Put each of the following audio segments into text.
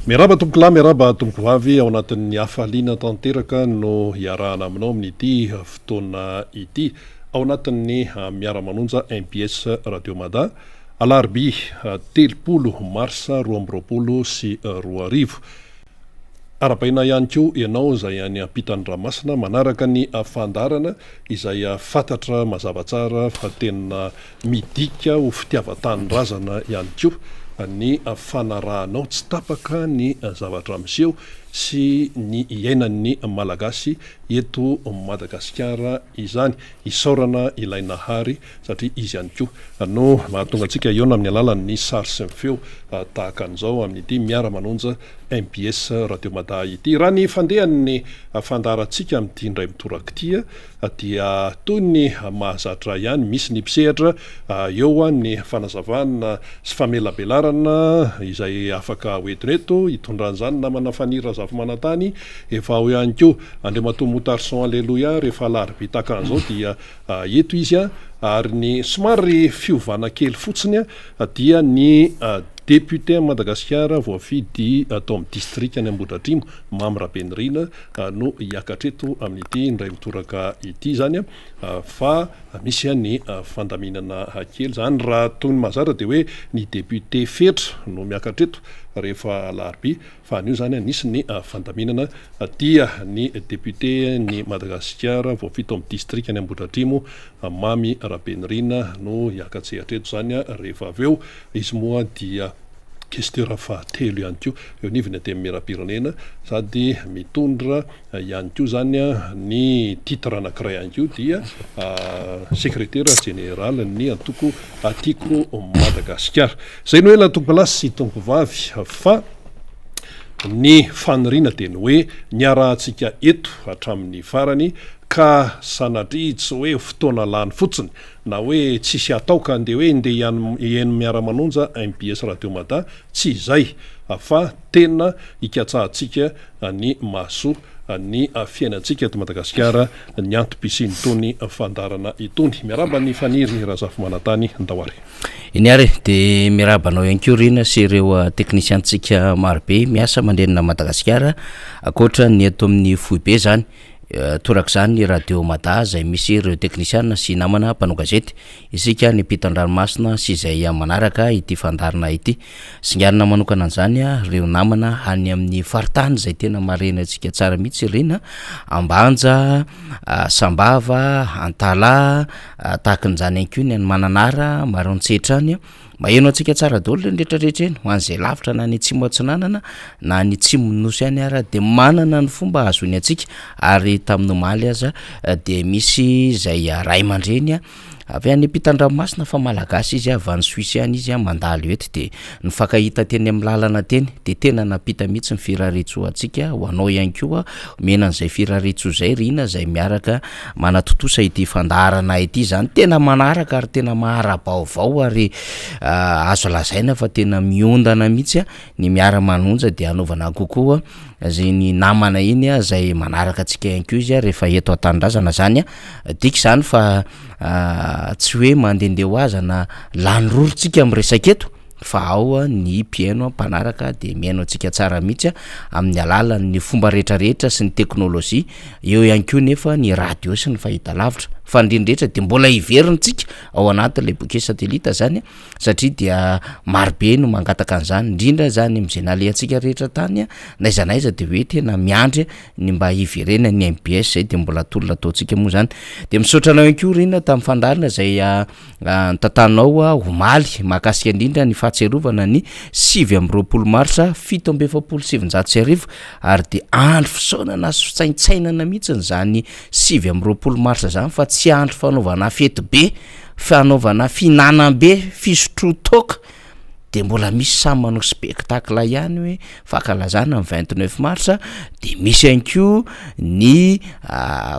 Miarahaba tompokolahy, miarahaba tompokovavy, ao anatin'ny hafaliana tanteraka no hiarahana aminao amin'ity fotoana ity, ao anatin'ny Miara-manonja MPS Radio Mada, alarobia 30 marsa 2022. Arahabaina ihany koa ianao izay any ampitan'ny ranomasina manaraka ny fandaharana izay fantatra mazava tsara fa tena midika ho fitiavan-tanindrazana ihany koa ny fanarahanao tsy tapaka ny zavatra miseho sy ny iainan'ny Malagasy eto Madagasikara izany. Isaorana ilay Nahary satria Izy ihany koa no mahatonga antsika hihaona amin'ny alalan'ny sary sy ny feo tahaka an'izao amin'ity Miara-manonja mbs Radio Mada ity. Raha ny fandehan'ny fandaharantsika amin'ity indray mitoraka ity dia toy ny mahazatra ihany, misy ny mpisehatra, eo ny fanazavana sy famelabelarana izay afaka hoentina eto, hitondran'izany namana Faniry Razafimanantany, efa ao ihany koa Andriamatoa Moutarson Alléluia, rehefa alarobia tahaka an'izao dia Eto izy ary ny somary fiovana kely fotsiny dia ny député an'i Madagasikara voafidy tao amin'ny distrikan'i Ambohidratrimo, Mamy Rabenirina no hiakatra eto amin'ity indray mitoraka ity izany fa misy ny fandaminana kely izany. Raha toy ny mahazatra dia hoe ny député Fetra no miakatra eto rehefa alarobia Fa anio izany nisy ny fandaminana dia ny député ny Madagasikara voafidy tao amin'ny distrikan'i Ambohidratrimo, Mamy Rabenirina no hiaka-tsehatra eto izany rehefa avy eo. Izy moa dia questeur fahatelo ihany koa eo anivon'ny Antenimierampirenena sady mitondra ihany koa izany ny titre anankiray ihany koa dia sekretera jeneralin'ny antoko Tiako Madagasikara. Izay no ela tompolahy sy tompovavy fa ny faniriana dia ny hoe niarahantsika eto hatramin'ny farany ka sanatria tsy hoe fotoana lany fotsiny na hoe tsisy atao ka ndeha hoe ndeha hihaino miara-manonja mbs Radio Mada, tsy izay fa tena hikatsahantsika ny mahasoa ny fiainantsika eto Madagasikara ny antom-pisian'itony fandaharana itony. Miarahaba an'i Faniry Razafimanantany, ndao ary. Eny ary e, dia miarahaba anao ihany koa Rina sy ireo teknisiantsika marobe miasa manerana an'i Madagasikara, ankoatra ny eto amin'ny foibe izany, torak'izany ny Radio Mada izay misy ireo teknisiana sy namana mpanao gazety, isika any ampitan-dranomasina sy izay manaraka ity fandaharana ity. Singanina manokana an'izany ireo namana any amin'ny faritany izay tena marihina antsika tsara mihitsy Rina, Ambanja, Sambava, Antalaha, tahaka an'izany ihany koa ny any Mananara, Maroantsetra any. Maheno antsika tsara daholo ireny rehetra rehetra ireny, ho an'izay lavitra na any atsimo atsinanana na any atsimon'ny nosy any ara dia manana ny fomba ahazoany antsika ary tamin'ny omaly aza dia misy izay ray aman-dreny Avy any ampitan-dranomasina fa malagasy izy, avy any Suisse any izy mandalo eto dia nifankahita teny amin'ny lalana teny dia tena nampita mihitsy ny firariantsoa antsika ho anao ihany koa omena an'izay firariantsoa izay Rina izay miaraka manatontosa ity fandaharana ity izany tena manaraka ary tena mahara-baovao ary azo lazaina fa tena miondana mihitsy ny miara-manonja dia hanaovana kokoa izay ny namana iny izay manaraka antsika ihany koa izy rehefa eto an-tanindrazana izany Dika izany fa tsy hoe mandehandeha ho azy na lany roro tsika miresaka eto fa ao ny mpihaino mpanaraka de mihaino antsika tsara mihitsy amin'ny alalan'ny fomba rehetrarehetra sy ny teknôlôjia, eo ihany koa nefa ny radio sy ny fahitalavitra fa ny rehetra de mbola hiverintsika ao anatin'ilay bouquet satellite zany satria dia marobe no mangataka an'izany indrindra zany am'zay nalehantsika rehetra tany n'aiza n'aiza de hoe tena miandry ny mba hiverenan'ny mbs zay de mbola tolona ataontsika moa zany de misaotra anao ihany koa Rina tamin'ny fandaharana izay nitantanao omaly mahakasika indrindra ny fahatsiarovana ny 29 marsa 1947 ary de andro fisaonana sy fisaintsainana mihitsy zany 29 marsa zany fa tsy andro fanaovana fety be fanaovana fihinanam-be fisotroan-toaka de mbola misy samy manao spectacle ihany hoe fankalazana ny 29 mars de misy ihany koa ny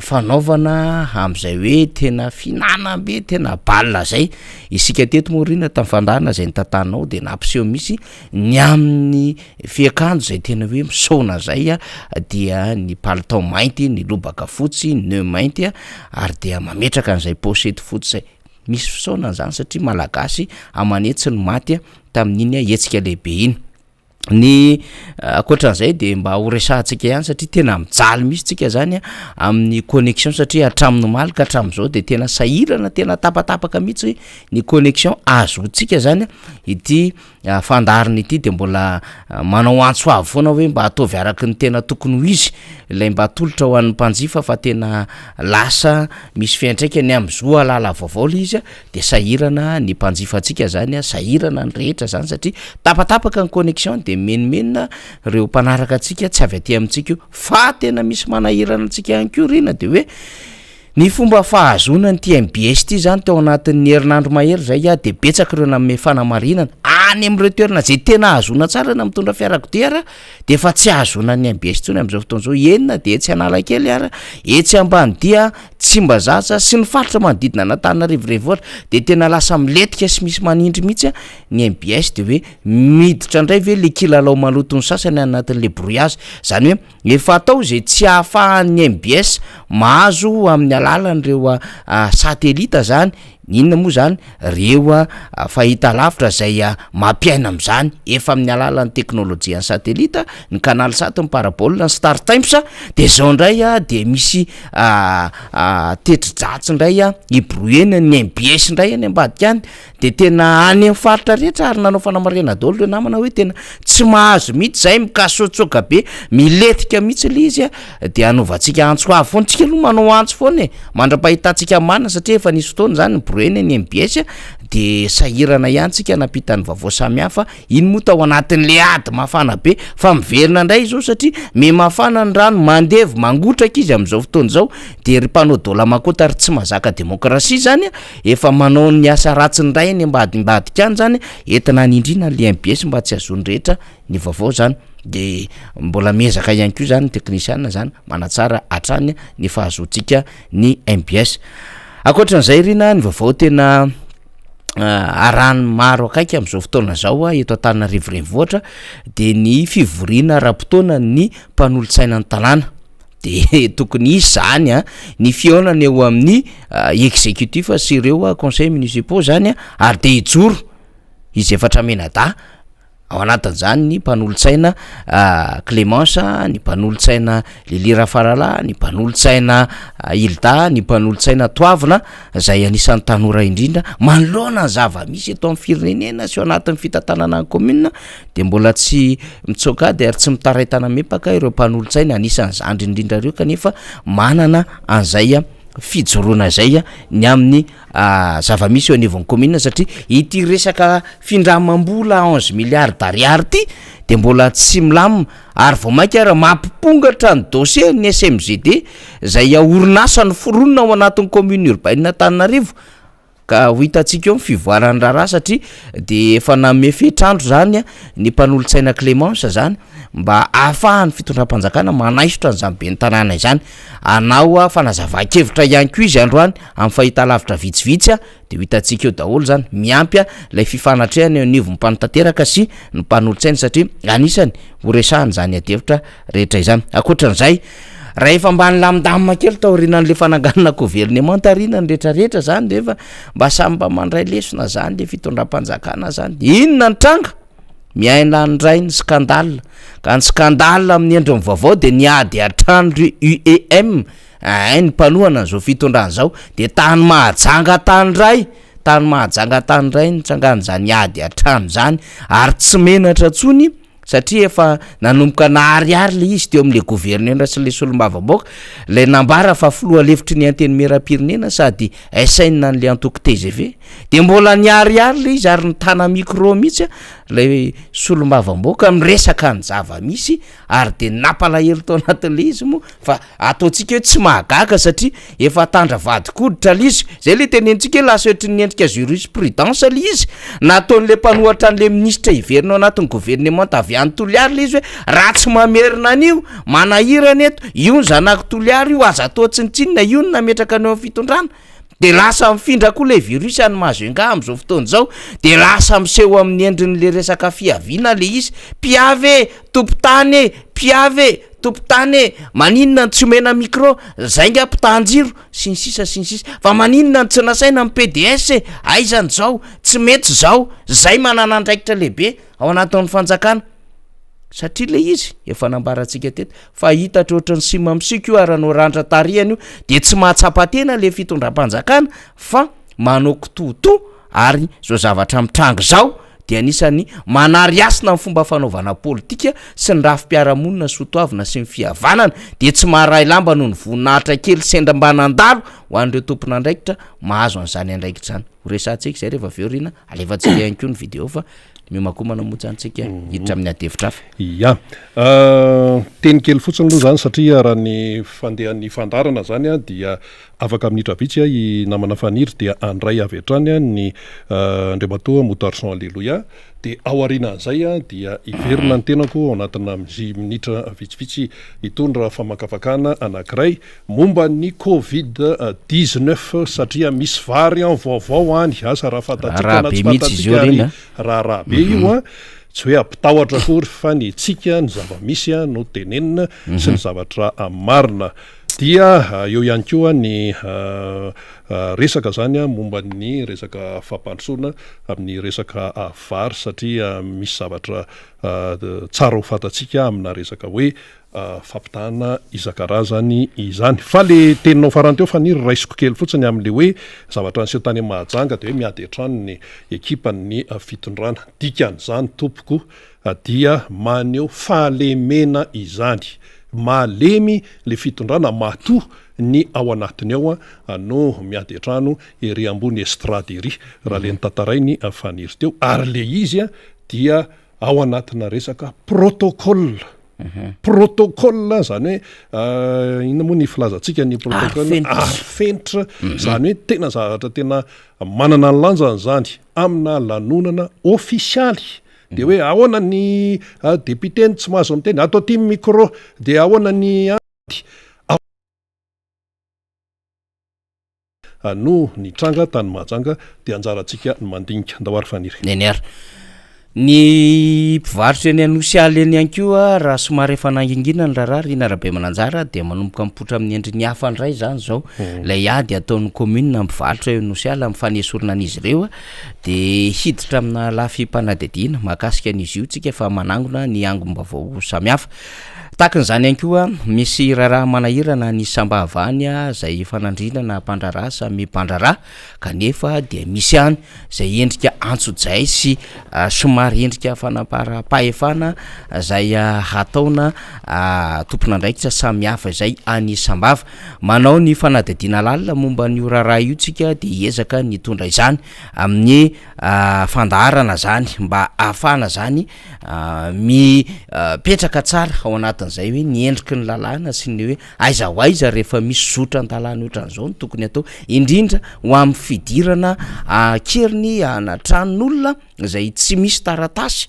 fanaovana am'zay hoe tena fihinanam-be tena bal zay, isika teto moa rina tamin'ny fandaharana zay nitantanao de nampiseho mihitsy ny amin'ny fiakanjo zay tena hoe misaona zay a dia ny palitao mainty, ny lobaka fotsy, nœud mainty a ary dia mametraka an'izay pochette fotsy zay. Misy fisaonana izany satria Malagasy aman'hetsiny maty tamin'iny hetsika lehibe iny. Ny ankoatran'izay de mba ho resahantsika ihany satria tena mijaly mihitsy tsika zany amin'ny connexion satria hatramin'ny omaly ka hatramin'izao de tena sahirana tena tapatapaka mihitsy ny connexion ahazoantsika zany ity fandaharana ity de mbola manao antso avo foana hoe mba ataovy araky ny tena tokony ho izy ilay mba atolotra ho an'ny mpanjifa fa tena lasa misy fiantraikany amin'ny zo hahalala vaovao le izy de sahirana ny mpanjifantsika zany a, sahirana ny rehetra zany satria tapatapaka ny connexion de mimenomenona reo mpanaraka antsika tsy avy aty amintsika io, fa tena misy manahirana antsika ihany koa ry na de hoe ny fomba fahazoana an'ity mbs ty zany tao anatin'ny herinandro mahery zay a de betsaka ireo nanome fanamarinana any amin'ireo toerana zay tena ahazoana tsara na mitondra fiarakodia ara de efa tsy ahazoana ny mbs intsony amin'izao fotoana izao, eny na de etsy Analakely ara, etsy Ambanidia, Tsimbazaza sy ny faritra manodidina an'Antananarivo renivohitra de tena lasa milentika sy misy manindry mihitsy ny mbs de hoe miditra indray ve le kilalao maloton'ny sasany any anatin'le brouillage, zany hoe efa atao zay tsy ahafahan'ny mbs mahazo amin'ny alalan'ireo satelita zany Inona moa izany? Ireo fahitalavitra izay mampiaina amin'izany efa amin'ny alalan'ny teknolojian'ny satelita, ny canal sat, ny parabole, ny star times, dia izao indray dia misy teti-dratsy indray hi-brouiller-na ny mbs indray any ambadika any, dia tena any amin'ny faritra rehetra ary nanao fanamarihana daholo ireo namana hoe tena tsy mahazo mihitsy izahay, mikasoatsoaka be, milentika mihitsy ilay izy. Dia hanaovantsika antso avo foana, tsika aloha manao antso foana e, mandra-pahitantsika marina satria efa nisy fotoana zany ny brouillena ny mbs de sahirana ihany tsika nampita ny vaovao samihafa, iny moa tao anatin'le ady mafana be fa miverina indray izao satria miha mafana ny rano, mandevy, mangotraka izy amin'izao fotoana izao, de ry mpanao dôla-makota ry tsy mahazaka demokrasia zany a, efa manao ny asa ratsiny indray any ambadimbadika any zany entina hanindriana an'le mbs mba tsy hahazoan'ny rehetra ny vaovao zany de mbola miezaka ihany koa zany ny teknisiana zany manatsara hatrany ny fahazoantsika ny mbs. Ankoatran'izay Rina ny vaovao tena arahan'ny maro akaiky amin'izao fotoana izao eto Antananarivo renivohitra de ny fivoriana ara-potoana ny mpanolotsaina ny tanàna de tokony hisy zany a ny fihaonana eo amin'ny executif sy ireo conseil municipaux zany ary de hijoro izy efatra mianadahy Ao anatin'izany ny mpanolotsaina Clémence, ny mpanolotsaina Lily Rafaralahy, ny mpanolotsaina Hilda, ny mpanolotsaina Toavina izay anisan'ny tanora indrindra manoloana ny zava-misy eto amin'ny firenena sy ao anatin'ny fitantanana ny commune dia mbola tsy mitsoaka ady ary tsy mitaray tana-mempaka ireo mpanolotsaina anisan'ny zandry indrindra ireo kanefa manana an'izay fijoroana izay ny amin'ny zava-misy eo anivon'ny kaominina satria ity resaka findramam-bola onze milliards d'ariary ity de mbola tsy milamina ary vao mainka ary mampipongatra ny dossier ny SMGD izay orinasa noforonina ao anatin'ny commune urbaine Antananarivo ka ho hitantsika eo ny fivoaran'ny raharaha satria de efa nanome fetr'andro zany ny mpanolotsaina Clemence zany mba ahafahan'ny fitondram-panjakana manaisotra an'izany ben'ny tanàna izany. Hanao fanazavan-kevitra ihany koa izy androany amin'ny fahitalavitra vitsivitsy dia ho hitantsika eo daholo izany, miampy ilay fifanatrehana eo anivon'ny mpanatanteraka sy ny mpanolotsaina satria anisany ho resahana izany adihevitra rehetra izany. Ankoatran'izay, raha efa mba nilamindamina kely taorianan'ilay fananganana governemanta aoriana ny rehetrarehetra izany dia efa mba samy mba mandray lesona izany ilay fitondram-panjakana izany. Inona ny tranga? Miaina indray ny scandale, ka ny scandale amin'ny endriny vaovao dia ny ady hatrany ry UEM, ein ny mpanohana an'izao fitondrana izao, dia tany Mahajanga tany indray, tany Mahajanga tany indray nitsangan'izany ady hatrany izany, ary tsy menatra intsony satria efa nanomboka naharihary ilay izy teo amin'ilay gouverneur sy ilay solombavambahoaka, ilay nambara fa filoha lefitry ny antenimierampirenena sady SN an'ilay antoko tgv. De mbola niharihary le izy ary nitana micro mihitsy lay solombavambahoaka miresaka ny zava-misy ary de nampalahelo tao anatin'le izy moa fa ataontsika hoe tsy mahagaga satria efa tandra vadin-koditra le izy, zay le tenenintsika hoe lasa ohatry ny endrika jurisprudence le izy, nataon'le mpanohatra an'le minisitra hiverina ao anatin'ny governemanta avy any Toliara le izy hoe raha tsy mamerina an'io manahirana eto, io ny zanak'i Toliara io aza atao tsinontsinona, io no nametraka an'io amin'ny fitondrana. De lasa mifindra koa le virus any Majunga am'zao fotoana izao, de lasa miseho amin'ny endriny le resaka fiaviana le izy, mpiavy e, tompon-tany e, mpiavy e, tompon-tany e, maninona no tsy omena micro, zay nga mpitan-jiro, sy ny sisa sy ny sisa, fa maninona no tsy nasaina ny PDS e, aiza ny zao, tsy mety zao, zay manana andraikitra lehibe ao anatin'ny fanjakana. Satria ilay izy efa nambarantsika teto fa hitatra ohatran'ny sima misiko io ary hanao randra tarihana io dia tsy mahatsapa tena ilay fitondram-panjakana fa manao kitoatoa ary izao zavatra mitranga izao dia anisan'ny manary hasina ny fomba fanaovana politika sy ny rafi-piarahamonina soatoavina sy ny fihavanana dia tsy maharay lamba noho ny voninahitra kely sendra mba nandalo ho an'ireo tompon'andraikitra mahazo an'izany andraikitra izany. Ho resahantsika izay rehefa avy eo Rina, alefantsika ihany koa ny video fa miomankomana moa zany tsika hiditra amin'ny adihevitra hafa. Ya. Teny kely fotsiny aloha zany satria raha ny fandehan'ny fandaharana zany dia afaka minitra vitsy i namana Faniry dia handray avy hatrany ny Andriamatoa Moutarson Alléluia dia ao aorianan'izay dia hiverina ny tenako ao anatina minitra vitsivitsy hitondra famakafakana anankiray Momba ny covid 19 satria misy variant vaovao any, asa raha fantatsika na tsy fantatsika ary raharaha be io an, tsy hoe ampitahotra akory fa ny antsika ny zava-misy no tenenina sy ny zavatra marina. Dia eo ihany koa ny resaka zany momba ny resaka fampandrosoana amin'ny resaka vary satria misy zavatra tsara ho fantatsika amina resaka hoe fampitahana isan-karazany izany. Fa le teninao farany teo Faniry raisiko kely fotsiny amin'le hoe zavatra niseho tany Mahajanga dia hoe miady an-trano ny ekipan'ny fitondrana. Dikan'izany tompoko dia maneho fahalemena izany. Malemy le fitondrana matoa ny ao anatiny ao no miady an-trano ery ambony estrade ery raha le notantarain'i Faniry teo. Ary le izy dia ao anatina resaka protocole. Protocole zany hoe inona moa ny filazantsika ny protocole? Arifenitra. Zany hoe tena zavatra tena manana ny lanjany zany amina lanonana ofisialy. De hoe ahoana ny député no tsy mahazo miteny, ato aty ny micro, de ahoana ny ady. No nitranga tany Mahajanga dia anjarantsika ny mandinika. Ndao ary Faniry. Neny ary. Ny mpivarotra eny Anosiala eny ihany koa raha somary efa nangingina ny raharaha Rina Rabemananjara dia manomboka mipoitra amin'ny endriny hafa indray izany izao ilay ady ataon'ny commune amin'ny mpivarotra eo Anosiala amin'ny fanesorana an'izy ireo dia hiditra amina lafim-panadihadiana mahakasika an'izy io tsika fa manangona ny angom-baovao samihafa. Tahaka an'izany ihany koa, misy raharaha manahirana ny Sambava any izay ifanandrinana mpandraharaha samy mpandraharaha kanefa dia misy ihany izay endrika antsojay sy somary endrika fanamparam-pahefana izay hataona tompon'andraikitra samihafa izay any Sambava. Manao ny fanadihadiana lalina momba an'io raharaha io tsika dia hiezaka ny hitondra izany amin'ny fandaharana izany mba ahafahana izany Mipetraka tsara ao anatin'izay hoe ny endriky ny lalàna sy ny hoe aiza ho aiza rehefa misy zotra an-dalàna ohatran'izao no tokony atao, indrindra ho amin'ny fidirana an-keriny ana tranon'olona izay tsy misy taratasy,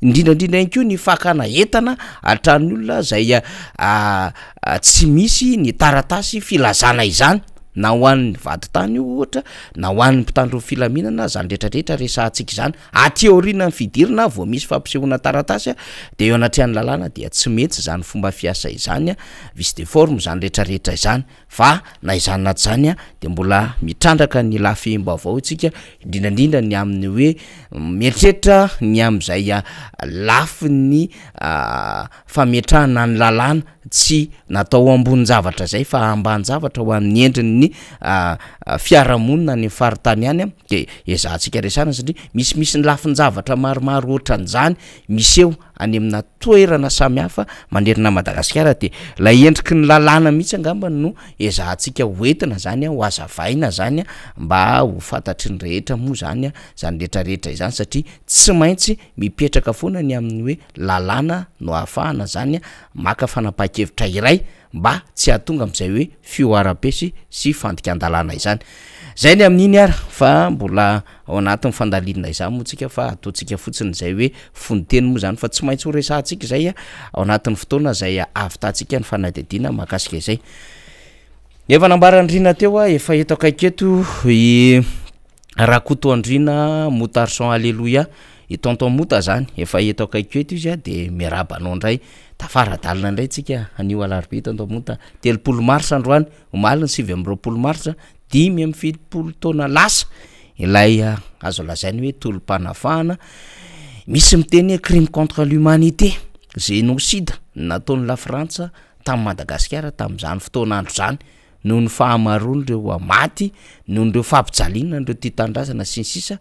indrindra indrindra ihany koa ny fakana entana an-tranon'olona izay tsy misy ny taratasy filazana izany na ho an'ny vadintany io ohatra na ho an'ny mpitandro ny filaminana, izany rehetra rehetra resahantsika izany. Aty aorianan'ny fidirana vao misy fampisehoana taratasy dia eo anatrehan'ny lalàna dia tsy mety izany fomba fiasa izany, vice de forme izany rehetra rehetra izany fa na izany na tsy izany dia mbola mitrandraka ny lafim-baovao isika indrindra indrindra ny amin'ny hoe mieritreritra ny amin'izay lafiny fametrahana ny lalàna tsy natao ho ambonin-javatra izay fa ambanin-javatra ho an'ny endrin'ny fiarahamonina any amin'ny faritany any de ezahantsika resahana satria misimisy ny lafin-javatra maromaro ohatran'izany miseho any amina toerana samihafa manerana an'i Madagasikara de ilay endriky ny lalàna mihitsy angamba no ezahantsika hoentina zany ho hazavaina zany mba ho fantatry ny rehetra moa zany zany rehetrarehetra izany satria tsy maintsy mipetraka foana ny amin'ny hoe lalàna no ahafahana zany maka fanapahan-kevitra iray mba tsy hahatonga amin'izay hoe fihoaram-pesy sy fandikan-dalàna izany. Izay ny amin'iny ary fa mbola ao anatin'ny fandalinana izany moa tsika fa ataontsika fotsiny izay hoe fonon-teny moa izany fa tsy maintsy ho resahantsika izay ao anatin'ny fotoana izay ahavitantsika ny fanadihadiana mahakasika izay. Efa nambaran'i Rina teo efa eto akaiky eto i Rakotoandriana Moutarson Alléluia, i Tonton Mouta zany efa eto akaikiko eto izy a de miarahaba anao ndray, tafara-dalana ndray tsika anio alarobia Tonton Mouta, 30 mars androany, omaly ny 29 mars 75 taona lasa ilay azo lazaina hoe tolom-panafahana, misy miteny hoe crime contre l'humanité. Génocide nataon'i Lafrantsa tamin'i Madagasikara tamin'izany fotoan'andro izany noho ny fahamaroan'ireo maty, noho ireo fampijaliana an'ireo tia tanindrazana sy ny sisa,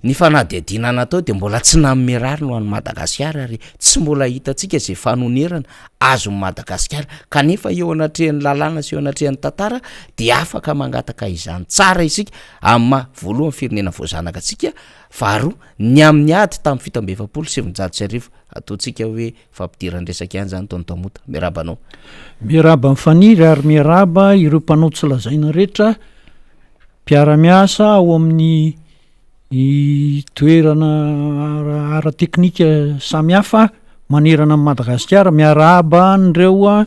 ny fanadihadiana natao dia mbola tsy nanome rariny ho an'i Madagasikara ary tsy mbola hitantsika izay fanonerana azon'i Madagasikara kanefa eo anatrehan'ny lalàna sy eo anatrehan'ny tantara dia afaka mangataka izany tsara isika amin'ny maha voalohany firenena voazanaka antsika, faharoa ny amin'ny ady tamin'ny 1947 ataontsika hoe Fampidiran-dresaka ihany izany Tonton Mota. Miarahaba anao. Miarahaba an'i Faniry ary miarahaba ireo mpanao tsy lazaina rehetra mpiara-miasa ao amin'ny toerana ara-teknika samihafa manerana an'i Madagasikara. Miarahaba an'ireo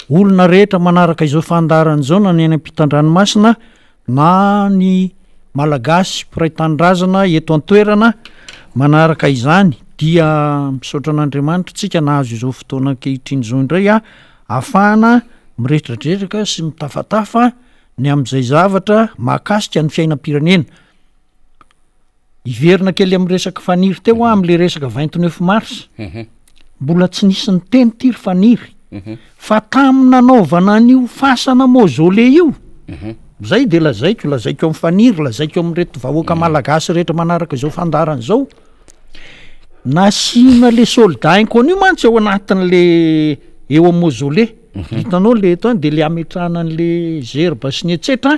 olona rehetra manaraka izao fandaharana izao na ny any ampitan-dranomasina na ny Malagasy mpiray tanindrazana eto an-toerana manaraka izany dia misaotra an'Andriamanitra tsika nahazo izao fotoana ankehitriny izao indray a ahafahana miresadresaka sy mitafatafa ny amin'izay zavatra mahakasika ny fiainam-pirenena. Hiverina kely amin'ny resaka Faniry teo aho amin'le resaka 29 mars. Mbola tsy nisy niteny ty ry Faniry. Fa tamin'ny nanaovana an'io fasana mausolée io, zay de lazaiko, lazaiko amin'i Faniry, lazaiko amin'ireto vahoaka malagasy rehetra manaraka izao fandaharana izao, nasiana le soldat inconnu mantsy ao anatin'le eo amin'ny mausolée. Hitanao le eto de le ametrahana an'le zerba sy ny etsetra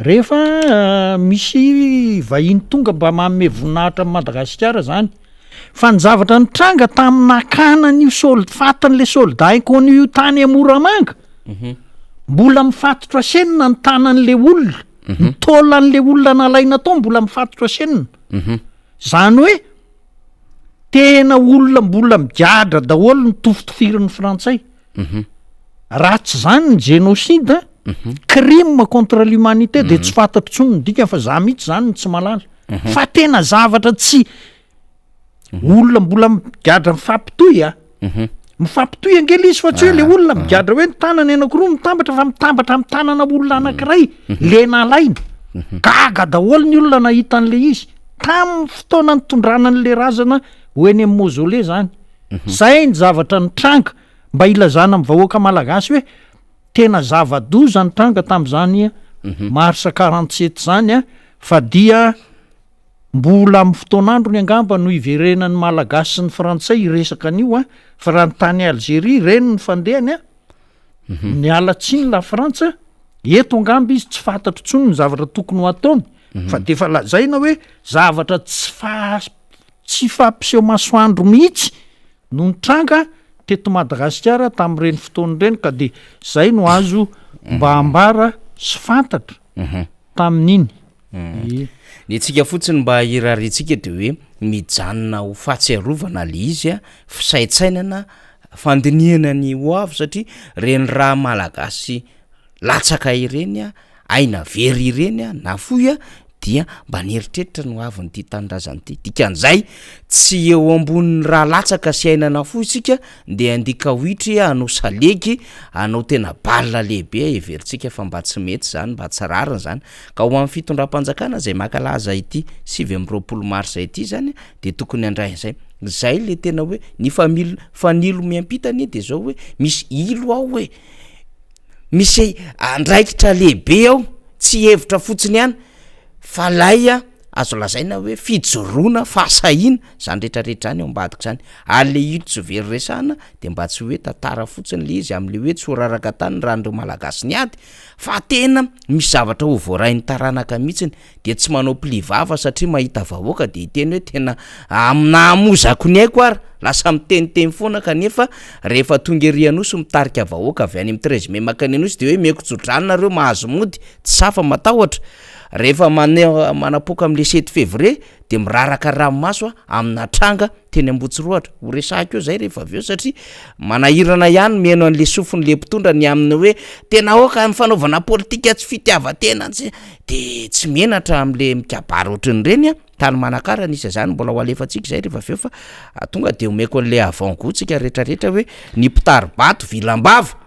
rehefa misy vahiny tonga mba manome voninahitra an'i Madagasikara zany. Fa ny zavatra nitranga tamin'ny nakana an'io sol- fatin'le soldat inconnu io tany Moramanga, mbola mifatotra senina ny tanan'le olona, ny taolan'le olona nalaina tao mbola mifatotra senina. Zany hoe Tena olona mbola migadra daholo ny tofotofirin'ny frantsay. Raha tsy zany ny génocide, crime contre l'humanité de tsy fantatro intsony ny dikany fa za mihitsy zany no tsy mahalala. Fa tena zavatra tsy olona mbola migadra mifampitohy a. Mifampitohy ange le izy fa tsy hoe le olona migadra hoe ny tanany anakiroa mitambatra fa mitambatra amin'ny tanana olona anankiray le nalaina. Gaga daholo ny olona nahita an'le izy. Tamin'ny fotoana nitondrana an'le razana ho eny amin'ny mausolée zany. Zay ny zavatra nitranga mba hilazana amin'ny vahoaka malagasy hoe tena zava-doza nitranga tamin'izany mars 47 zany fa dia Mbola amin'ny fotoan'androny angamba no hiverenan'ny Malagasy sy ny Frantsay hiresaka an'io an, fa raha ny tany Algerie ireny ny fandehany an, niala tsiny la Frantsa, eto angamba izy tsy fantatro intsony ny zavatra tokony ho ataony, fa de efa lazaina hoe zavatra tsy fa- tsy fampiseho masoandro mihitsy no nitranga teto Madagasikara tamin'ireny fotoana ireny ka de zay no azo mba ambara sy fantatra tamin'iny. Ie. Ny antsika fotsiny mba irariantsika de hoe mijanona ho fahatsiarovana le izy a, fisaintsainana, fandinihana ny ho avy satria reny rà malagasy latsaka ireny a, aina very ireny a, nafoy a, dia mba nieritreritra ny ho avin'ity tanindrazana ity, dikan'izay tsy eo ambonin'ny rà latsaka sy aina nafoy isika ndeha handia kawitry, hanao salegy, hanao tena bal lehibe heverintsika fa mba tsy mety zany, mba tsy rariny zany. Ka ho an'ny fitondram-panjakana izay mankalaza ity 29 marsa ity zany dia tokony handray an'izay. Zay le tena hoe ny famil- fanilo miampita anie de zao hoe misy ilo ao e, misy andraikitra lehibe ao, tsy hevitra fotsiny ihany fa lay a azo lazaina hoe fijoroana, fahasahiana, zany rehetrarehetra zany ao ambadika zany. Ary le ilo tsy very resahana de mba tsy hoe tantara fotsiny le izy am'le hoe tsy ho raraka tany ny ràn'ireo Malagasy niady Fa tena misy zavatra ho voarain'ny taranaka mihitsiny dia tsy manao pli vava satria mahita vahoaka dia hiteny hoe tena na hamozako ny aiko ary lasa miteniteny foana kanefa rehefa tonga ery Anosy mitarika vahoaka avy any amin'ny 13 mai makany Anosy dia hoe meko tsodrano nareo mahazo mody tsy sahy fa matahotra rehefa mane- manapoaka amin'le 7 février dia miraraka ranomaso amina tranga teny Ambohitsirohatra. Ho resahiko eo zay rehefa avy eo satria manahirana ihany mihaino an'le sofin'le mpitondra ny amin'ny hoe tena aoka ny fanaovana politika tsy fitiavan-tena tsy de tsy menatra am'le mikabary ohatran'ireny a, tany Manakara nisy an'zany mbola ho alefantsika zay rehefa avy eo fa tonga de omeko an'le avant gout tsika rehetrarehetra hoe ny mpitari-bato vilam-bava.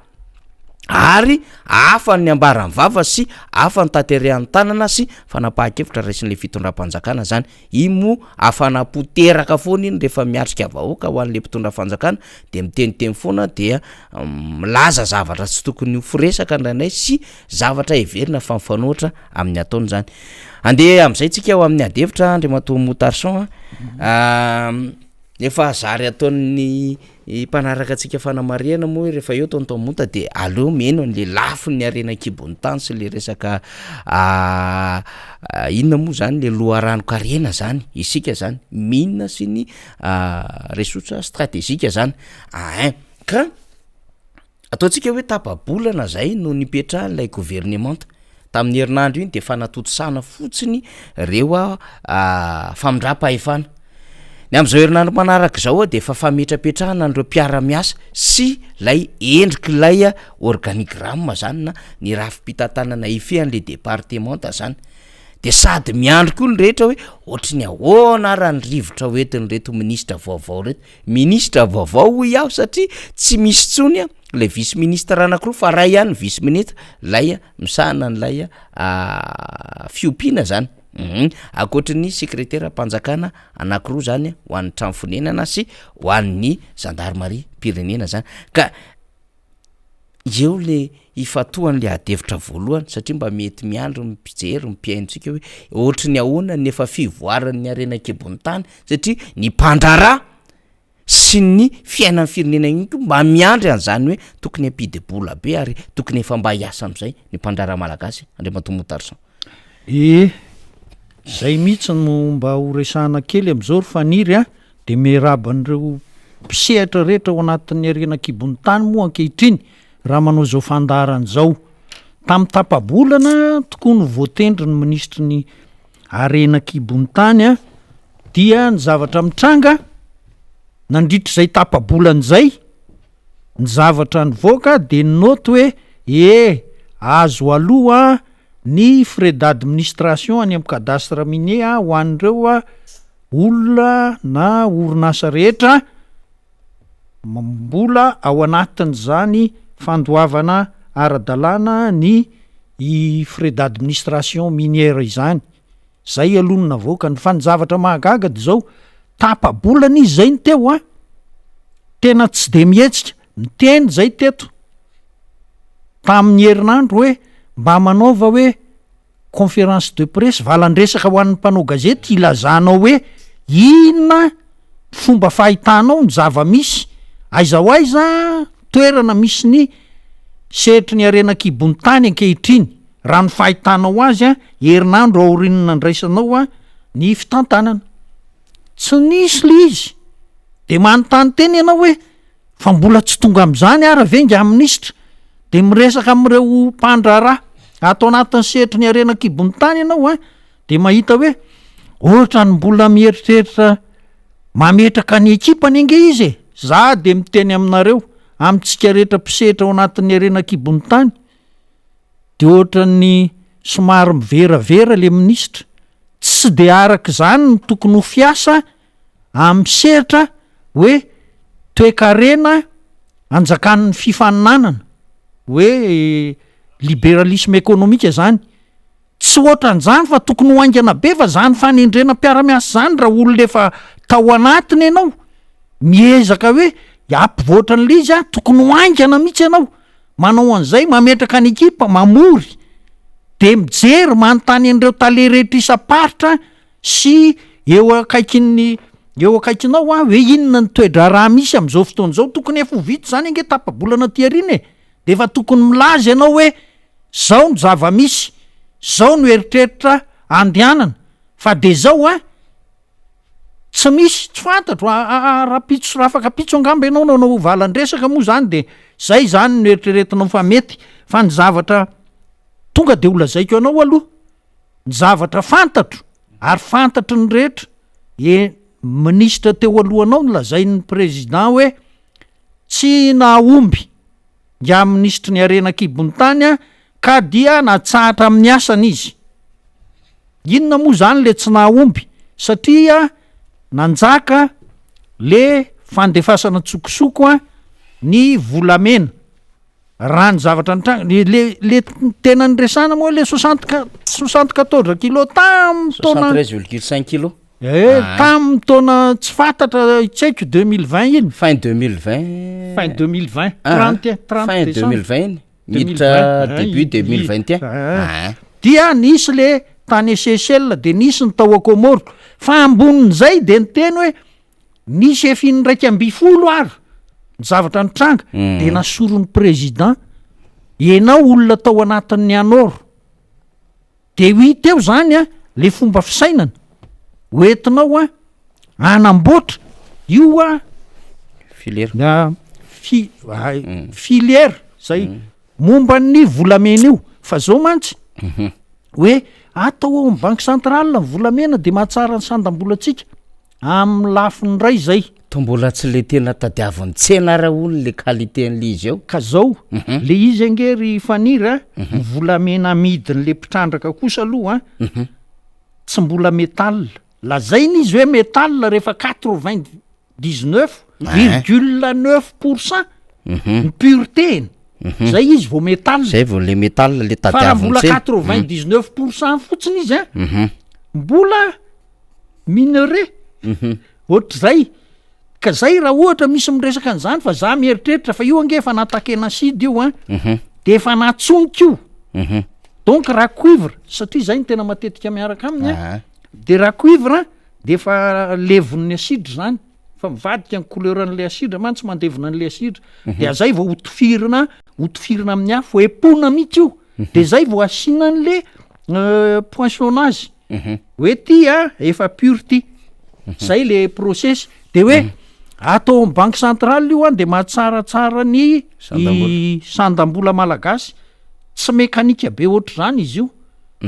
Ary hafa ny ambaran'ny vava sy hafa ny tanterehan'ny tanana sy fanapahan-kevitra raisin'ilay fitondram-panjakana zany. Iny moa hafanam-po teraka foana iny rehefa miatrika vahoaka ho an'ilay mpitondra fanjakana de miteniteny foana dia milaza zavatra tsy tokony ho firesaka indraindray sy zavatra heverina fa mifanohitra amin'ny ataony zany. Andeha amin'izay tsika ho amin'ny ady hevitra Andriamatoa Moutarson a. Efa zary ataon'ny mpanaraka antsika fanamarihana moa hoe rehefa eo Tonton Monta de aleo miheno an'le lafiny harena an-kibon'ny tany sy le resaka inona moa zany le loharanon-karena zany isika zany, mine sy ny ressource stratégique zany, ain ka Ataontsika hoe tapa-bolana zay no nipetrahan'ilay governemanta. Tamin'ny herinandro iny dia fanatontosana fotsiny ireo famindram-pahefana. Ny amin'izao herinandro manaraka izao dia efa fametrapetrahana an'ireo mpiara-miasa sy ilay endrik'ilay organigramme zany na ny rafi-pitantanana hifehy an'ilay departemanta zany. Dia sady miandry koa ny rehetra hoe ohatry ny ahoana ara ny rivotra hoentin'ireto minisitra vaovao ireto. Minisitra vaovao hoy aho satria tsy misy intsony ilay vice ministre anakiroa fa ray ihany ny vice ministre lay misahana an'ilay fiompiana zany, hum ankoatry ny sekreteram-panjakana anakiroa zany ho an'ny trano fonenana sy ho an'ny zandarimariam-pirenena zany ka eo le ifantohan'le ady hevitra voalohany satria mba mety miandry ny mpijery, ny mpihaino tsika hoe ohatry ny ahoana ny efa fivoaran'ny harena an-kibon'ny tany satria ny mpandraharaha sy ny fiainan'ny firenena ihany koa mba miandry an'izany hoe tokony hampidi-bola be ary tokony efa mba hiasa amin'izay ny mpandraharaha malagasy Andriamatoa Moutarson. Ee, zay mihitsy no mba ho resahana kely amin'izao ry Faniry a, de miarahaba an'ireo mpisehatra rehetra ao anatin'ny harena an-kibon'ny tany moa ankehitriny raha manao izao fandaharana izao. Tamin'ny tapa-bolana tokoa no voatendry ny minisitry ny harena an-kibon'ny tany a, dia ny zavatra mitranga nandritra izay tapa-bolana izay, ny zavatra nivoaka de ny note hoe ee azo aloa ny frais d'administration any amin'ny cadastre minier ho an'ireo olona na orinasa rehetra mbola ao anatin'izany fandoavana ara-dalàna ny frais d'administration minière izany. Zay aloha no navoakany fa ny zavatra mahagaga de zao, tapa-bolana izy zay no teo an, tena tsy de mihetsika, niteny zay teto tamin'ny herinandro hoe mba manaova hoe conférence de presse, valan-dresaka ho an'ny mpanao gazety hilazanao hoe inona fomba fahitanao ny zava-misy, aiza ho aiza toerana misy ny sehatry ny harena an-kibon'ny tany ankehitriny. Raha ny fahitanao azy an, herinandro aorian'ny nandraisanao an ny fitantanana. Tsy nisy le izy. De manontany tena ianao hoe fa mbola tsy tonga amin'izany ara ve ingahy minisitra? De miresaka amin'ireo mpandraharaha ato anatin'ny sehatry ny harena an-kibon'ny tany ianao an, de mahita hoe ohatran'ny mbola mieritreritra mametraka ny ekipany ange izy e! Za de miteny aminareo, amintsika rehetra mpisehatra ao anatin'ny harena an-kibon'ny tany, de ohatran'ny somary miveravera le minisitra, tsy de araka izany no tokony ho fiasa amin'ny sehatra hoe toekarena anjakan'ny fifaninanana, hoe liberalisme économique zany, tsy ohatran'izany fa tokony ho haingana be fa zany fanendrena mpiara-miasa zany raha olona efa tao anatiny ianao, miezaka hoe hampivoatra an'le izy an, tokony ho haingana mihitsy ianao. manao an'izay, mametraka ny ekipa, mamory, de mijery, manontany an'ireo tale rehetra isam-paritra sy eo akaikin'ny eo akaikinao an, hoe inona ny toe-draharaha misy amin'izao fotoana izao, tokony efa ho vita izany ange tapa-bolana aty aoriana e, de efa tokony milaza ianao hoe zao ny zava-misy, zao no eritreritra andehanana, fa de zao an. Tsy misy, tsy fantatro, rahampitso sy rahafakampitso angamba ianao no hanao valan-dresaka moa zany de zay zany no eritreretinao fa mety, fa ny zavatra tonga de ho lazaiko anao aloha, ny zavatra fantatro ary fantatry ny rehetra, e minisitra teo alohanao nolazain'ny président hoe tsy nahomby ingahy minisitry ny harena an-kibon'ny tany an, Ka dia natsahatra amin'ny asany izy. Inona moa izany le tsy nahomby? Satria nanjaka le fandefasana an-tsokosoko ny volamena. Raha ny zavatra nitranga, le le le tena niresahana moa le soixante qua- soixante quatorze kilo tamin'ny taona. 73,5 kilo. Eh, tamin'ny taona tsy fantatra tsy haiko 2020 iny. Fin 2020. Fin 2020, 31, 30 Fin décembre. 2020 iny. Miditra début 2021. Ah. Dia nisy le tany Seychelles de nisy ny tao Comores. Fa ambonin'izay de niteny hoe nisy efa in-iraikambifolo ary ny zavatra nitranga de nasoron'ny président ianao olona tao anatin'ny ANOR. De ho hita eo zany an le fomba fisainana ho entinao an hanamboatra io an Filière. Fi- filière zay momba ny volamena io fa zao mantsy hoe atao ao amin'ny banque centrale ny volamena de mahatsara ny sandam-bolantsika amin'ny lafiny iray zay. Toa mbola tsy le tena tadiavin'ny tsena ara hono le qualité an'le izy eo. Ka zao, le izy ange ry Faniry a, ny volamena amidin'le mpitrandraka kosa aloha an, tsy mbola métal, lazaina izy hoe métal rehefa quatre vingt dix neuf virgule neuf pour cent ny pureté-ny, zay izy vao métal. Zay vao le métal le Fa raha tadiavin'ny mbola tsena. quatre vingt dix neuf pour cent fotsiny izy an, mbola minerai ohatr'izay. Ka zay raha ohatra misy miresaka an'izany fa za mieritreritra fa io ange efa natakena acide io an, de efa natsonika io. Donc raha cuivre, satria zay no tena matetika miaraka aminy an, de raha cuivre de efa levon'ny asidra zany, fa mivadika ny couleur an'le asidra mantsy mandevona an'le asidra, de zay vao hotifirina, hotifirina amin'ny afo, epona mihitsy io, de zay vao asiana an'le poinçonnage. Hoe ty a efa pur ty, zay le process. De hoe atao amin'ny banque centrale io an, de mahatsaratsara ny Sandam-bola. sandam-bola malagasy. Tsy mekanika be ohatr'izany izy io,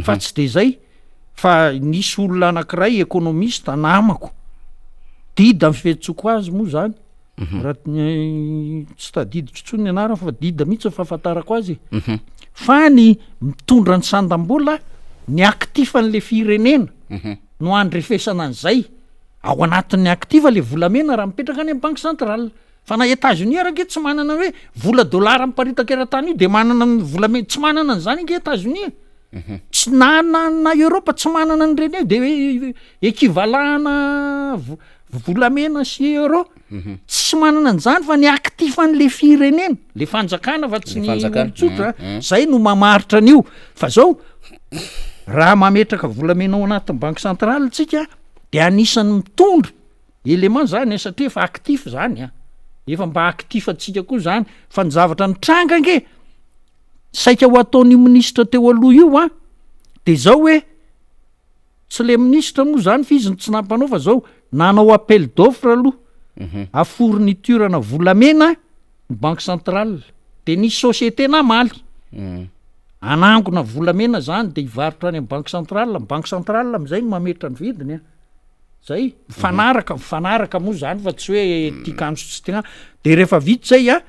fa tsy de zay. Fa nisy olona anankiray économiste namako, Dida ny fiantsoko azy moa zany, raha tsy tadidiko intsony ny anarany fa Dida mihitsy ny fahafantarako azy. Fa ny mitondra ny sandam-bola, ny actif an'le firenena no andrefesana an'izay. Ao anatin'ny actif le volamena raha mipetraka any amin'ny banque centrale. Fa na États-Unis ary ange tsy manana hoe vola dollara miparitaka eran-tany io de manana ny volamena, tsy manana an'izany ange États-Unis e. Tsy na, na, na Europe tsy manana an'ireny eo de hoe équivalent-na volamena sy euro. Tsy manana an'izany fa ny actif an'le firenena, le fanjakana fa tsy Le ny fanjakana. olon-tsotra, zay no mamaritra an'io. Fa zao, raha mametraka volamena ao anatin'ny banque centrale tsika de anisan'ny mitondra élément zany, satria efa actif zany an, efa mba actif antsika koa zany. Fa ny zavatra nitranga ange saika ho ataon'io ministra teo aloha io an, de zao hoe tsy le ministra moa zany fa izy no tsy nampanao, fa zao nanao appel d'offre aloha a fourniture-na volamena ny banque centrale, de nisy société namaly anangona volamena zany de hivarotra any amin'ny banque centrale. Ny banque centrale am'izay no mametra ny vidiny an, zay mifanaraka, mifanaraka moa zany fa tsy hoe tiak'andro sy tsy tiak'andro. De rehefa vita zay an,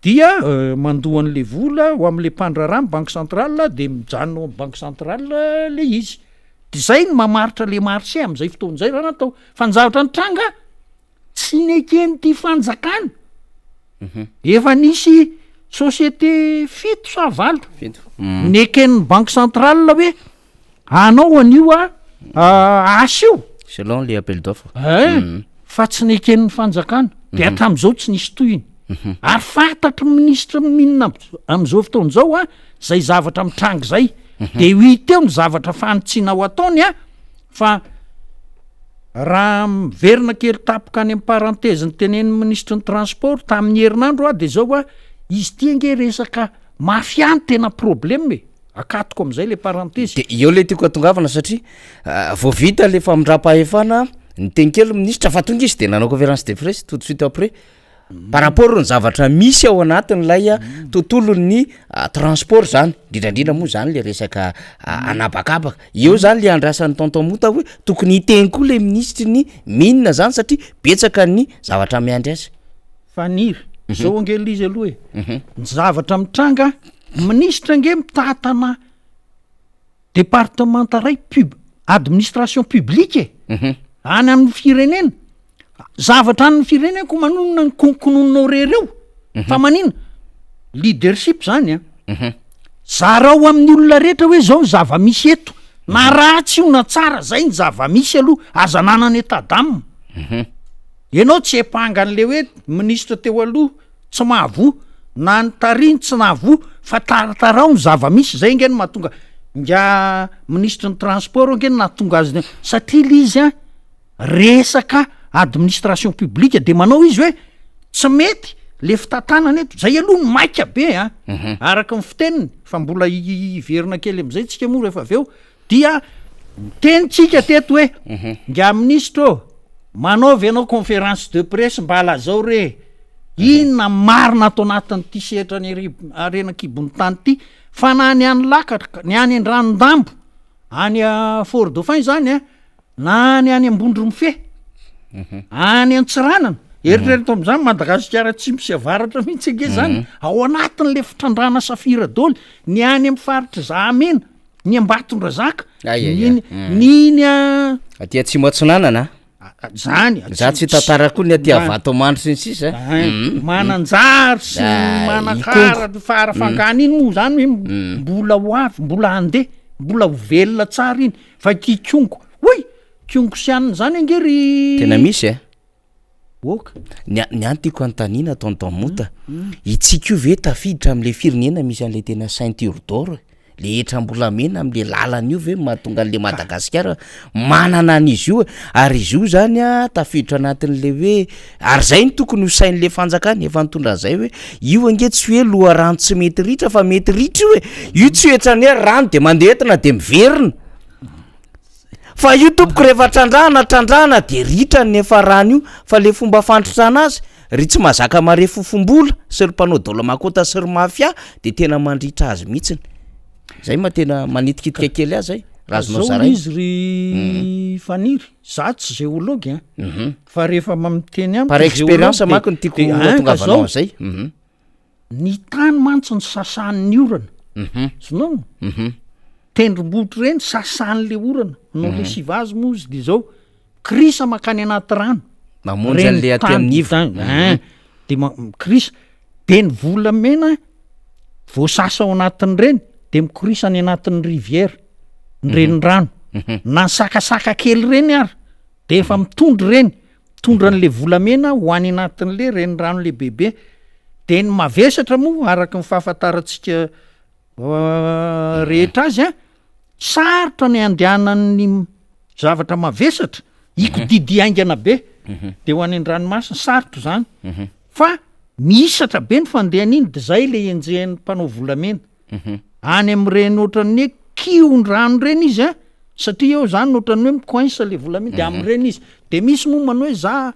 dia mandoa an'le vola ho am'le mpandraharaha ny banque centrale, de mijanona ao amin'ny banque centrale le izy. De zay no mamaritra le marché am'izay fotoana zay raha natao. Fa ny zavatra nitranga tsy neken'ity fanjakana. Efa nisy société 7 sa 8 7. Neken'ny banque centrale hoe anao an'io a asa io. Selon les appels d'offres. Eh, fa tsy neken'ny fanjakana. De hatramin'izao tsy nisy tohiny. Ary fantatry ny ministra minina am'izao fotoana izao a, zay zavatra mitranga zay. De ho hita eo ny zavatra fanitsiana ho ataony a, fa raha miverina kely tapoka any amin'ny parenthèse ny tenenin'ny ministre ny transport tamin'ny herinandro a, de zao a, izy ty ange resaka mafia ny tena problème e. Akatoko am'izay le parenthèse. De eo le tiako atongavana satria vao vita le famindram-pahefana, niteny kely ministra fa tonga izy de nanao conférence de presse tout de suite après. Par rapport ny zavatra misy ao anatin'ilay tontolon'ny transport zany, indrindrandrindra moa zany le resaka anabakabaka. Eo zany le andrasan'ny tonton Mota hoe tokony hiteny koa le ministre ny mine zany satria betsaka ny zavatra miandry azy. Faniry, zao ange le izy aloha e. Ny zavatra mitranga, ministra ange mitantana département ray pub administration publique e. Any amin'ny firenena. Zavatra any amin'ny firenena ko manonona ny konkonononao rery eo. Fa manina? Leadership zany an. Zarao amin'ny olona rehetra hoe zao ny zava-misy eto. Na ratsy io na tsara, zay ny zava-misy aloha, aza ananana état d'âme. Ianao tsy hiampanga an'le hoe minisitra teo aloha tsy mahavoa, na ny tarihiny tsy nahavoa, fa taratarao ny zava-misy, zay ange no mahatonga ingahy minisitry ny transport ange no nahatonga azy, satria le izy an resaka administration publique de manao izy hoe tsy mety le fitantanana eto, zay aloha no maika be an, araka ny fiteniny, fa mbola hiverina kely am'zay tsika moa rehefa avy eo, Dia niteny tsika teto hoe, Ingahy minisitra ô, manaova ianao conférence de presse mba lazao re inona ny marina ato anatin'ity sehatra ny harena an-kibon'ny tany ity, fa na ny any Lakatra, ny any Andranondambo, any Fort Dauphin izany an, na ny any Ambondromifehy, any Antsiranana, eritrereto amin'izany Madagasikara atsimo sy avaratra mihitsy ange izany, ao anatin'ilay fitrandrahana safira daholo, ny any amin'ny faritr'i Zahamena, Ny Ambatondrazaka, ny ny ny a. Aty atsimo atsinanana. Zany. Za tsy tantara koa ny aty Avatomandry sy ny sisa. Mananjary sy Manakara, Farafangana iny moa zany hoe mbola ho avy, mbola handeha, mbola ho velona tsara iny. Fa ity Ikongo, hoy! Ikongo sy anona zany ange ry. Tena misy e. Ok. Ny ny ahy tiako anontaniana tonton Mota, itsika io ve tafiditra am'le firenena misy an'le tena ceinture d'or e? Le hetram-bolamena am'le lalana io ve mahatonga an'le Madagasikara manana an'izy io e? Ary izy io zany a tafiditra anatin'le hoe ary zay no tokony ho sain'le fanjakana efa nitondra an'zay hoe io ange tsy hoe loharano tsy mety ritra fa mety ritra io e, io tsy ohatran'ny hoe rano de mandeha entina de miverina. Fa io tompoko rehefa trandrahana trandrahana de ritra ny niafarany io fa le fomba fandritrana azy ry tsy mahazaka mare fofom-bola sy ry mpanao dôla-makota sy ry mafia de tena mandritra azy mihitsiny zay ma tena manitikitika kely azy zay raha azonao Zao zaraina izy ry Faniry, za tsy géologue an, fa rehefa ma- miteny amiko par ny expérience géologue de manko no tiako de ein ka hatongavanao zao, an'izay mhm. ny tany mantsy no sasan'ny orana, azonao? Tendrombohitra ireny sasan'le orana, manao lessivage moa izy de zao, mikorisa mankany anaty rano, Mamonjy an'le aty amin'ny ivo. Ein, de ma- mikorisa, de ny volamena voasasa ao anatin'ireny de mikorisa any anatin'ny rivière, ny renirano, na ny sakasaka kely ireny ary de efa mitondra ireny, mitondra an'le volamena ho any anatin'le renirano lehibebe, de ny mavesatra moa araka ny fahafantarantsika rehetra azy an, sarotra ny andehanan'ny zavatra mavesatra, hikodidia haingana be de ho any an-dranomasina, sarotra zany fa mihisatra be ny fandehan'iny de zay le enjehin'ny mpanao volamena, any am'ireny ohatran'ny hoe kihon-drano reny izy an, satria eo zany ohatran'ny hoe mi-coince le volamena de am'ireny izy, de misy moa manao hoe za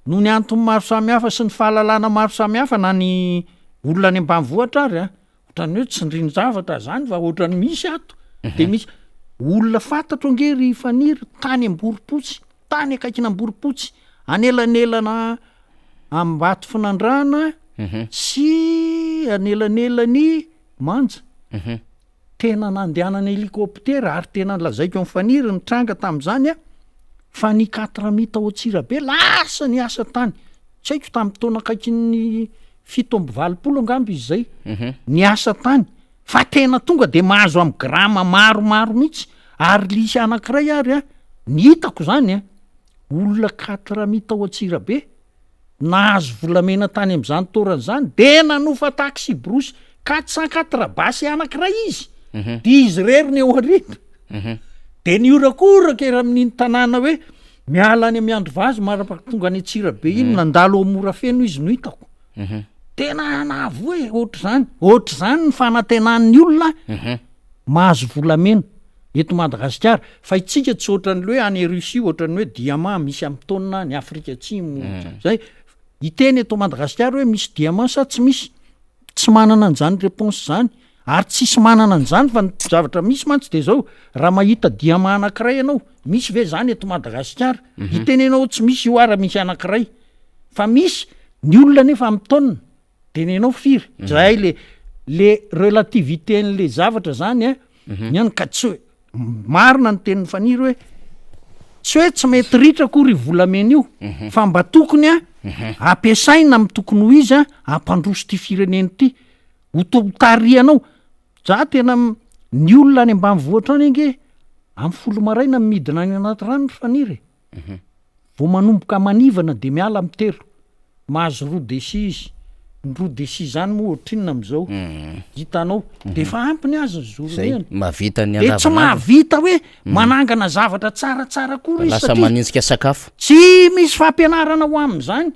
Noho ny antony maro samihafa sy ny fahalalana maro samihafa na ny olona any ambanivohitra ary an, ohatran'ny hoe tsindrin-javatra zany fa ohatran'ny misy ato, de misy olona fantatro ange ry Faniry tany Amborompotsy, tany akaikin'Amborompotsy, anelanelana Ambatofinandrahana sy anelanelan'i Manja. Tena nandehanana hélicoptère ary tena lazaiko amin'i Faniry ny tranga tamin'izany an, fa ny quatre mi tao Antsirabe lasa niasa tany, tsy haiko tamin'ny taona akaikin'ny 87 angamba izy zay, niasa tany, fa tena tonga de mahazo amin'ny grama maromaro mihitsy, ary lisy anankiray ary an, ny hitako zany an, olona quatre mi tao Antsirabe, Nahazo volamena tany amin'izany toerana izany dia nanofa taxi-brousse 404 basy anankiray izy, dia izy irery ny eo aoriana. Dia nihorakoraka ery amin'iny tanàna hoe miala any Miandrivazo mandrapahatonga any Antsirabe iny, nandalo ao Morafeno izy no hitako. Tena nahavoa e, ohatr'izany. Ohatr'izany ny fanantenan'ny olona mahazo volamena. Eto Madagasikara, fa itsika tsy ohatran'ny hoe any Russie ohatran'ny hoe diamant misy amin'ny taonina any Afrika Atsimo zay, hiteny eto Madagasikara hoe misy diamant sa tsy misy? Tsy manana an'izany réponse zany ary tsisy manana an'izany fa ny zavatra misy mantsy de zao, raha mahita diamant anankiray ianao, misy ve zany eto Madagasikara? Hiteny ianao hoe tsy misy io ara misy anankiray, fa misy ny olona nefa amin'ny taonina. De nenao firy? Zay le le relativité an'le zavatra zany a, ny any ka tsy hoe marina ny tenin'i Faniry hoe. Tsy hoe tsy mety ritra akory io volamena io fa mba tokony a ampiasaina amin'ny tokony ho izy a hampandroso ity firenena ity. Ho to- tarihanao. Za tena ny olona any ambanivohitra any ange amin'ny folo maraina midina any anaty rano ry Faniry e. Vao manomboka manivana de miala amin'ny telo. Mahazo roa deci izy. Ny roa deci zany moa ohatrinona amin'izao? Hitanao. De efa ampy ny azy ny Zay, journée-ny. mahavita ny De tsy andavanandro. mahavita hoe manangana zavatra tsaratsara akory izy Lasa satria manenjika sakafo. tsy misy fampianarana ho amin'izany.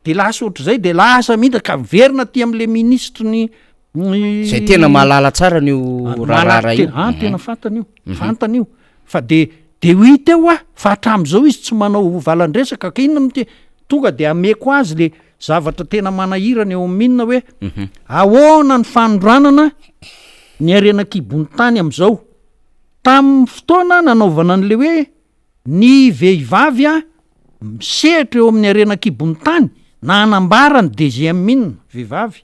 De lasa ohatr'izay de lasa mihitsy ka miverina aty amin'le minisitry ny ny Zay tena mahalala tsara an'io Mahalala raharaha io. tena, ah, tena fantany io, fantany io. Fa de de ho hita eo ah, fa hatramin'izao izy tsy manao valan-dresaka ka inona moa ty, tonga de ameko azy le zavatra tena manahirana eo amin'ny mine hoe ahoana ny fanondranana ny harena an-kibon'ny tany amin'izao. Tamin'ny fotoana nanaovana an'le hoe Ny vehivavy a, misehatra eo amin'ny harena an-kibon'ny tany na hanambara ny DGM mine, vehivavy.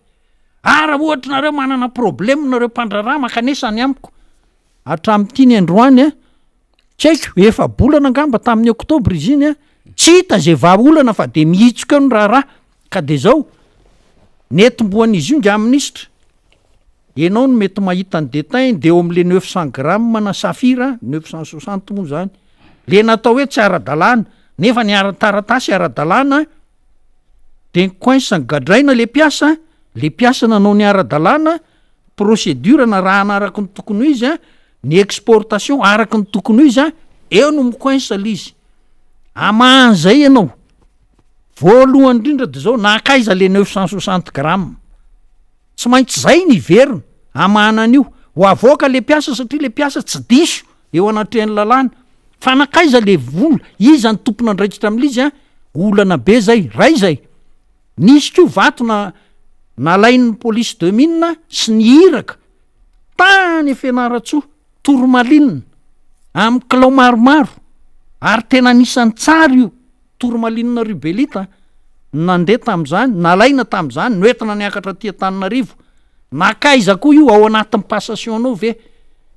Ah raha ohatra nareo manana problème nareo mpandraharaha mankanesa any amiko. Hatramin'ity ny androany a, tsy haiko, efa-bolana angamba tamin'ny octobre izy iny a, tsy hita izay vahaolana fa de mihitsoka eo ny raharaha. Ka de zao, nentim-boan'izy io ingahy minisitra, Enao no mety mahita ny détail de eo amle 900 grammes na saphir 960 moa zany le natao hoe tsy ara-dalàna nefa ny ara-taratasy ara-dalàna de ny coince gadraina le mpiasa le mpiasa nanao ny ara-dalàna procédure narahana araky ny tokony ho izy a ny exportation araky ny tokony ho izy a eo no mi-coince le izy amahan'izay ianao voalohany indrindra de zao nankaiza le 960 grammes Tsy maintsy zay ny hiverina hamahana an'io. Ho avoaka le mpiasa satria le mpiasa tsy diso eo anatrehan'ny lalàna. Fa nankaiza le vola? Iza ny tompon'andraikitra amin'izy an? Olana be zay. Ray zay. Nisy koa vato na nalain'ny police de mine sy ny iraka tany Fianarantsoa, tourmaline, amin'ny kilao maromaro ary tena anisan'ny tsara io. Tourmaline rubellite no nandeha tamin'izany, nalaina tamin'izany, noentina niakatra aty Antananarivo. Nankaiza koa io? Ao anatin'ny passation-nao ve?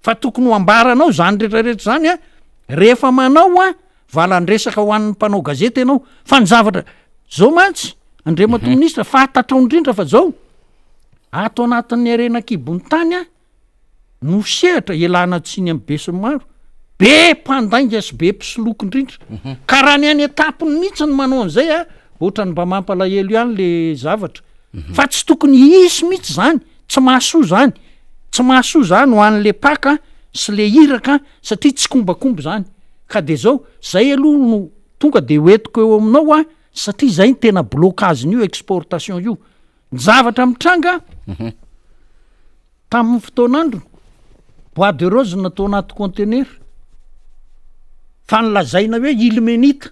Fa tokony ho ambaranao izany rehetra rehetra izany an, rehefa manao an, valan-dresaka ho an'ny mpanao gazety ianao. Fa ny zavatra, zao mantsy, Andriamatoa Minisitra, fantatrao indrindra fa zao, ato anatin'ny harena an-kibon'ny tany an, no sehatra ialana tsiny amin'ny besinimaro, be mpandainga sy be mpisoloky indrindra, ka raha ny any an-tampony mihitsy no manao an'izay a, ohatran'ny mba mampalahelo ihany le zavatra, fa tsy tokony hisy mihitsy zany, tsy mahasoa zany, tsy mahasoa zany ho an'le mpaka sy le iraka satria tsikombakomba zany, ka de zao, zay aloha no tonga de hoentiko eo aminao a, satria zay no tena blocage-n'io exportation io, ny zavatra mitranga Tamin'ny fotoan'androny, bois de rose no natao anaty conteneur, fa nolazaina hoe ilmenite.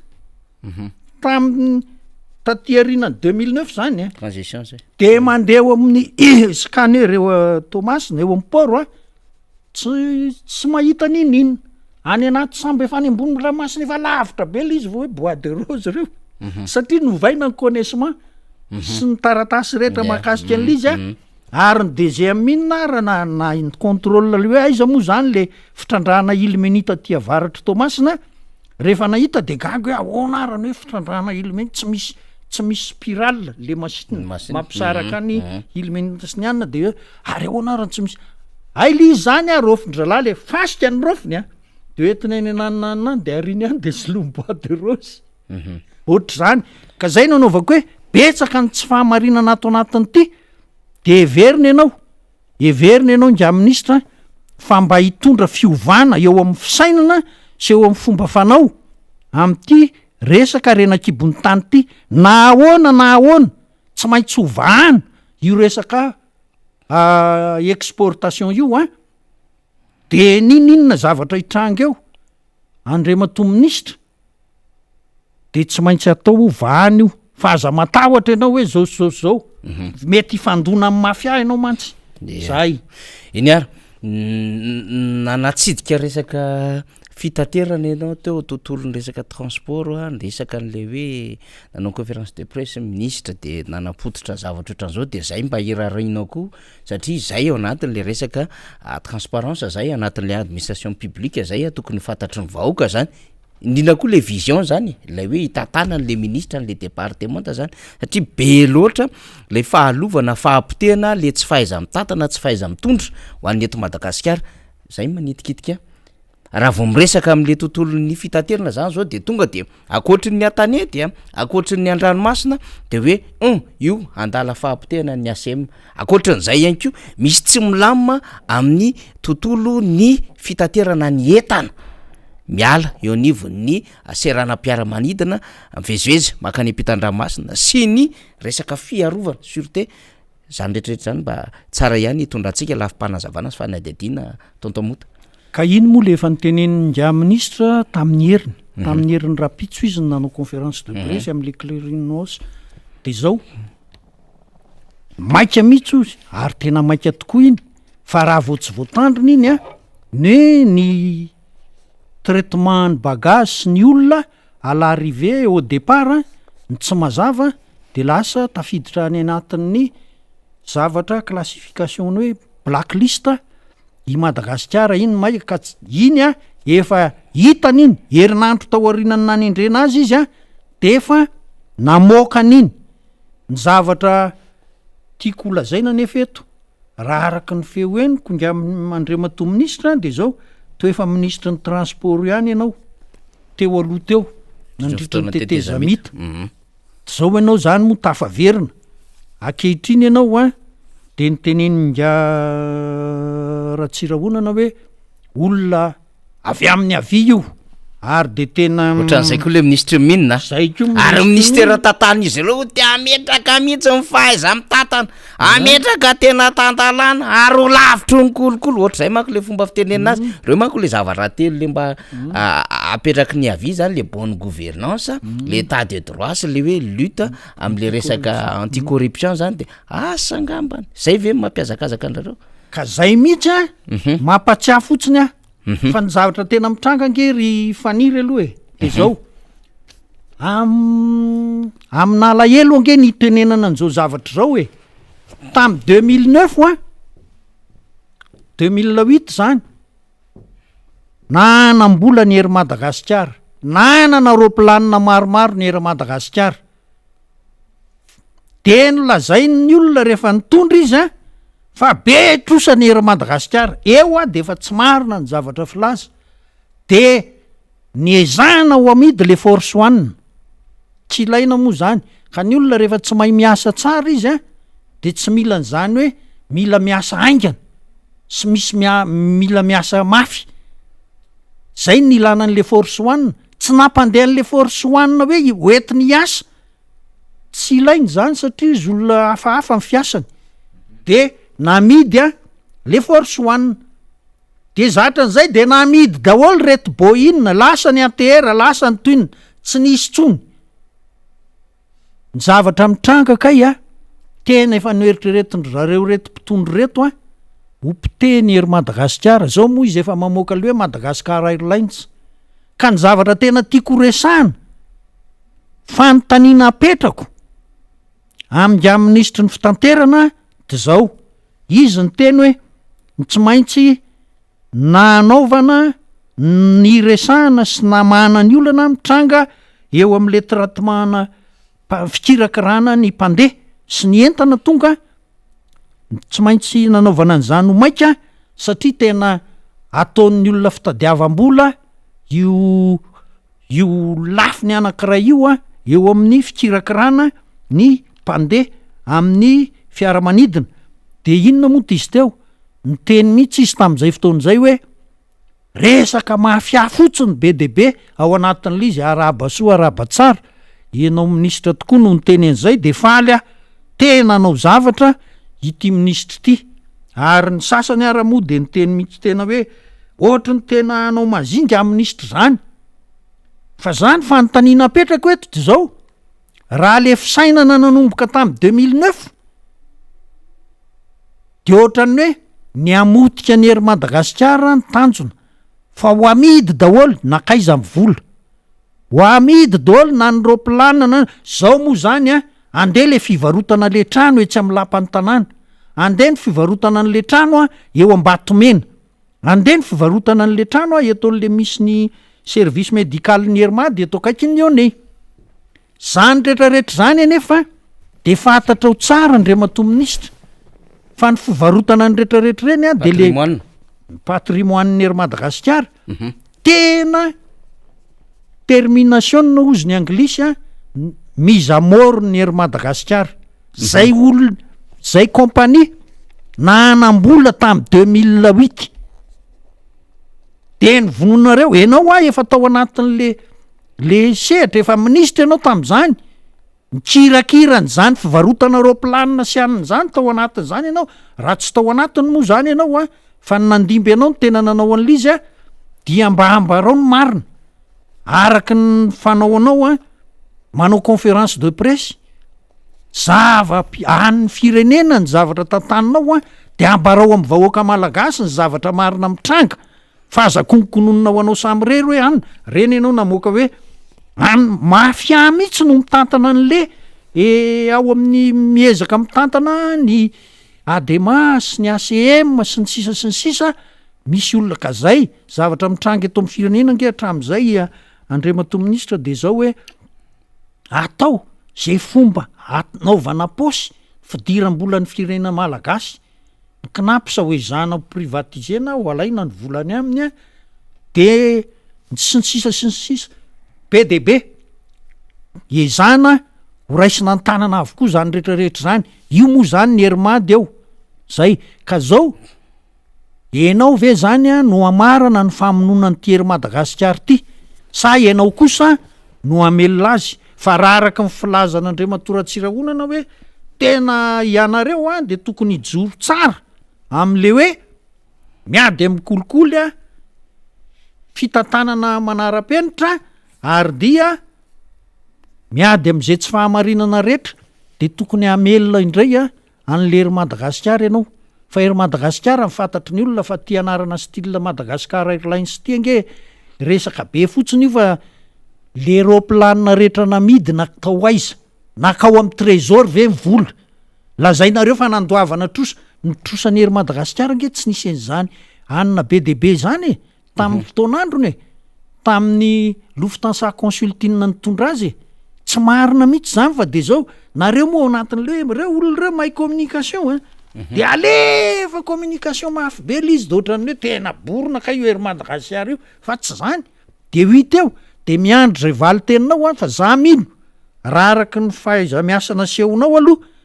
Tamin'ny taty aorianan'ny 2009 zany a, Transition zay. de mandeha eo amin'ny scanner eo Toamasina, eo amin'ny port a, tsy tsy mahita n'inon'inona, any anaty sambo efa any ambony ranomasina efa lavitra be le izy vao hoe bois de rose reo, satria novaina ny connaissement sy ny taratasy rehetra mahakasika an'le izy a. Ary ny DGM inona ary na na ny contrôle le hoe aiza moa zany le fitrandrahana ilmenite aty avaratr'i Toamasina, rehefa nahita de gaga hoe ahoana ary ny hoe fitrandrahana ilmenite tsy misy tsy misy spirale le machine Ny machine. mampisaraka ny ilmenite sy ny anona de hoe ary ahoana ary ny tsy misy, hay le izy zany a raofin-dralahy le fasika ny raofiny a, de hoentiny any ananona any de ariny any de soloiny bois de rose. Ohatr'izany. Ka zay no anaovako hoe betsaka ny tsy fahamarinana ato anatin'ity de heverina ianao, heverina ianao ingahy minisitra fa mba hitondra fiovana eo amin'ny fisainana sy eo amin'ny fomba fanao amin'ity resaka harena an-kibon'ny tany ity, na ahoana na ahoana tsy maintsy hovahana io resaka exportation io an, de n'inon'inona zavatra hitranga eo Andriamatoa minisitra de tsy maintsy atao ho vahana io fa aza matahotra ianao hoe zao sy zao sy zao mety hifandona amin'ny mafia ianao mantsy zay. Eny ary, nanatsidika resaka fitaterana ianao teo tontolon'ny resaka transport a, niresaka an'le hoe nanao conférence de presse ny minisitra de nanapototra zavatra ohatran'izao de zay mba irarianao koa satria zay ao anatin'le resaka transparence zay anatin'le administration publique zay tokony ho fantatry ny vahoaka zany. Indrindra koa le vision zany e, lay hoe hitantanany le ministra an'le departemanta zany satria be loatra lay fahalovana, fahapotehana, le tsy fahaiza-mitantana, tsy fahaiza-mitondra ho an'ny eto Madagasikara, zay manitikitika ahy. Raha vao miresaka am'le tontolon'ny fitaterana zany zao de tonga de ankoatry ny an-tanety a, ankoatry ny an-dranomasina de hoe hum io handala fahapotehana ny ACM. Ankoatran'izay ihany koa misy tsy milamina amin'ny tontolon'ny fitaterana ny entana miala eo anivon'ny seranam-piaramanidina mivezivezy mankany ampitan-dranomasina sy ny resaka fiarovana sûreté. Zany rehetrarehetra zany mba tsara ihany hitondrantsika lafim-panazavana sy fanadihadiana Tonton Mota. Ka iny moa le efa notenenin'ingahy minisitra tamin'ny heriny, tamin'ny heriny rahampitso izy no nanao conférence de presse amin'le Clearing House de zao, maika mihitsy ozy ary tena maika tokoa iny fa raha vao tsy voatandrina iny an, ny ny traitement ny bagage sy ny olona à l'arrivée au départ ny tsy mazava de lasa tafiditra any anatin'ny zavatra classification ny hoe black list i Madagasikara iny may ka ts- iny an efa hitany iny herinandro tao aorianan'ny nanendrena azy izy an de efa namoaka an'iny, ny zavatra tiako ho lazaina anefa eto raha araka ny feo henoko ingahy Andriamatoa minisitra de zao toa efa minisitry ny transport ihany ianao teo aloha teo nandritra ny tetezamita. Zao ianao zany moa tafaverina, ankehitriny ianao an de notenenin'ingahy Ratsirahonana hoe olona avy amin'ny havia io ary de tena Ohatran'izay koa le minisitry ny mines a. Zay koa Ary minisitry ny ministera mines. tantanin'izy ireo te hametraka mihitsy ny fahaiza-mitantana, hametraka tena tan-dalàna ary ho lavitry ny kolikoly, ohatr'izay manko le fomba fitenenana azy, reo manko le zavatra telo le mba apetraky ny havia zany le bonne gouvernance, le état de droit sy le hoe lutte am'le resaka anti corruption zany de asa angambany, zay ve no mampihazakazaka andrareo? Ka zay mihitsy an, mampatsiahy fotsiny aho fa ny zavatra tena mitranga ange ry Faniry aloha e, de zao, am- amin'alahelo ange ny itenenana an'izao zavatra izao e, tamy 2009 an, 2008 zany, Nanam-bola ny Air Madagasikara, nanana roaplanina maromaro ny Air Madagasikara. Dia nolazain'ny olona rehefa nitondra izy an, fa be trosa ny Air Madagasikara. Eo an dia efa tsy marina ny zavatra filaza. Dia niezahana ho amidy le Force One. Tsy ilaina moa izany. Ka ny olona rehefa tsy mahay miasa tsara izy an, dia tsy mila an'izany hoe mila miasa haingana. sy misy mia mila miasa mafy, zay ny nilana an'le force one, tsy nampandeha an'le force one hoe ho entiny hiasa, tsy ilainy zany satria izy olona hafahafa ny fiasany, de namidy an le force one, de zatra an'izay de namidy daholo reto Boeing, lasa ny ATR, lasa ny tohiny, tsy nisy tsony. Ny zavatra mitranga kay a, tena efa noeritreretin-dry zareo ireto mpitondra ireto a, ho potehiny Air Madagasikara, zao moa izy efa mamoaka le hoe Madagascar Airlines. Ka ny zavatra tena tiako ho resahana, fanontaniana apetrako amin'ingahy minisitry ny fitanterana de zao, izy niteny hoe ny tsy maintsy nanaovana niresahana sy namahana ny olana mitranga eo amin'ilay traitement-na fikirakirana ny mpandeha sy ny entana tonga, tsy maintsy nanaovana an'izany ho maika satria tena ataon'ny olona fitadiavam-bola io io lafiny anankiray io an, eo amin'ny fikirakirana ny mpandeha amin'ny fiaramanidina, de inona moa ty izy teo? Niteny mihitsy izy tamin'izay fotoana izay hoe, Resaka mafia fotsiny be dia be ao anatin'ilay izy, arahaba soa arahaba tsara, ianao minisitra tokoa no niteny an'izay dia faly aho, tena hanao zavatra ity minisitra ity, ary ny sasany ara moa dia niteny mihitsy tena hoe ohatry ny tena hanao mazinga amin'ny minisitra izany, fa za ny fanontaniana apetrako eto dia izao, raha le fisainana nanomboka tamin'ny 2009, De ohatran'ny hoe ny hamotika ny Air Madagasikara ny tanjona fa ho amidy daholo nankaiza ny vola? Ho amidy daholo na ny roplanina na zao moa zany an, andeha le fivarotana le trano etsy amin'ny lapan'ny tanàna, andeha ny fivarotana an'le trano an eo Ambatomena, andeha ny fivarotana an'le trano an eto an'le misy ny. service médical ny Air Mad eto akaikin'ny One. Zany retraretra zany anefa de fantatrao tsara Andriamatoa Minisitra fa ny fivarotana ny retraretra ireny de le Patrimoine. patrimoine ny Air Madagasikara tena termination hozy ny anglisy a, mise à mort ny Air Madagasikara. Zay olona zay compagnie nanam-bola tamy 2008 de ny vononareo enao a efa tao anatin'le le sehatra, efa minisitra ianao tam'zany, mikirakirany zany fivarotana roplanina sy aniny zany tao anatin'zany ianao. Raha tsy tao anatiny moa zany ianao a, fa ny nandimby anao no tena nanao an'le izy a, dia mba ambarao ny marina araky ny fanao anao a, manao conférence de presse zava an'ny firenena ny zavatra tantaninao a, de ambarao amy vahoaka malagasy ny zavatra marina mitranga, fa aza kononkononina ho anao samy rery hoe any reny ianao namoaka hoe any mafia mihitsy no mitantana an'le e ao amin'ny miezaka mitantana ny ADEMA sy ny ACM sy ny sisa sy ny sisa. Misy olona ka zay zavatra mitranga eto amin'ny firenena ange hatramin'izay, Andriamatoa Minisitra, de zao hoe atao zay fomba anaovana paosy fidiram-bolan'ny firenena malagasy. Ny CNaPS ho ezahana ho privatisena, ho alaina ny volany aminy a, de sy ny sisa sy ny sisa be de be, ezahana ho raisina an-tanana avokoa zany rehetrarehetra zany. Io moa zany ny Air Mad eo zay ka zao. Enao ve zany a no hamarana ny famonoana an'ity Air Madagasikara ity sa ianao kosa no hamelona azy? Fa raha araka ny filazan'Andriamatoa Ratsirahonana hoe tena ianareo a de tokony hijoro tsara am'le hoe miady amin'ny kolikoly a, fitantanana manara-penitra ary dia miady am'izay tsy fahamarinana rehetra, de tokony hamelona indray a an'le Air Madagasikara ianao. Fa Air Madagasikara ny fantatry ny olona fa ty anarana style Madagascar Airlines ty ange resaka be fotsiny io, fa le roplanina rehetra namidy natao aiza? Nakao amin'ny trésor ve ny vola? Lazainareo fa nandoavana trosa, ny trosan'ny Air Madagasikara ange tsy nisy an'izany anona be dia be zany e, tamin'ny fotoan'androny e, tamin'ny Lufthansa Consulting nitondra azy e. Tsy marina mihitsy zany fa de zao nareo moa ao anatin'le hoe reo olona reo mahay communication a, de alefa communication mafy be le izy, de ohatran'ny hoe tena borona kay io Air Madagasikara io, fa tsy zany. De ho hita eo, de miandry zay valin-teninao a, fa za mino raha araky ny fahaiza-miasa nasehonao aloha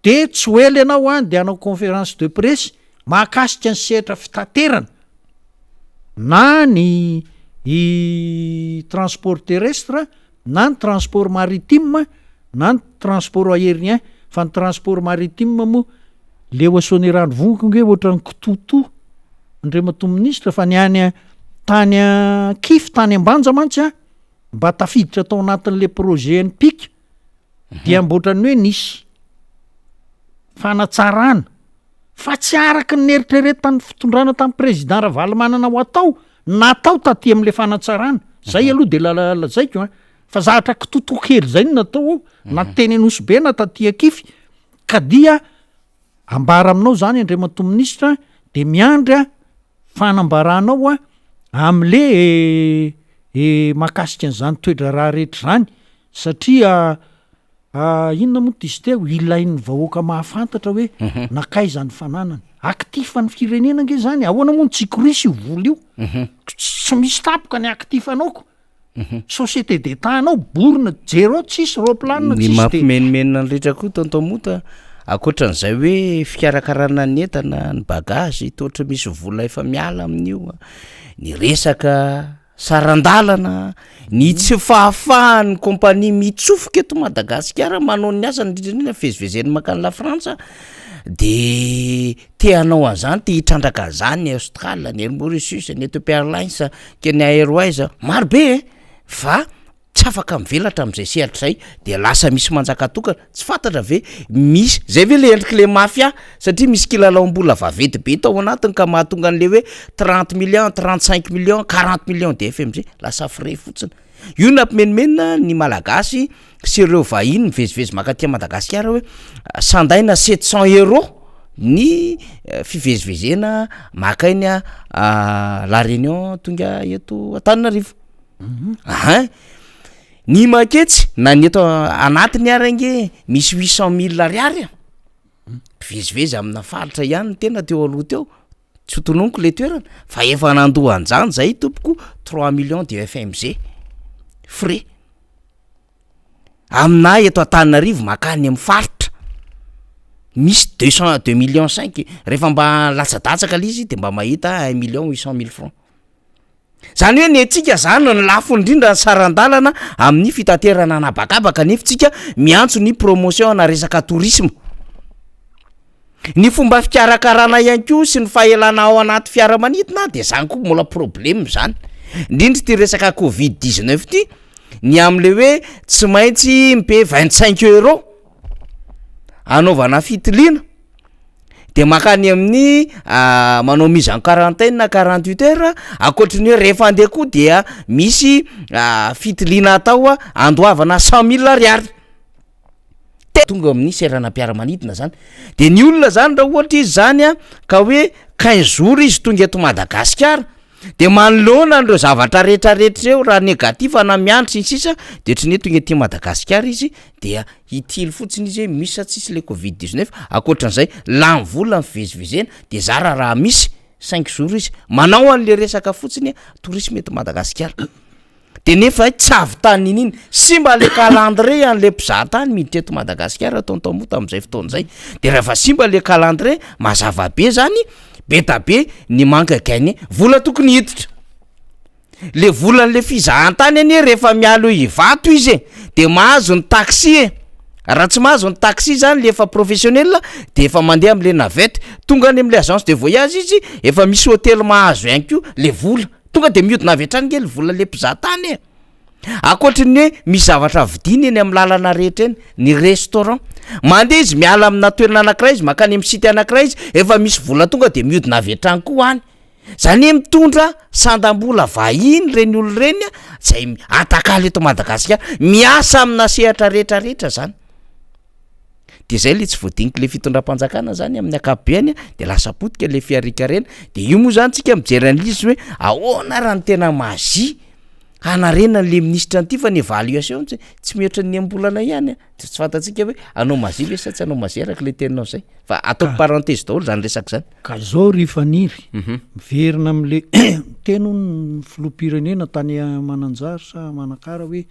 de tsy ho ela ianao a de hanao conférence de presse mahakasika ny sehatra fitaterana na ny i transport terrestre na ny transport maritime na ny transport aérien. Fa ny transport maritime moa leo asoan'ny voniko nge ohatran'ny kitoto, Andriamatoa Minisitra, fa ny any tany Ankify tany Ambanja mantsy a mba tafiditra tao anatin'le projet ny PIC dia mba ohatran'ny hoe nisy fanatsarana fa tsy araky ny eritreretan'ny fitondrana tamin'ny président Ravalomanana ho atao natao taty am'le fanatsarana zay aloha de lazaiko a, fa zavatra kitoto kely zay no natao ao na teny Anosy Be na taty Ankify. Ka dia ambara aminao zany, Andriamatoa Minisitra, de miandry a fanambaranao a am'le e mahakasika an'izany toe-draharaha rehetra zany, satria inona moa ty izy teo ilain'ny vahoaka mahafantatra hoe nankaiza ny fananany actif ny firenena nge zany. Ahoana moa ny tsy korisy io vola io? Tsy misy tapoka ny actif anaoko, société d'état anao borona jereo, tsisy roplanina. Ny tsisy de mampimenomenona ny rehetra koa, tonton Mota, ankoatran'izay hoe fikarakarana ny entana, ny bagazy to ohatra misy vola efa miala amin'io a, ny resaka saran-dalana, ny tsy fahafahan'ny compagnie mitsofoka eto Madagasikara manao ny asany, indrindra indrindra fivezivezeny mankany La Frantsa, de te hanao an'zany, te hitrandraka an'zany ny Austral, ny Air Mauritius, ny Ethiopia Airlines, Kenya Airways, maro be e, fa tsy afaka mivelatra am'zay sehatra zay, de lasa misy manjaka tokana, tsy fantatra ve misy zay ve le endriky le mafia, satria misy kilalaom-bola vaventy be tao anatiny ka mahatonga an'le hoe 30 millions, 35 millions, 40 millions de FMG lasa frais fotsiny. Io nampimenomenona ny malagasy sy ireo vahiny mivezivezy mankaty Madagasikara hoe sandaina 700 euros ny fivezivezena maka iny a La Réunion tonga eto Antananarivo. Ahin! Ny maketsy na ny eto anatiny ary ange misy huit cent mille ariary a! Mpivezivezy amina faritra ihany ny tena teo aloha teo, tsy ho tononiko le toerana fa efa nandoa an'zany zay tompoko trois millions de FMG frais. Aminà eto Antananarivo mankany amin'ny faritra, misy deux cent deux millions cinq, rehefa mba latsadatsaka le izy de mba mahita un million huit cent mille francs. Zany hoe ny antsika zany no lafo indrindra ny saran-dalana amin'ny fitaterana an'habakabaka nefa tsika miantso ny promotion ana resaka tourisme. Ny fomba fikarakarana ihany koa sy ny fahelana ao anaty fiaramanidina de zany koa mbola problème zany, indrindra ity resaka covid 19 ity, ny am'le hoe tsy maintsy mi-payer 25 euros anaovana fitiliana de mankany amin'ny manao mise en quarantaine 48 heures, ankoatry ny hoe rehefa andeha koa dia misy fitiliana atao andoavana cent mille ariary. Tonga amin'ny seranam-piaramanidina zany, de ny olona zany raha ohatra izy zany a ka hoe quinze jours izy tonga eto Madagasikara de manoloana an'ireo zavatra rehetrarehetra ireo raha négatif na miandry sy ny sisa de ohatran'ny hoe tonga aty Madagasikara izy dia hitily fotsiny izy hoe misy sa tsisy le covid 19, ankoatran'izay lany vola mivezivezena de zara raha misy cinq jours izy manao an'le resaka fotsiny tourisme eto Madagasikara. De nefa tsy avy tany n'inona, simba le calendrier an'le mpizaha tany miditra eto Madagasikara tonton moa tamin'izay fotoana izay, de rehefa simba le calendrier mazava be zany, be da be ny manque à gagner, vola tokony hiditra, le volan'le fizahan-tany anie rehefa miala eo Ivato izy e, de mahazo ny taxi e, raha tsy mahazo ny taxi zany le efa professionnel de efa mandeha am'le navette, tonga any am'le agence de voyage izy efa misy hôtely mahazo ihany koa le vola. Tonga de mihodina avy hatrany nge le vola le mpizaha tany e! Ankoatry ny hoe misy zavatra vidiana eny amin'ny lalana rehetra eny, ny restaurant, mandeha izy miala amina toerana anakiray izy mankany amin'ny site anakiray izy efa misy vola tonga de mihodina avy hatrany koa any, zany hoe mitondra sandam-bola vahiny reny olona reny a, zay atakalo eto Madagasikara, miasa amina sehatra rehetra rehetra zany. De zay le tsy voadinik'le fitondram-panjakana zany amin'ny ankapobeany de lasa potika le fiharian-karena, de io moa zany tsika mijery an'le izy hoe ahoana raha ny tena magie hanarena an'le minisitra an'ity fa ny évaluation tsy tsy mihoatra ny enim-bolana ihany a, de tsy fantatsika hoe hanao magie ve sa tsy hanao magie araka le teninao zay, fa ataoko parenthèse daholo zany resaka zany. Ka zao ry Faniry, miverina am'le niteny hono ny filoham-pirenena tany Mananjary sa Manakara hoe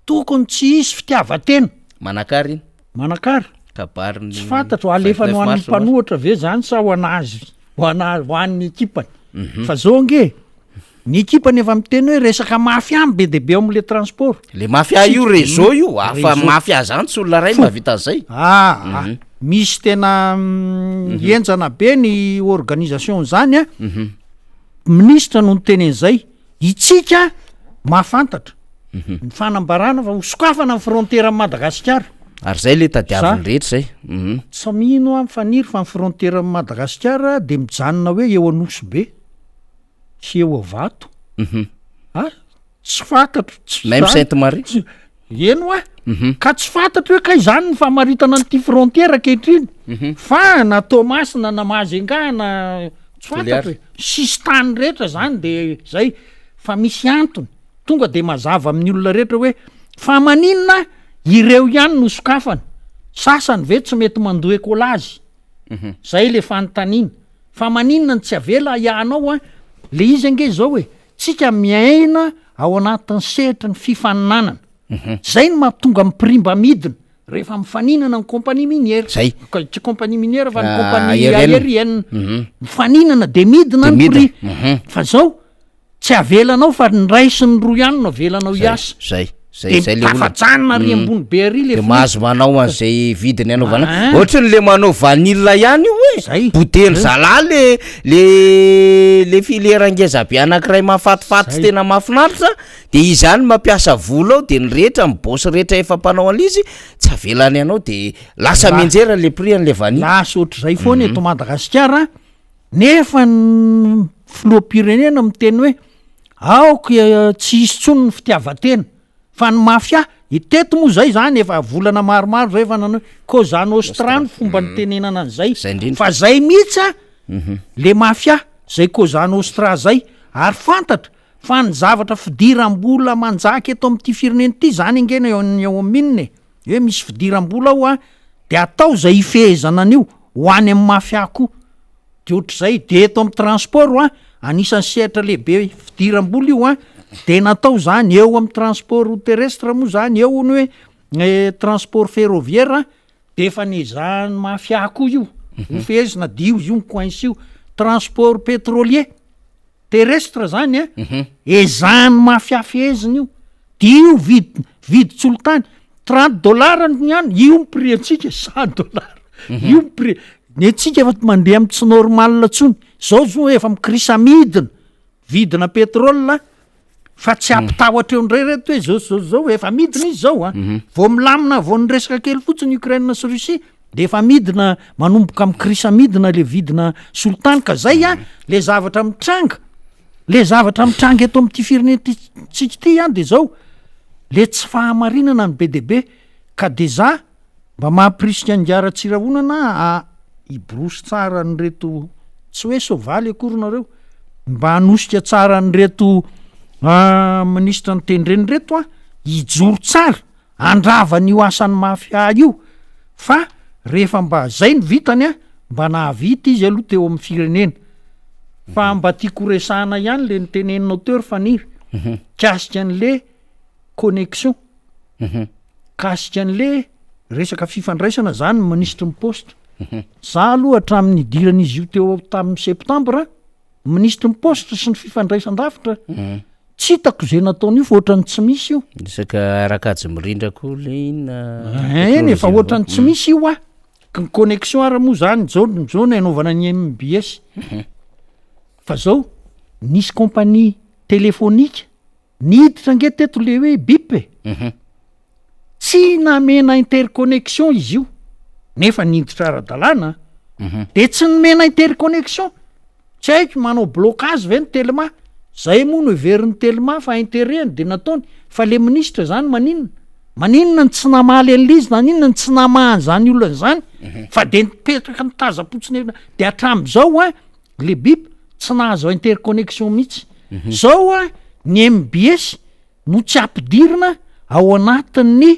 Tokony tsy hisy fitiavan-tena. Manakara iny. Manakara? Kabarin'ny Tsy fantatro, alefany ho an'ny mpanohitra ve zany sa ho an'azy, ho ana- ho an'ny ekipany. Fa zao ange, ny ekipany efa miteny hoe resaka mafia be dia be ao am'le transport. Le mafia io réseau io, hafa mafia zany tsy olona ray mahavita an'izay. Aa, misy tena henjana be ny organisation zany a, minisitra no niteny an'izay. Itsika mahafantatra ny fanambarana fa ho sokafana ny frontière amin'i Madagasikara. Ary zay le tadiavin'ny rehetra zay. Tsy mino aho Faniry fa ny frontière amin'i Madagasikara dia mijanona hoe eo Anosibe sy eo Ivato. Ah, tsy fantatro, tsy Même Sainte Marie. Tsy, eny hoa, ka tsy fantatro hoe kay zany ny famaritana an'ity frontière ankehitriny. Fa na Toamasina na Majunga na tsy fantatro e, sisintany rehetra zany de zay, fa misy antony, tonga de mazava amin'ny olona rehetra hoe fa maninona ireo ihany no sokafana, sasany ve tsy mety mandoa écolage, zay le fanontaniana, fa maninona no tsy avela hianao an, le izy ange zao e, tsika miaina ao anatin'ny sehatry ny fifaninanana, zay no mahatonga ny prix mba midina. Rehefa mifaninana ny compagnie minière. Zay. Ka tsy compagnie minière fa ny ah, compagnie aérienne. Mhm. Mifaninana de midina ny prix. Mhm. Fa zao tsy avelanao fa ny ray sy ny roa ihany no avelanao hiasa. Zay. Zay zay le olona. Tafajanona ary mhm. ambony be ary le. De mahazo manao an'izay vidiny anaovana. Ah. Ohatry ny le manao vanille ihany io e. Zay. Bodely zalahy le le le filière ngeza be anankiray mahafatifaty tena mahafinaritra. De izy ihany mampiasa vola ao de ny rehetra ny boss rehetra efa mpanao an'izy tsy avelany anao de lasa mianjera le prix an'le vanille. Lasa ohatr'izay foana eto Madagasikara nefa ny filoham-pirenena miteny hoe aoka tsy hisy intsony ny fitiavan-tena fa ny mafia, teto moa zay zany efa volana maromaro zay efa nanao hoe Cosa Nostra ny fomba nitenenana an'izay Zay indrindra. fa zay mihitsy an le mafia zay Cosa Nostra zay ary fantatra. Fa ny zavatra fidiram-bola manjaka eto amin'ity firenena ity zany ange ny ao amin'ny mine e. Hoe misy fidiram-bola ao an, de atao izay hifehezana an'io ho any amin'ny mafia koa. De ohatr'izay, de eto amin'ny transport an, anisan'ny sehatra lehibe fidiram-bola io an, de natao zany eo amin'ny transport terrestre moa zany, eo hono hoe transport ferroviaire de efa nezahan'ny mafia koa io hofehezina, de io izy io mi-coince io. Transport pétrolier. Terrestre zany a, ezahan'ny mafia fehezina io, de io vid- vidin-tsolitany 30 dollars ny any, io ny prix antsika 100 dollars, io ny prix, ny antsika efa mandeha amin'ny tsy normal intsony, zao zao efa mikrisa midina vidina pétrole fa tsy hampitahotra eo indray reto hoe zao sy zao sy zao, efa midina izy zao a, vao milamina vao niresaka kely fotsiny Ukraine sy Russie de efa midina manomboka mikrisa midina le vidina solitany ka zay a le zavatra mitranga, le zavatra mitranga eto amin'ity firenentsika ity an de zao le tsy fahamarinana no be de be ka de za Mba mampirisika an'i Ratsirahonana a hiborosy tsara an'ireto, tsy hoe soavaly akory nareo, mba hanosika tsara an'ireto minisitra notendreny ireto an, hijoro tsara, handrava an'io asan'ny mafia io, fa rehefa mba zay no vitany an, mba nahavita izy aloha teo amin'ny firenena. Fa mba tiako ho resahana ihany le noteneninao teo ry Faniry, mikasika an'le connexion. Mikasika an'le resaka fifandraisana zany ny minisitry ny poste. Za aloha hatramin'ny nidiran'izy io teo tamin'ny septambra, minisitry ny poste sy ny fifandraisan-davitra, tsy hitako izay nataony io fa ohatran'ny tsy misy io. Resaka ara-kajy mirindra koa le inona Eny e, fa ohatran'ny tsy misy io ah. Ny connexion ary moa zany zao zao no anaovana ny MBS. Fa zao, nisy compagnie téléphonique Niditra ange teto le hoe bip e! Tsy namena interconnexion izy io, nefa niditra ara-dalàna an! De tsy nomena interconnexion, tsy haiko manao blocage ve ny telma, zay moa no heverin'ny telma fa interet-ny de nataony, fa le minisitra zany maninona? Maninona no tsy namaly an'le izy, naninona no tsy namaha an'zany olana zany, fa de nipetraka nitazam-potsiny de hatramin'izao an! Le bip tsy nahazo interconnexion mihitsy. Zao a ny mbs no tsy ampidirina ao anatin'ny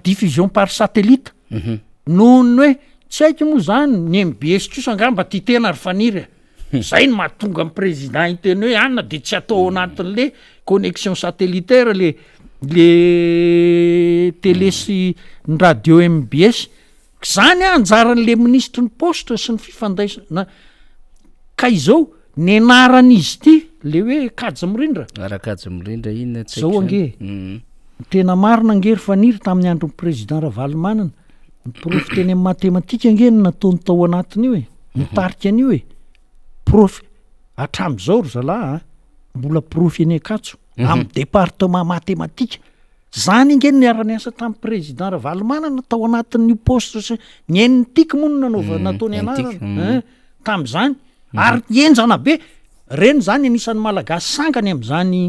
diffusion par satellite. Noho ny hoe tsy haiko moa zany ny mbs kosa angamba tia tena ry Faniry a. Zay no mahatonga ny président hiteny hoe anona de tsy atao ao anatin'le connexion satellitaire le le télé sy ny radio mbs. Zany an anjaran'le minisitry ny paositra sy ny fifandraisana ka izao ny anaran'izy ity le hoe kajy mirindra. Ara-kajy mirindra inona tsy haiko Zao ange e, ny tena marina ange ry Faniry tamin'ny andron'ny président Ravalomanana, ny prof teny amin'ny matematika ange no nataony tao anatin'io e, nitarika an'io e, prof hatramin'izao ry zalahy a, mbola prof eny Ankatso amin'ny département matematika. Zany ange no niara-niasa tamin'ny président Ravalomanana tao anatin'io poste sy ny NTIC moa no nanaova nataony anarana hein tamin'izany ary henjana be reny zany anisan'ny malagasy sangany amin'izany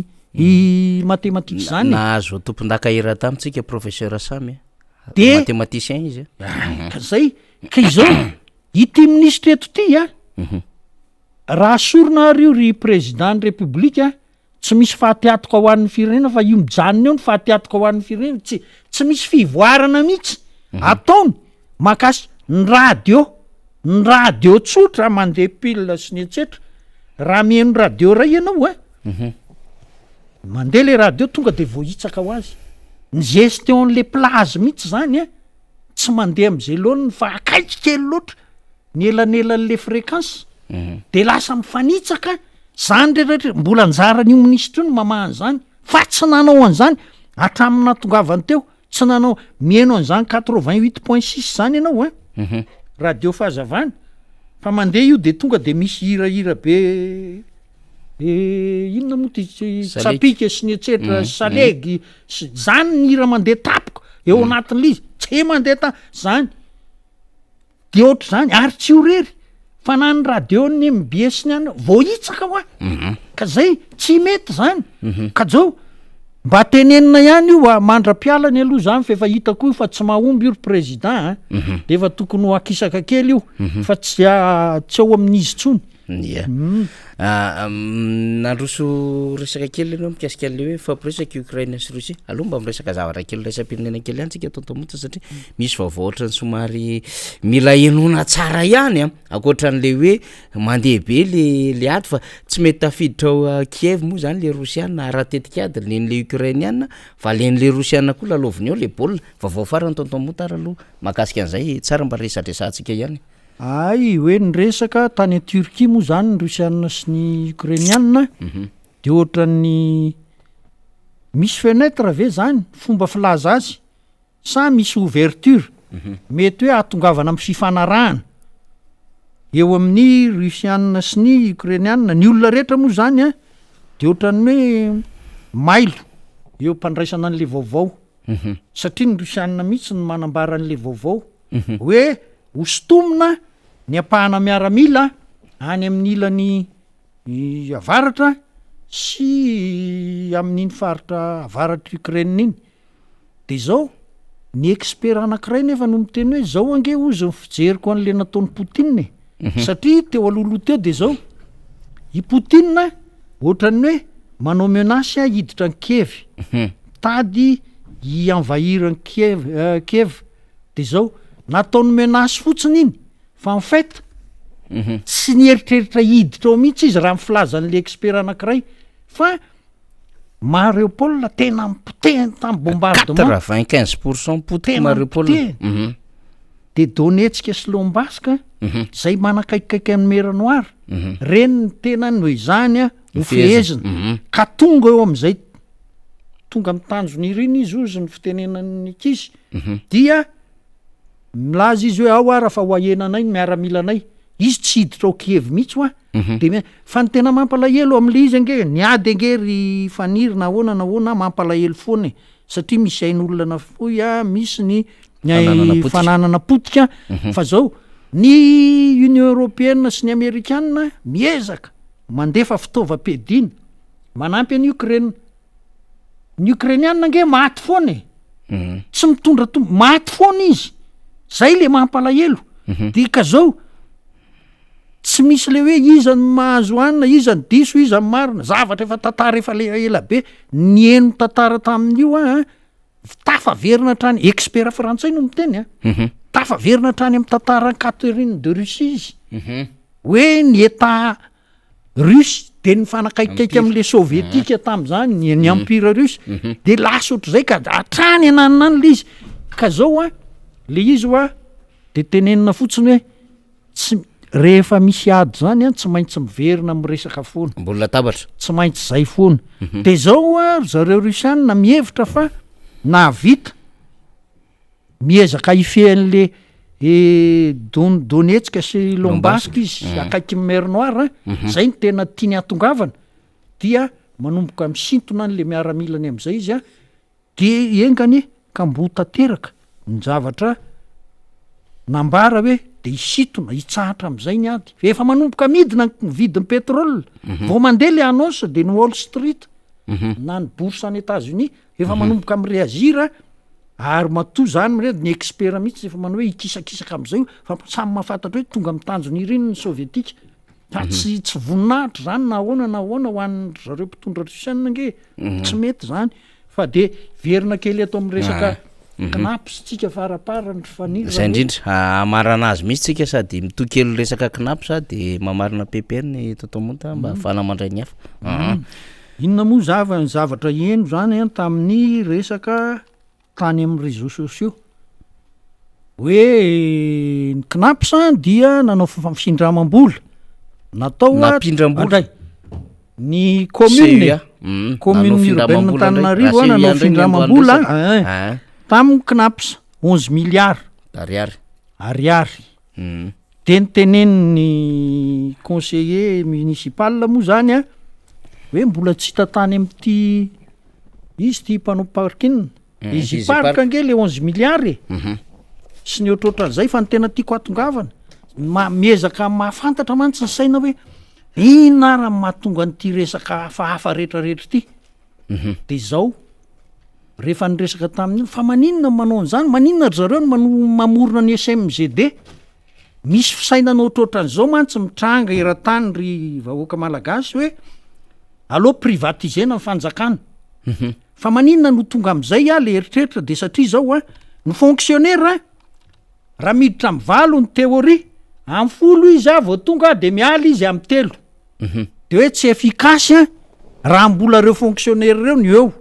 matematika izany e. Nahazo tompondaka eran-tany tsika professeur Samy a. De mathématicien izy a. Ka zay ka izao ity minisitra eto ity a raha asorina ary io ry président ny république Tsy misy fatiantoka ho an'ny firenena fa io mijanona eo ny fatiantoka ho an'ny firenena, tsy tsy misy fivoarana mihitsy ataony mahakasika ny radio, ny radio tsotra mandeha pile sy ny etsetra, raha mihaino radio iray ianao ein, mandeha le radio tonga de voahitsaka ho azy, ny gestion an'le plage mihitsy zany ein, tsy mandeha am'zay laoniny fa akaiky kely loatra ny elanelan'le fréquence de lasa mifanitsaka Zany rehetra rehetra, mbola anjaran'io minisitra io ny mamaha an'izany, fa tsy nanao an'izany hatramin'ny nahatongavany teo, tsy nanao, mihaino an'izany 88 point 6 zany ianao ein, radio fahazavana, fa mandeha io de tonga de misy hirahira be inona moa ty tsapika sy ny etsetra, salegy sy zany ny hira mandeha tampoka eo anatin'le izy, tsy mandeha ta- zany. De ohatr'izany, ary tsy io rery fa na ny radio-n'ny mbs ny any voahitsaka hoa, ka zay tsy mety zany, ka zao mba tenenina ihany io a, mandra-pialany aloha zany fa efa hitako io fa tsy mahomby io ry président a, de efa tokony ho akisaka kely io fa tsy tsy ao amin'izy tsony. Ia. Nandroso resaka kely ianao mikasika an'le hoe mifampiresaka i Ukraine sy Russie. Aleo mba miresaka zavatra kely iraisam-pirenena kely ihany tsika tonton Monja satria misy vaovao ohatran'ny somary mila henoina tsara ihany an, ankoatran'le hoe mandeha be le le ady fa tsy mety tafiditra ao Kiev moa zany le Rosiana ara-tetikady nen'le Ukrainiana fa len'le Rosiana koa lalaoviny ao le baolina. Vaovao farany tonton Motard aloha mahakasika an'izay tsara mba resadresahantsika ihany. Hay hoe niresaka tany Turquie moa zany ny Russiana sy ny Ukrainiana de ohatran'ny misy fenêtre ve zany fomba filaza azy sa misy ouverture mety hoe hahatongavana amin'ny fifanarahana eo amin'ny Russiana sy ny Ukrainiana, ny olona rehetra moa zany an de ohatran'ny hoe mailo eo am-pandraisana an'le vaovao satria ny Russiana mihitsy no manambara an'le vaovao hoe hosintomina ny ampahana miaramila any amin'ny ilany avaratra sy amin'iny faritra avaratr'i Ukraine iny. De zao, ny expert anakiray nefa no miteny hoe zao ange hozy ny fijeriko an'le nataon'i Poutine e, satria teo alohaloha teo de zao, i Poutine ohatran'ny hoe manao menace hiditra an'i Kiev, mitady hi-envahir an'i Kiev Kiev, de zao, nataony menace fotsiny iny fa en fait tsy nieritreritra hiditra ao mihitsy izy raha ny filazan'le expert anakiray fa Mariupol tena nipotehiny tamin'ny bombardement. 95 pourcent potiky Tena Mariupol. nipotehiny. De Donetsk sy Lombask zay manakaikikaiky an'i Mer Noire, reny ny tena noezahiny a ho Hofehezina. fehezina. Ka tonga eo amin'izay tonga amin'ny tanjony iriny izy hozy ny fitenenan'ny ankizy dia milaza izy hoe ao ara fa ho ahenanay ny miaramilanay. Izy tsy hiditra ao Kiev mihitsy hoa. De mi- fa ny tena mampalahelo am'le izy ange, ny ady ange ry Faniry na ahoana na ahoana mampalahelo foana e, satria misy ain'olona nafoy a, misy ny ny Fananana potika. fananana potika, fa zao ny Union Européenne sy ny Amerikana miezaka mandefa fitaovam-piadiana manampy an'i Ukraine. Ny Ukrainiana ange maty foana e, tsy mitondra tombo, maty foana izy, zay le mampalahelo. De ka zao, tsy misy le hoe iza no mahazo hanina, iza no diso, iza no marina, zavatra efa tantara efa le ela be, niheno tantara tamin'io aho an, tafaverina hatrany, expert frantsay no miteny an, tafaverina hatrany amin'ny tantaran'i Catherine de Russie izy, hoe ny Etat Russe de nifanakaikikaiky am'le sovietika tam'zany, ny ny empire russe, de lasa ohatr'izay ka hatrany ananona any le izy, ka zao an, le izy hoa de tenenina fotsiny hoe tsy rehefa misy ady zany an tsy maintsy miverina miresaka foana. Ambony latabatra. Tsy maintsy zay foana. De zao hoa ry zareo russiana mihevitra fa nahavita Miezaka hifehy an'le Don- Donetsk sy Lombask izy akaikin'ny mer Noire an, zay no tena tiany hahatongavana, dia manomboka misintona an'le miaramilany am'zay izy an, de enga anie ka mbo ho tanteraka ny zavatra nambara hoe de hisintona, hitsahatra am'zay ny ady, efa manomboka midina ny vidin'ny pétrole, vao mandeha le annonce de ny Wall Street na ny bourse any Etats-Unis Efa manomboka mi-reagir ary matoa zany mire ny expert mihitsy efa manao hoe hikisakisaka am'zay io fa samy mahafantatra hoe tonga amin'ny tanjona iriny ny sovietika fa tsy tsy voninahitra zany na ahoana na ahoana ho an'ny ry zareo mpitondra russiana ange tsy mety zany fa de verina kely eto amin'ny resaka Cnaps tsika faraparany ry Faniry Zay indrindra, hamarana azy mihitsy tsika sady mitohy kely resaka Cnaps de mamarana PPN i Tonton Monta mba ahafahana mandray ny hafa. Inona moa zava ny zavatra heno zany an tamin'ny resaka tany amin'ny réseaux sociaux? Hoe ny Cnaps dia nanao fifindramam-bola natao a- Nampindram-bola. Andray. Ny commune CUA. e. Nanao Commune urbaine findramam-bola indray. Antananarivo Raha a nanao CUA indray ny findramam-bola andohan'ny ein, resaka. tamin'ny Cnaps 11 milliards Ariary. ariary. De nitenenin'ny conseiller municipal moa zany an, hoe mbola tsy hita tany amin'ity izy ity mpanao parking, Easy Park ange le 11 milliards e, sy ny ohatrohatran'izay fa ny tena tiako hatongavana, ma- miezaka mahafantatra mantsy ny saina hoe inona ara ny mahatonga an'ity resaka hafahafa retraretra ity, de izao, rehefa niresaka tamin'io, fa maninona no manao an'izany, maninona ry zareo no mano- mamorona ny SMGD? Misy fisainana ohatrohatran'izao mantsy mitranga eran-tany ry vahoaka malagasy hoe aleo privatiser-na ny fanjakana. Fa maninona no tonga amin'izay aho le eritreritra de satria zao an, ny fonctionnaire raha miditra amin'ny valo ny théorie, amin'ny folo izy an vao tonga de miala izy amin'ny telo. De hoe tsy efficace an raha mbola reo fonctionnaire reo no eo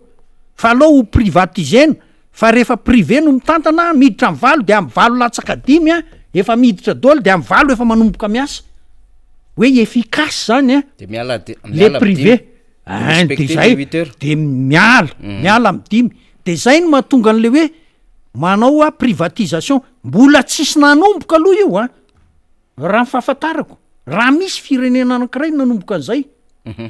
fa aleo ho privatiser-na fa rehefa privé no mitantana miditra amin'ny valo de amin'ny valo latsaka dimy an efa miditra daholo de amin'ny valo efa manomboka miasa hoe efficace zany an De miala de le miala amin'ny privé dimy. Ein, de Respecter zay le huit heures. de miala miala amin'ny dimy de zay no mahatonga an'le hoe manao a privatisation mbola tsisy nanomboka aloha io an Raha ny fahafantarako, raha misy firenena anankiray nanomboka an'izay,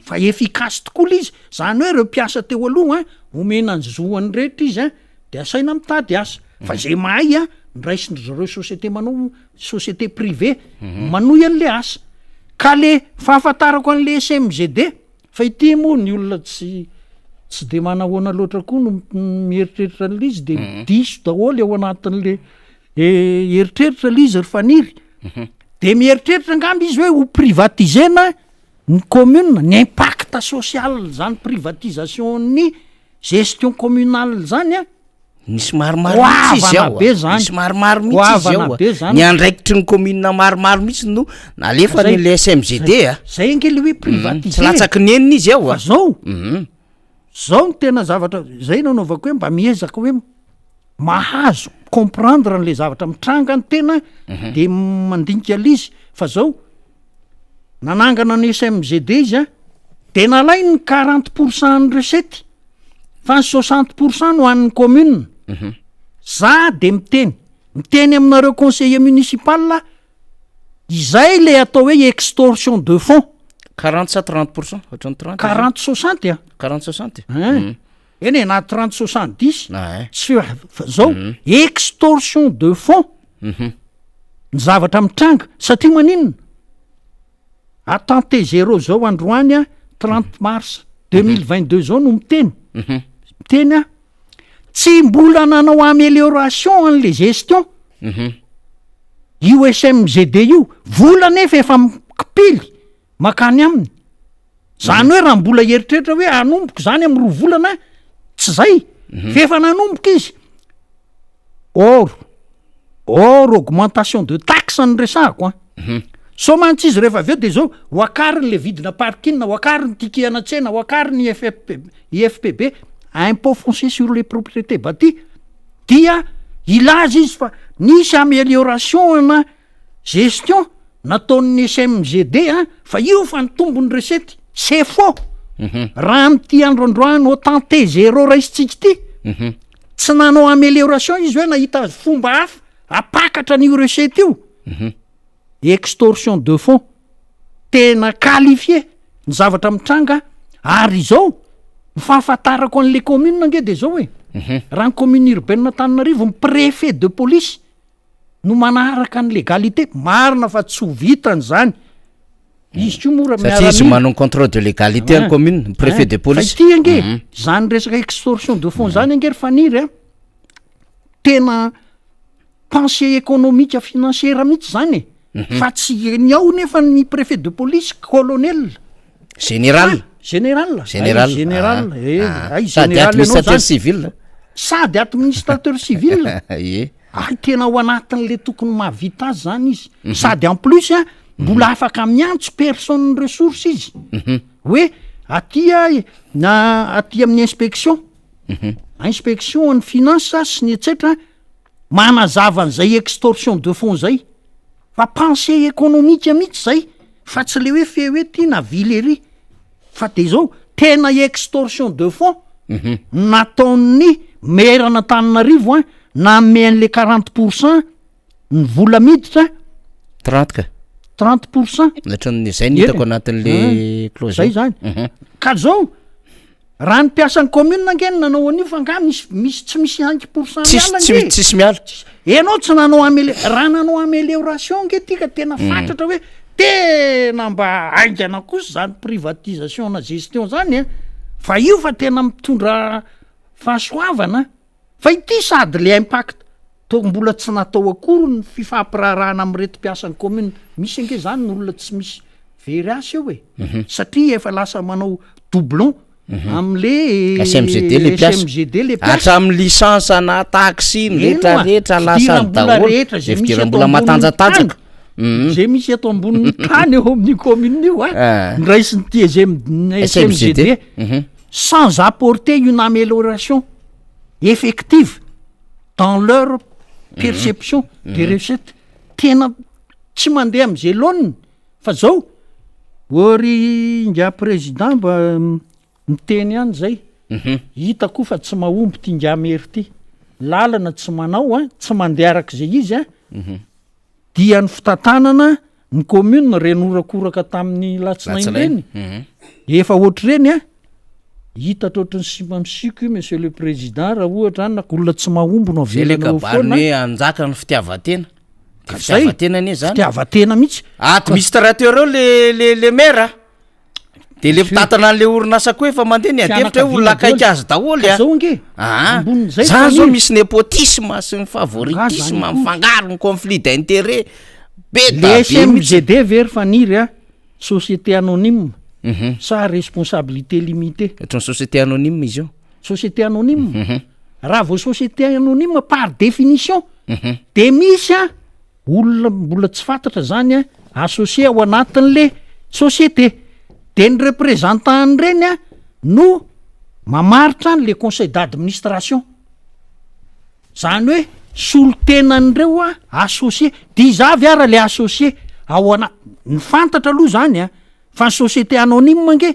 fa efficace tokoa le izy, zany hoe ireo mpiasa teo aloha an, omena ny zoany rehetra izy an, de asaina mitady asa, fa zay mahay an, ndraisin-dry zareo société manao, société privée, manohy an'le asa. Ka le fahafantarako an'le SMGD, fa ity moa ny olona tsy tsy de manahoana loatra koa no mieritreritra an'le izy de diso daholo ao anatin'le E eritreritra le izy ry Faniry, de mieritreritra angamba izy hoe ho privatiser-na ny commune, ny impact social zany privatisation-n'ny gestion communale zany an, Nisy maromaro mihitsy izy goavana ao be a, zany, nisy maromaro mihitsy izy goavana ao a, be zany. ny andraikitry ny commune maromaro mihitsy no nalefany Zay, le SMGD a, zay ange le hoe tsy privatiser e, latsaky ny enina izy ao fa a. zao, zao no tena zavatra, zay no anaovako hoe mba miezaka hoe mahazo comprendre an'le zavatra mitranga ny tena de mandinika an'le izy fa zao nanangana ny SMGD izy a de nalainy ny quarante pour cent ny recette fa ny soixante pour cent no an'ny commune za de miteny miteny aminareo conseiller municipal izay le atao hoe extorsion de fonds. Quarante sa trente pour cent? Ohatran'ny trente izy io. Quarante soixante a. Quarante soixante? Ein. Eny e, na trente soixante dix, Ein. tsy fa zao extorsion de fonds ny zavatra mitranga satria maninona? À temps T zéro zao androany a trente mars 2022 zao no miteny, miteny aho, tsy mbola nanao amélioration an'le gestion io SMGD io, vola nefa efa mikipily makany aminy, zany hoe raha mbola hieritreritra hoe hanomboka zany amy roa volana tsy zay fa efa nanomboka izy, or or augmentation de taxe no resahako an, sao mantsy izy rehefa avy eo de zao ho akariny le vidina parking, ho akariny ticket ana tsena, ho akariny IFP IFPB, impot foncier sur les propriétés bâties, dia hilaza izy fa nisy amélioration ana gestion nataon'ny SMGD an, fa io fa nitombo ny recette, c'est faux, raha am'ty andro androany au temps T zéro raisintsika ity, tsy nanao amélioration izy hoe nahita fomba hafa hampakatra an'io recette io, extorsion de fonds tena qualifié ny zavatra mitranga ary izao ny fahafantarako an'le commune ange de zao e, raha ny commune urbaine Antananarivo ny préfet de police no manaraka ny légalité, marina fa tsy ho vitany zany, izy koa moa raha Satria izy miaramila manao contrôle de légalité en commune, ny préfet de fa police. ity ange zany resaka extorsion de fonds zany ange ry Faniry a, tena pensée économique financière mihitsy zany e, fa tsy ny ao nefa ny préfet de police colonel Général. Général. Général. Ay, général. Ah, Eh, ah. ay, Sady général ianao administrateur zany. civil. Sady administrateur civil. Ie. Ay, tena ao anatin'le tokony mahavita azy zany izy. Sady en plus a, mbola afaka miantso personne ressource izy. Hoe aty a, na aty amin'ny inspection. Inspection ny finance sy ny et cetera manazava an'izay extorsion de fonds zay. Fa pensée économique mihitsy zay fa tsy le hoe fe hoe ty na vily ery fa de zao tena extorsion de fonds nataon'ny maire an'Antananarivo an nanome an'le quarante pour cent ny vola miditra. Trente ka. Trente pour cent. Ohatran'ny zay no hitako anatin'le clause. Zay zany. Ka zao Raha ny mpiasan'ny commune ange no nanao an'io fa nga misy misy tsy misy cinq pour cent Tsisy miala tsy ange e. tsisy miala. Tsisy. Enao tsy nanao amele- raha nanao amélioration ange ty ka tena fatratra hoe tena mba haingana kosa zany privatisation na gestion zany a, fa io fa tena mitondra fahasoavana fa ity sady le impact. Toa mbola tsy natao akory ny fifampiraharahana amin'ireto mpiasan'ny commune. Misy ange zany ny olona tsy misy very asa eo e. Satria efa lasa manao doublon am'le SMGD le mpiasa. SMGD le mpiasa. Hatramin'ny licence na taxi ny Eny rehetra oa, rehetra lasa any fidiram-bola daholo. rehetra Zay zay misy eto fidiram-bola ambonin'ny matanjatanjaka. tany. Zay misy eto ambonin'ny tany eo amin'io commune io a. Ah. Nraisin'ity SMGD. SMGD. Mhm. Sans apporter une amélioration effective dans leur perception des recettes. Tena tsy mandeha am'zay laoniny fa zao, ô ry ingahy président mba miteny ihany zay, hita koa fa tsy mahomby ty ingahy maire ty, lalana tsy manao a, tsy mandeha arak'izay izy a, dia ny fitantanana ny commune reny horakoraka tamin'ny latsinainy reny, efa ohatr'ireny a, hitatra ohatry ny sima misiko io monsieur le président raha ohatra any na olona tsy mahomby no Zay le avelana eo kabary foana. hoe hanjaka ny fitiavan-tena. De Ka zay, fitiavan-tena anie zany. Fitiavan-tena mihitsy. Administrateur eo le le le maire a. De le mpitantana an'le orinasa koa efa mandeha ny ady hevitra hoe olona akaiky azy daholo Ka a. zao ange, Aa, ambonin'izay zany zao Faniry. misy népotisme sy ny Nga favoritisme zany koa. mifangaro ny conflit d'intérêt be Le da be mihitsy. SMGD ve ry Faniry a, société anonyme sa responsabilité limitée? Ohatran'ny société anonyme izy io. Société anonyme? Raha vao société anonyme par définition de misy a olona mbola tsy fantatra zany a associé ao anatin'le société, de ny représentant an'ireny a no mamaritra an'le conseil d'administration, zany hoe solontenan'ireo a associé, de iza avy ara le associé ao ana-, ny fantatra aloha zany a fa ny société anonyme ange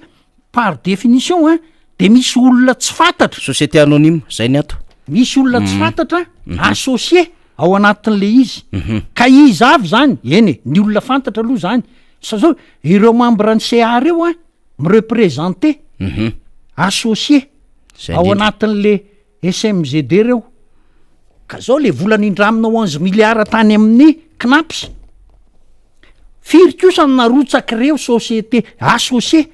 par définition a de misy olona tsy fantatra. Société anonyme, zay ny ato. Misy olona tsy fantatra associé ao anatin'le izy. Ka iza avy zany? Eny e, ny olona fantatra aloha zany. Sa zao, ireo membre ny CA reo a, mi-représenter associé Zay ao indrindra. anatin'le SMGD reo. Ka zao le vola nindramina onze milliards tany amin'ny CNAPS. Firy kosa no narotsak'ireo société associé?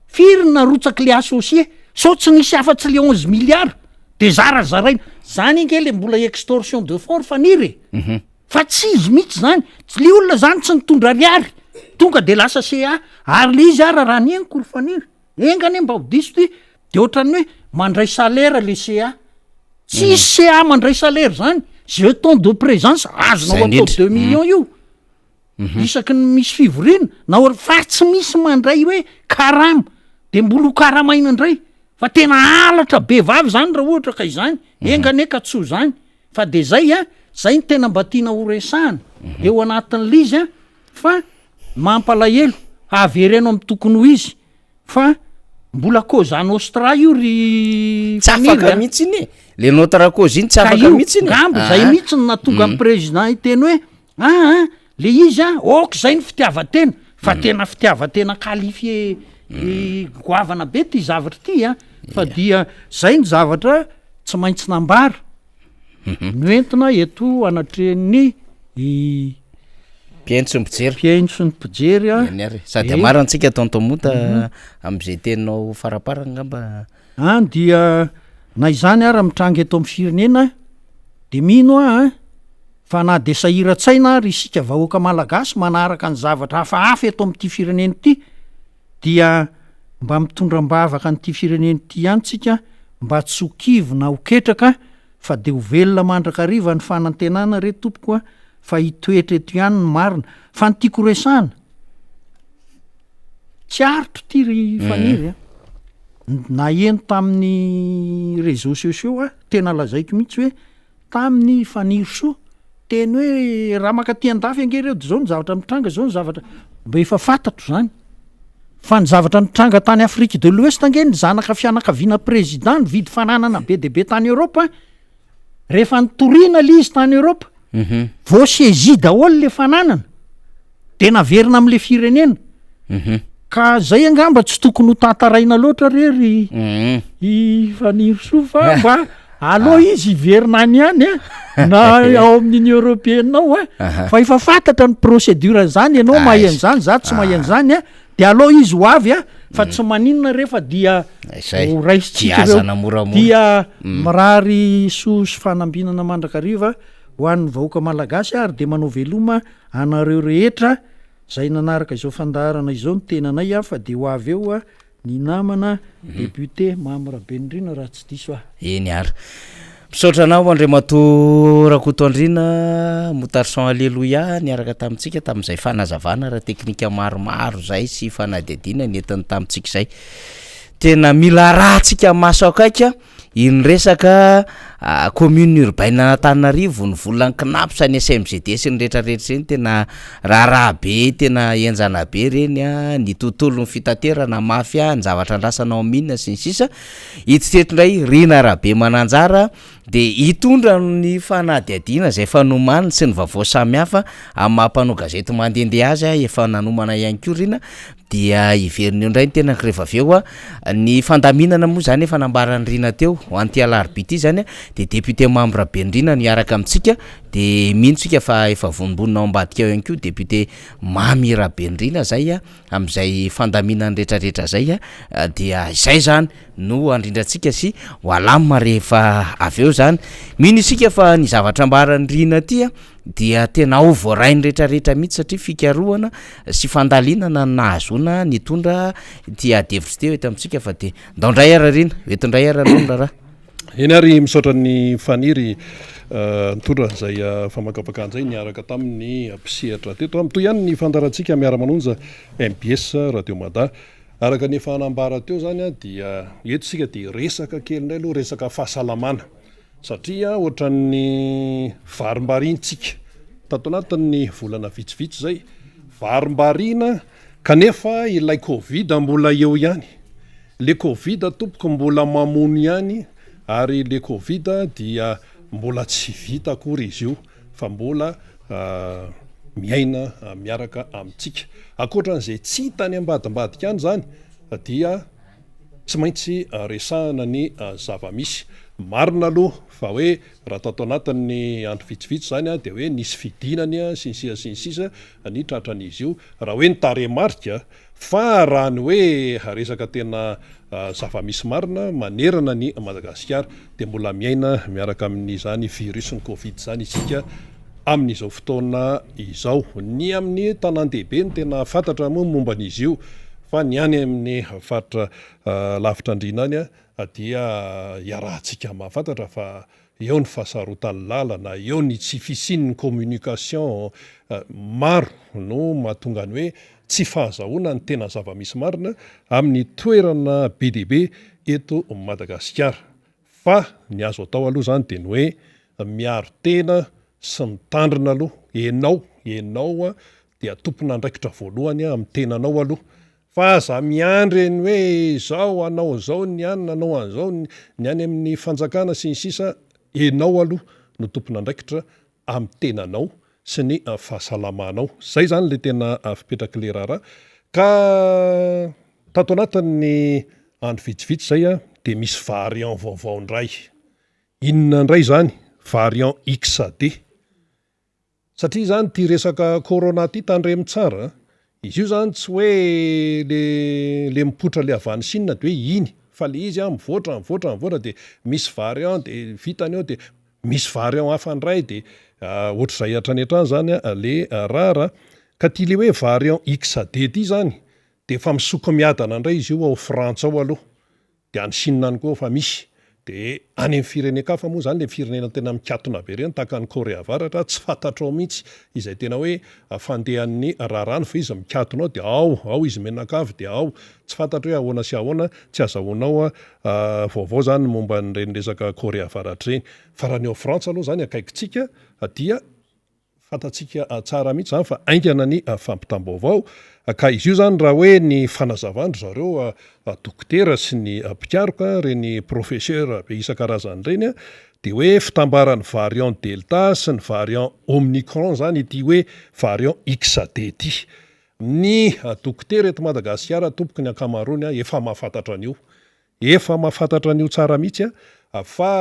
Firy no narotsak'le associé? Sao tsy nisy afa-tsy le onze milliards de zarazaraina. Zany ange le mbola extorsion de fonds ry Faniry e. Fa tsy izy mihitsy zany. Tsy le olona zany tsy nitondra ariary. Tonga de lasa CA. Ary le izy ara raha ny henoko ry Faniry, enga anie mba ho diso ty, de ohatran'ny hoe mandray salaire le CA. Tsisy CA mandray salaire zany. Jeton de présence azonao Zay atao indrindra. deux millions io. Isaky ny misy fivoriana na or-, fa tsy misy mandray hoe karama de mbola ho karamaina indray. Fa tena halatra be vava zany raha ohatra ka izany. Enga anie ka tsy ho zany. Fa de zay a, zay no tena mba tiana ho resahana eo anatin'le izy a, fa mampalahelo, avereno amin'ny tokony ho izy fa mbola cosa nostra io ry Tsy Faniry afaka a. mihitsy iny e, le notre cause iny tsy Ka afaka io, mihitsy iny e. ngamba zay Aa. mihitsy no nahatonga ny président hiteny hoe aa le izy a, ok zay ny fitiavan-tena, fa tena fitiavan-tena qualifié goavana be ty zavatra ty a, fa dia zay ny zavatra tsy maintsy nambara. Noentina eto anatrehan'ny Mpihaino sy ny mpijery. Mpihaino sy ny mpijery a. Eny ary. Sady amarana antsika tonton Monta amin'izay teninao faraparany angamba. An dia na izany ara mitranga eto amin'ny firenena de mino aho an fa na de sahiran-tsaina ary isika vahoaka malagasy manaraka ny zavatra hafahafa eto amin'ity firenena ity dia mba mitondra am-bavaka an'ity firenena ity ihany tsika mba tsy ho kivy na ho ketraka fa dia ho velona mandrakariva ny fanantenana re tompoko a fa hitoetra eto ihany ny marina fa ny tiako resahana tsy aritro ity ry Faniry a naheno tamin'ny réseaux sociaux aho tena lazaiko mihitsy hoe Tamin'i Fanirisoa, teny hoe raha mankaty an-dafy ange ireo de zao ny zavatra mitranga, zao ny zavatra, mba efa fantatro zany. Fa ny zavatra nitranga tany Afrique de l'Ouest ange ny zanaka fianakaviana président nividy fananana be dia be tany Europe, rehefa nitoriana le izy tany Europe, vao saisie daholo le fananana. De naverina amle firenena. Ka zay angamba tsy tokony ho tantaraina loatra re ry i Fanirisoa fa mba aleo izy hiverina any ihany a, na ao amin'ny Union Européenne ao a, fa efa fantatra ny procédure an'izany, ianao mahay an'izany, za tsy mahay an'izany a, de aleo izy ho avy a, fa tsy maninona re fa dia ho raisintsika ireo. Giazana moramora. Dia mirary soa sy fanambinana mandrakariva. ho an'ny vahoaka Malagasy ary dia manao veloma anareo rehetra izay nanaraka izao fandaharana izao ny tenanay fa dia ho avy eo ny namana député Mamy Rabenirina raha tsy diso aho. Eny ary. Misaotra anao Andriamatoa Rakotoandriana Moutarson Alléluia niaraka tamintsika tamin'izay fanazavana ara-teknika maromaro izay sy fanadihadiana nentiny tamintsika izay. Tena mila arahantsika maso akaiky iny resaka commune urbaine an'Antananarivo, ny volan'ny Cnaps, ny SMGD sy ny rehetra rehetra ireny tena raharaha be tena henjana be ireny an, ny tontolon'ny fitaterana mafy an, ny zavatra andrasana ao mine sy ny sisa. Ito teto indray Rina Rabemananjara dia hitondra ny fanadihadiana izay efa nomaniny sy ny vaovao samihafa amin'ny maha mpanao gazety mandehandeha azy, efa nanomana ihany koa Rina Dia hiverina eo indray ny tenako rehefa avy eo a. Ny fandaminana moa izany efa nambaran'i Rina teo, ho an'ity alarobia ity izany a, dia député membre Ben'i Rina no hiaraka amintsika, dia mino tsika fa efa vonombonona ao ambadika ao ihany koa député Mamy Rabenirina izay a, amin'izay fandaminana rehetrarehetra izay a, dia izay izany no handrindrantsika sy ho alamina rehefa avy eo izany. Mino isika fa ny zavatra ambaran'i Rina ity a, dia tena ao voarainy retraretra mihitsy satria fikarohana sy fandalinana no nahazoana nitondra ity ady hevitra ity eto amintsika fa dia ndao indray ara Rina, eto indray ara aloha ny raharaha. Eny ary misaotra an'i Faniry nitondra an'izay famakafakana izay niaraka tamin'ny mpisehatra teto. Mitohy ihany ny fandaharantsika miara-manonja mbs Radio Mada. Araka ny efa nambara teo izany dia eto isika dia hiresaka kely indray aloha resaka fahasalamana. Satria ohatran'ny varimbariantsika tato anatin'ny volana vitsivitsy izay, varimbariana kanefa ilay covid mbola eo ihany. Le covid tompoko mbola mamono ihany ary le covid dia mbola tsy vita akory izy io fa mbola miaina miaraka amintsika. Ankoatran'izay tsy hita any ambadimbadika any izany dia Tsy maintsy resahana ny zava-misy. Marina aloha fa hoe raha tato anatin'ny andro vitsivitsy izany dia hoe nisy fidinany sy ny sisa sy ny sisa ny tratran'izy io raha hoe ny tarehimarika fa raha ny hoe resaka tena zava-misy marina manerana an'i Madagasikara dia mbola miaina miaraka amin'izany virus ny covid izany isika amin'izao fotoana izao. Ny amin'ny tanàn-dehibe no tena fantatra moa ny momba an'izy io fa ny any amin'ny faritra lavitra andriana any dia iarahantsika mahafantatra fa eo ny fahasarotan'ny lalana, eo ny tsy fisian'ny communication, maro no mahatonga ny hoe tsy fahazahoana ny tena zava-misy marina amin'ny toerana be dia be eto Madagasikara. Fa ny azo atao aloha izany dia ny hoe miaro tena sy mitandrina aloha, enao, enao dia tompon'andraikitra voalohany amin'ny tenanao aloha, fa aza miandry ny hoe izao hanao an'izao ny any nanao an'izao ny any amin'ny fanjakana sy ny sisa, enao aloha no tompon'andraikitra amin'ny tenanao sy ny fahasalamanao. Zay zany le tena fipetrak'le raharaha. Ka tato anatin'ny andro vitsivitsy zay dia misy variant vaovao indray. Inona indray izany? Variant XD. Satria izany ity resaka corona ity tandremo tsara a! Izy io zany tsy hoe le le mipoitra le avy any Chine de hoe iny fa le izy an mivoatra mivoatra mivoatra de misy variant de vitany eo de misy variant hafa ndray de ohatr'izay hatrany hatrany zany le raharaha. Ka ty le hoe variant XD ty zany de efa misoko miadana ndray izy io ao Frantsa ao aloha. Dia any Chine any koa efa misy. Dia any amin'ny firenen-kafa moa izany, ilay firenena tena mikatona be ireny, tahaka an'i Korea Avaratra, tsy fantatrao mihitsy izay tena hoe fandehan'ny raharaha any fa izy mikatona ao dia ao, ao izy mianakavy dia ao. Tsy fantatro hoe ahoana sy ahoana, tsy azahoanao vaovao izany ny momba an'ireny resaka Korea Avaratra ireny. Fa raha ny ao Frantsa aloha izany akaikintsika dia Fantatsika tsara mihitsy izany fa haingana ny fampitam-baovao ka izy io izany raha hoe ny fanazavan-dry zareo dokotera sy ny mpikaroka, ireny professeur be isan-karazany ireny dia hoe fitambaran'ny variant delta sy ny variant omicron izany ity hoe variant XD ity. Ny dokotera eto Madagasikara tompoko ny ankamaroany efa mahafantatra an'io. Efa mahafantatra an'io tsara mihitsy aho fa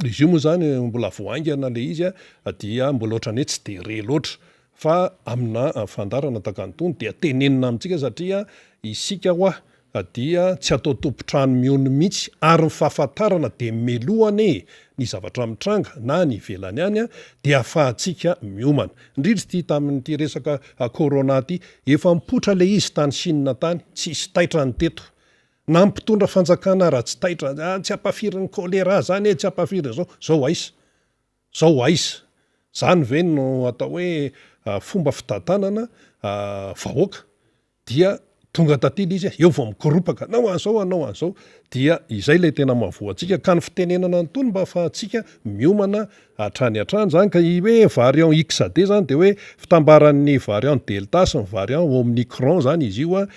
izy io moa izany mbola vao haingana ilay izy dia mbola ohatran'ny hoe tsy dia re loatra fa amina fandaharana tahaka an'itony dia tenenina amintsika satria isika hoa dia tsy atao tompon-trano mihono mihitsy ary ny fahafantarana dia meloha anie e! ny zavatra mitranga na any ivelany any dia ahafahantsika miomana. Indrindra ity tamin'ity resaka corona ity, efa nipoitra ilay izy tany Chine tany, tsisy taitra ny teto. Na ny mpitondra fanjakana ara tsy taitra, ah tsy ampafirin'ny choléra zany e, tsy ampafirin'izao, zao aiza? Zao aiza? Zany ve no atao hoe fomba fitantanana vahoaka? Dia tonga taty ilay izy, eo vao mikoropaka, anao an'izao, anao an'izao, dia izay ilay tena mahavoa antsika, ka ny fitenenana an'itony mba ahafahantsika miomana hatrany hatrany izany, ka i hoe variant XD izany dia hoe fitambaran'ny variant delta sy ny variant omicron izany izy io an,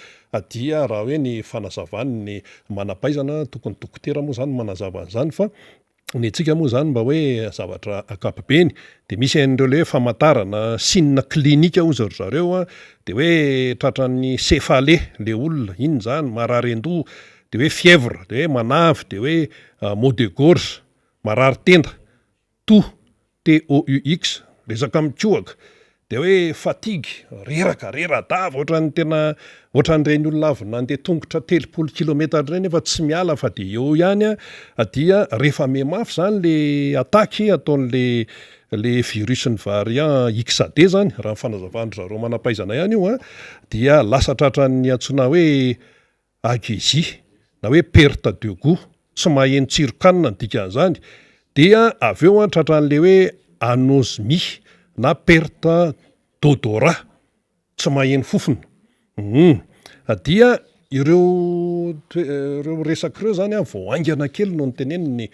dia raha hoe ny fanazavan'ny manam-pahaizana, tokony dokotera moa izany no manazava an'izany fa ny antsika moa izany mba hoe zavatra ankapobeny dia misy an'ireo ilay hoe famantarana signe clinique hozy ry zareo an, dia hoe tratran'ny céphalée ilay olona, inona izany, marary an-doha, dia hoe fièvre, dia hoe manavy, dia hoe maux de gorge, marary tenda, toux, TOUX, resaka mikohaka, dia hoe fatigue, reraka, rera-dava, ohatran'ny tena ohatran'ireny olona avy nandeha tongotra 30 kilometatra ireny nefa tsy miala fa dia eo ihany an, dia rehefa mihamafy izany le attaque ataon'le le virus-n'ny variant XAD izany, raha ny fanazavan-dry zareo manam-pahaizana ihany io an, dia lasa tratran'ny antsoina hoe Agésie na hoe perte de gout, tsy maheno tsiron-kanina ny dikan'izany, dia avy eo an tratran'ilay hoe anosmie na perte d'odorat, tsy maheno fofona, hum dia ireo ireo resaka ireo zany an vao haingana kely no notenenin'ny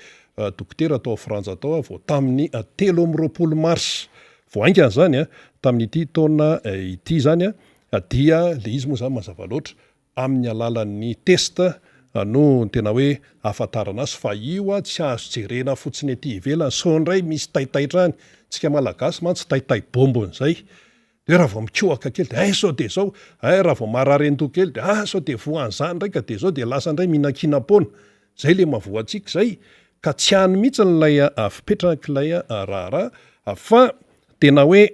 dokotera tao Frantsa tao vao tamin'ny 23 mars, vao haingana zany an, tamin'ity taona ity zany an, dia le izy moa zany mazava loatra amin'ny alalan'ny test no tena hoe ahafantarana azy fa io a tsy azo jerena fotsiny aty ivelany sao indray misy taitaitra any, tsika malagasy mantsy taitai bombony zay, de raha vao mikohaka kely de hay sao de zao, hay raha vao marary an-doha kely de ah sao de voa an'zany ndray ka de zao de lasa ndray mihinankinam-poana, zay le mahavoa antsika zay ka tsy any mihitsy ilay fipetrak'ilay raharaha fa tena hoe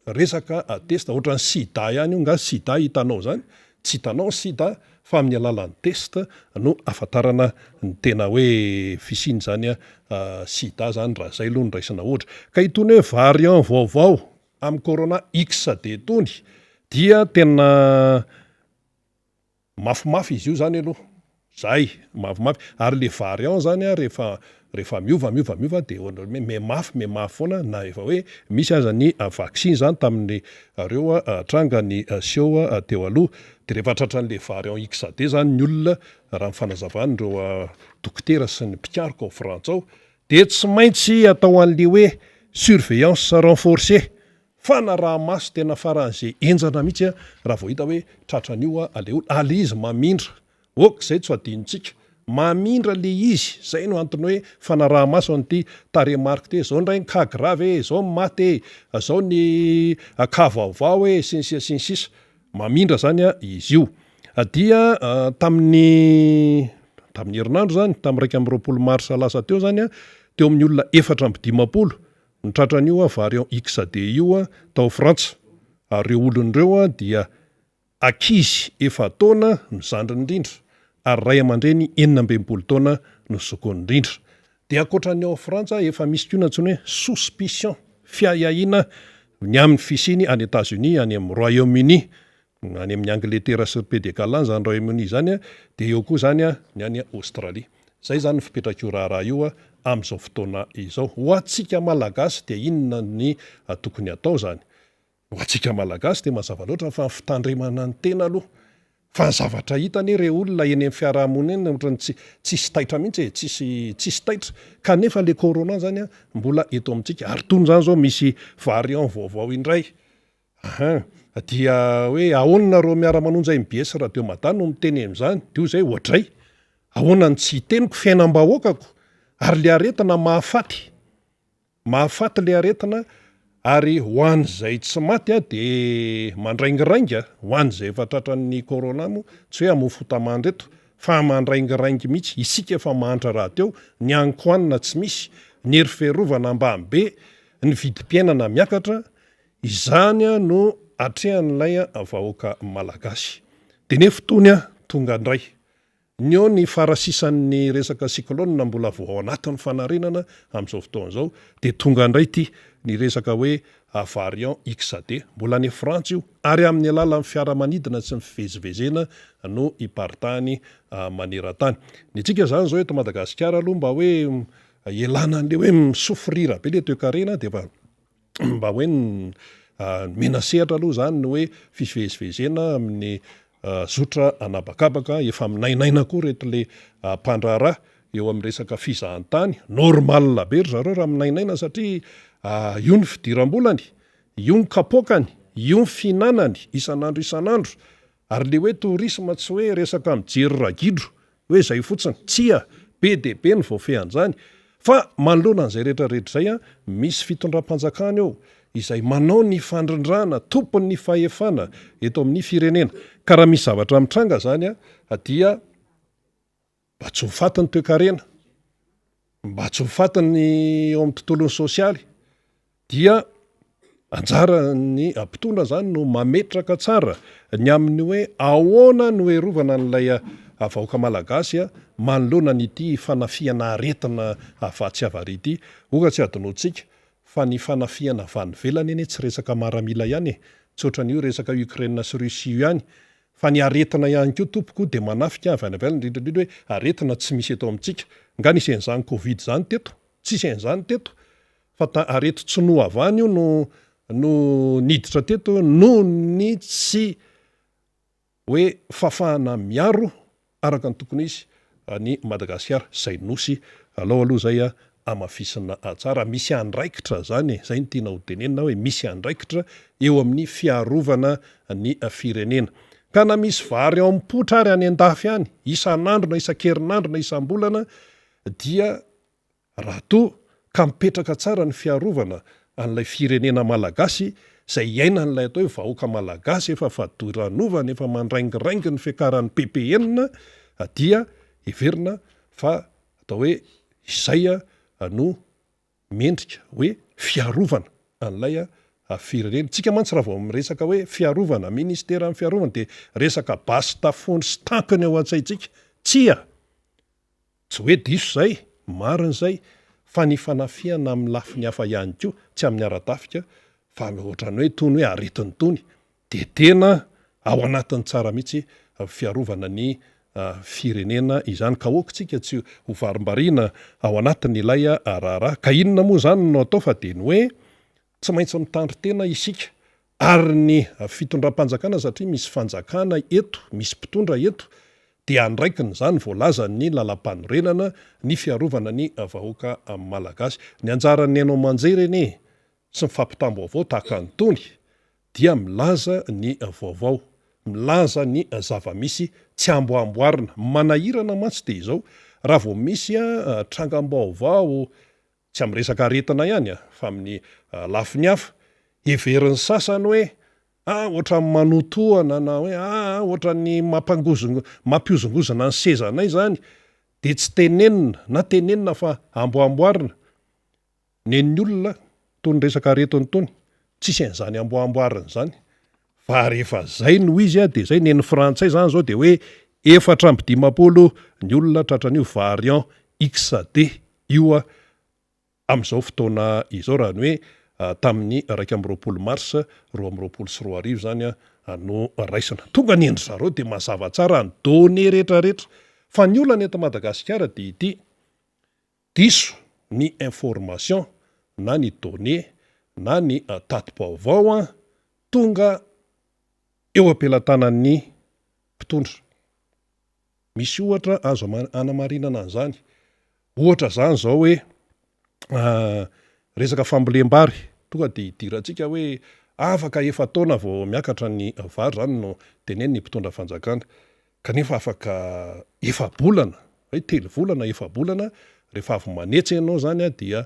Resaka test, ohatran'ny sida ihany io nga, sida hitanao zany, tsy hitanao ny sida fa amin'ny alalan'ny test no ahafantarana ny tena hoe fisian'izany sida zany raha zay aloha no raisina ohatra. Ka itony hoe variant vaovao amin'ny corona XD itony dia tena Mafimafy izy io zany aloha, zay, mafimafy, ary le variant zany an rehefa rehefa miova miova miova de ohatran'ny hoe mihamafy mihamafy foana na efa hoe misy aza ny vaccin zany tamin'ny reo tranga niseho teo aloha, de rehefa tratran'le variant XAD zany ny olona raha ny fanazavan'ireo dokotera sy ny mpikaroka ao Frantsa ao de tsy maintsy atao an'le hoe surveillance renforcée. Fanaraha-maso tena faran'izay henjana mihitsy raha vao hita hoe tratran'io ilay olona, ary ilay izy mamindra, ok izay tsy ho adinontsika, mamindra ilay izy, izay no antony hoe fanaraha-maso an'ity tarehimarika ity, izao indray ny cas grave e, izao ny maty e, izao ny cas vaovao e, sy ny sisa sy ny sisa, mamindra izany izy io. Dia tamin'ny tamin'ny herinandro izany, tamin'ny 21 marsa lasa teo izany, teo amin'ny olona 54 Ny tratran'io variant XD io tao Frantsa, ary ireo olona ireo dia ankizy efa-taona no zandriny indrindra, ary ray aman-dreny 66 taona no zokiny indrindra. Dia ankoatra ny ao Frantsa, efa misy koa ny antsoina hoe suspicion, fiahiahiana, ny amin'ny fisiany any Etats-Unis, any amin'ny Royaume-Uni, any amin'ny Angletera sy ry Pays de Galles any izany Royaume-Uni izany, dia eo koa izany ny any Australie. Izay izany ny fipetrak'io raharaha io amin'izao fotoana izao. Ho antsika Malagasy dia inona ny tokony hatao izany? Ho antsika Malagasy dia mazava loatra fa ny fitandremana ny tena aloha. Fa ny zavatra hita anie re olona eny amin'ny fiarahamonina eny ohatran'ny tsy tsisy taitra mihitsy e, tsisy tsisy taitra. Kanefa le corona izany mbola eto amintsika ary tony izany izao misy variant vaovao indray. Ahin. Dia hoe ahoana nareo miara-manonja mbs radio mada no miteny an'izany? Dia hoy izay, oadray! Ahoana no tsy hiteniko fiainam-bahoakako? Ary le aretina mahafaty. Mahafaty le aretina ary ho an'izay tsy maty dia mandraingirainga, ho an'izay efa tratran'ny corona moa, tsy hoe hamoa fota-mandry eto fa mandraingiraingy mihitsy, isika efa mahantra rahateo, ny hanin-kohanina tsy misy, ny hery fiarovana ambany be, ny vidim-piainana miakatra, Izany no atrehan'ilay vahoaka malagasy. Dia nefa itony tonga indray. Ny eo ny farasisan'ny resaka cyclone mbola vao ao anatin'ny fanarenana amin'izao fotoana izao dia tonga indray ity ny resaka hoe variant XD. Mbola any Frantsa io ary amin'ny alalan'ny fiaramanidina sy ny fivezivezena no iparitahany maneran-tany. Ny antsika izany izao eto Madagasikara aloha mba hoe ialana an'ilay hoe mi-souffrir be ilay toekarena dia efa mba hoe nomena sehatra aloha izany ny hoe fivezivezena amin'ny zotra an'habakabaka, efa minainaina koa ireto le mpandraharaha eo amin'ny resaka fizahantany, normal be ry zareo raha minainaina satria io ny fidiram-bolany, io ny kapoakany, io ny fihinanany isan'andro isan'andro, ary le hoe tourisme tsy hoe resaka mijery ragidro Hoe izay fotsiny. Tsia, be dia be ny voafehin'izany. Fa manoloana an'izay rehetra rehetra izay, misy fitondram-panjakana eo izay manao ny fandrindrana, tompon'ny fahefana eto amin'ny firenena. Ka raha misy zavatra mitranga izany dia mba tsy ho faty ny toekarena, mba tsy ho faty ny eo amin'ny tontolon'ny sosialy dia anjaran'ny mpitondra izany no mametraka tsara ny amin'ny hoe ahoana no herovana an'ilay vahoaka malagasy manoloana an'ity fanafihana aretina vatsy avaria ity. Oka tsy adinoantsika fa ny fanafihana avy any ivelany anie tsy resaka maramila ihany e, tsy ohatran'io resaka Ukraine sy Russie io ihany fa ny aretina ihany koa tompoko dia manafika avy any ivelany, indrindra indrindra hoe aretina tsy misy eto amintsika. Nga nisy an'izany covid izany teto? Tsisy an'izany teto fa ta aretin-tsinoa avy any io no no niditra teto noho ny tsy hoe fahafahana miaro araka ny tokony izy an'i Madagasikara izay nosy alao aloha izay hamafisina tsara misy andraikitra zany e zay no tiana ho tenenina hoe misy andraikitra eo amin'ny fiarovana ny firenena ka na misy vary ao mipoitra ary any an-dafy any isan'andro na isan-kerinandro na isam-bolana dia Raha toa ka mipetraka tsara ny fiarovana an'ilay firenena malagasy izay iainan'ilay atao hoe vahoaka malagasy efa fadiranovana, efa mandraingiraingy ny fiakaran'ny ppn dia heverina fa atao hoe izay no mendrika hoe fiarovana an'ilay firenena. Tsika mantsy raha vao miresaka hoe fiarovana, ministeran'ny fiarovana dia resaka basy tafondro sy tanky ny ao an-tsaintsika. Tsia! Tsy hoe diso izay, marina izay, fa ny fanafihana amin'ny lafiny hafa ihany koa, tsy amin'ny ara-tafika, fa ohatran'ny hoe itony hoe aretina itony, dia tena ao anatiny tsara mihitsy fiarovana ny firenena izany. Ka aoka isika tsy ho varimbariana ao anatin'ilay raharaha. Ka inona moa izany no atao fa dia ny hoe Tsy maintsy mitandrin-tena isika ary ny fitondram-panjakana satria misy fanjakana eto, misy mpitondra eto dia andraikiny izany voalazan'ny lalampanorenana ny fiarovana ny vahoaka malagasy. Ny anjaran'ny haino aman-jery anie sy ny fampitam-baovao tahaka an'itony dia milaza ny vaovao, milaza ny zava-misy tsy amboamboarina. Manahirana mantsy dia izao, raha vao misy trangam-baovao Tsy amin'ny resaka aretina ihany fa amin'ny lafiny hafa. Heverin'ny sasany hoe ah ohatran'ny manotohana na hoe ah ohatran'ny mampangozongo mampihozongozona ny sezanay izany dia tsy tenenina na tenenina fa amboamboarina. Nen'ny olona itony resaka aretina itony tsisy an'izany amboamboarina izany fa rehefa zay no izy dia zay. Nen'ny frantsay izany izao dia hoe 54 ny olona tratran'io variant XD io amin'izao fotoana izao raha ny hoe tamin'ny 21 mars 2022 izany no raisina. Tonga ny endry zareo dia mazava tsara ny données rehetra rehetra fa ny olana eto Madagasikara dia ity, diso ny information na ny données na ny tati-baovao tonga eo am-pelatanan'ny mpitondra. Misy ohatra azo anamarinana an'izany. Ohatra izany izao hoe resaka fambolem-bary, tonga dia idirantsika hoe afaka efa-taona vao miakatra ny vary, izany no tenenin'ny mpitondra fanjakana. Kanefa afaka efa-bolana, hoe telo volana, efa-bolana, rehefa avy manetsa ianao izany dia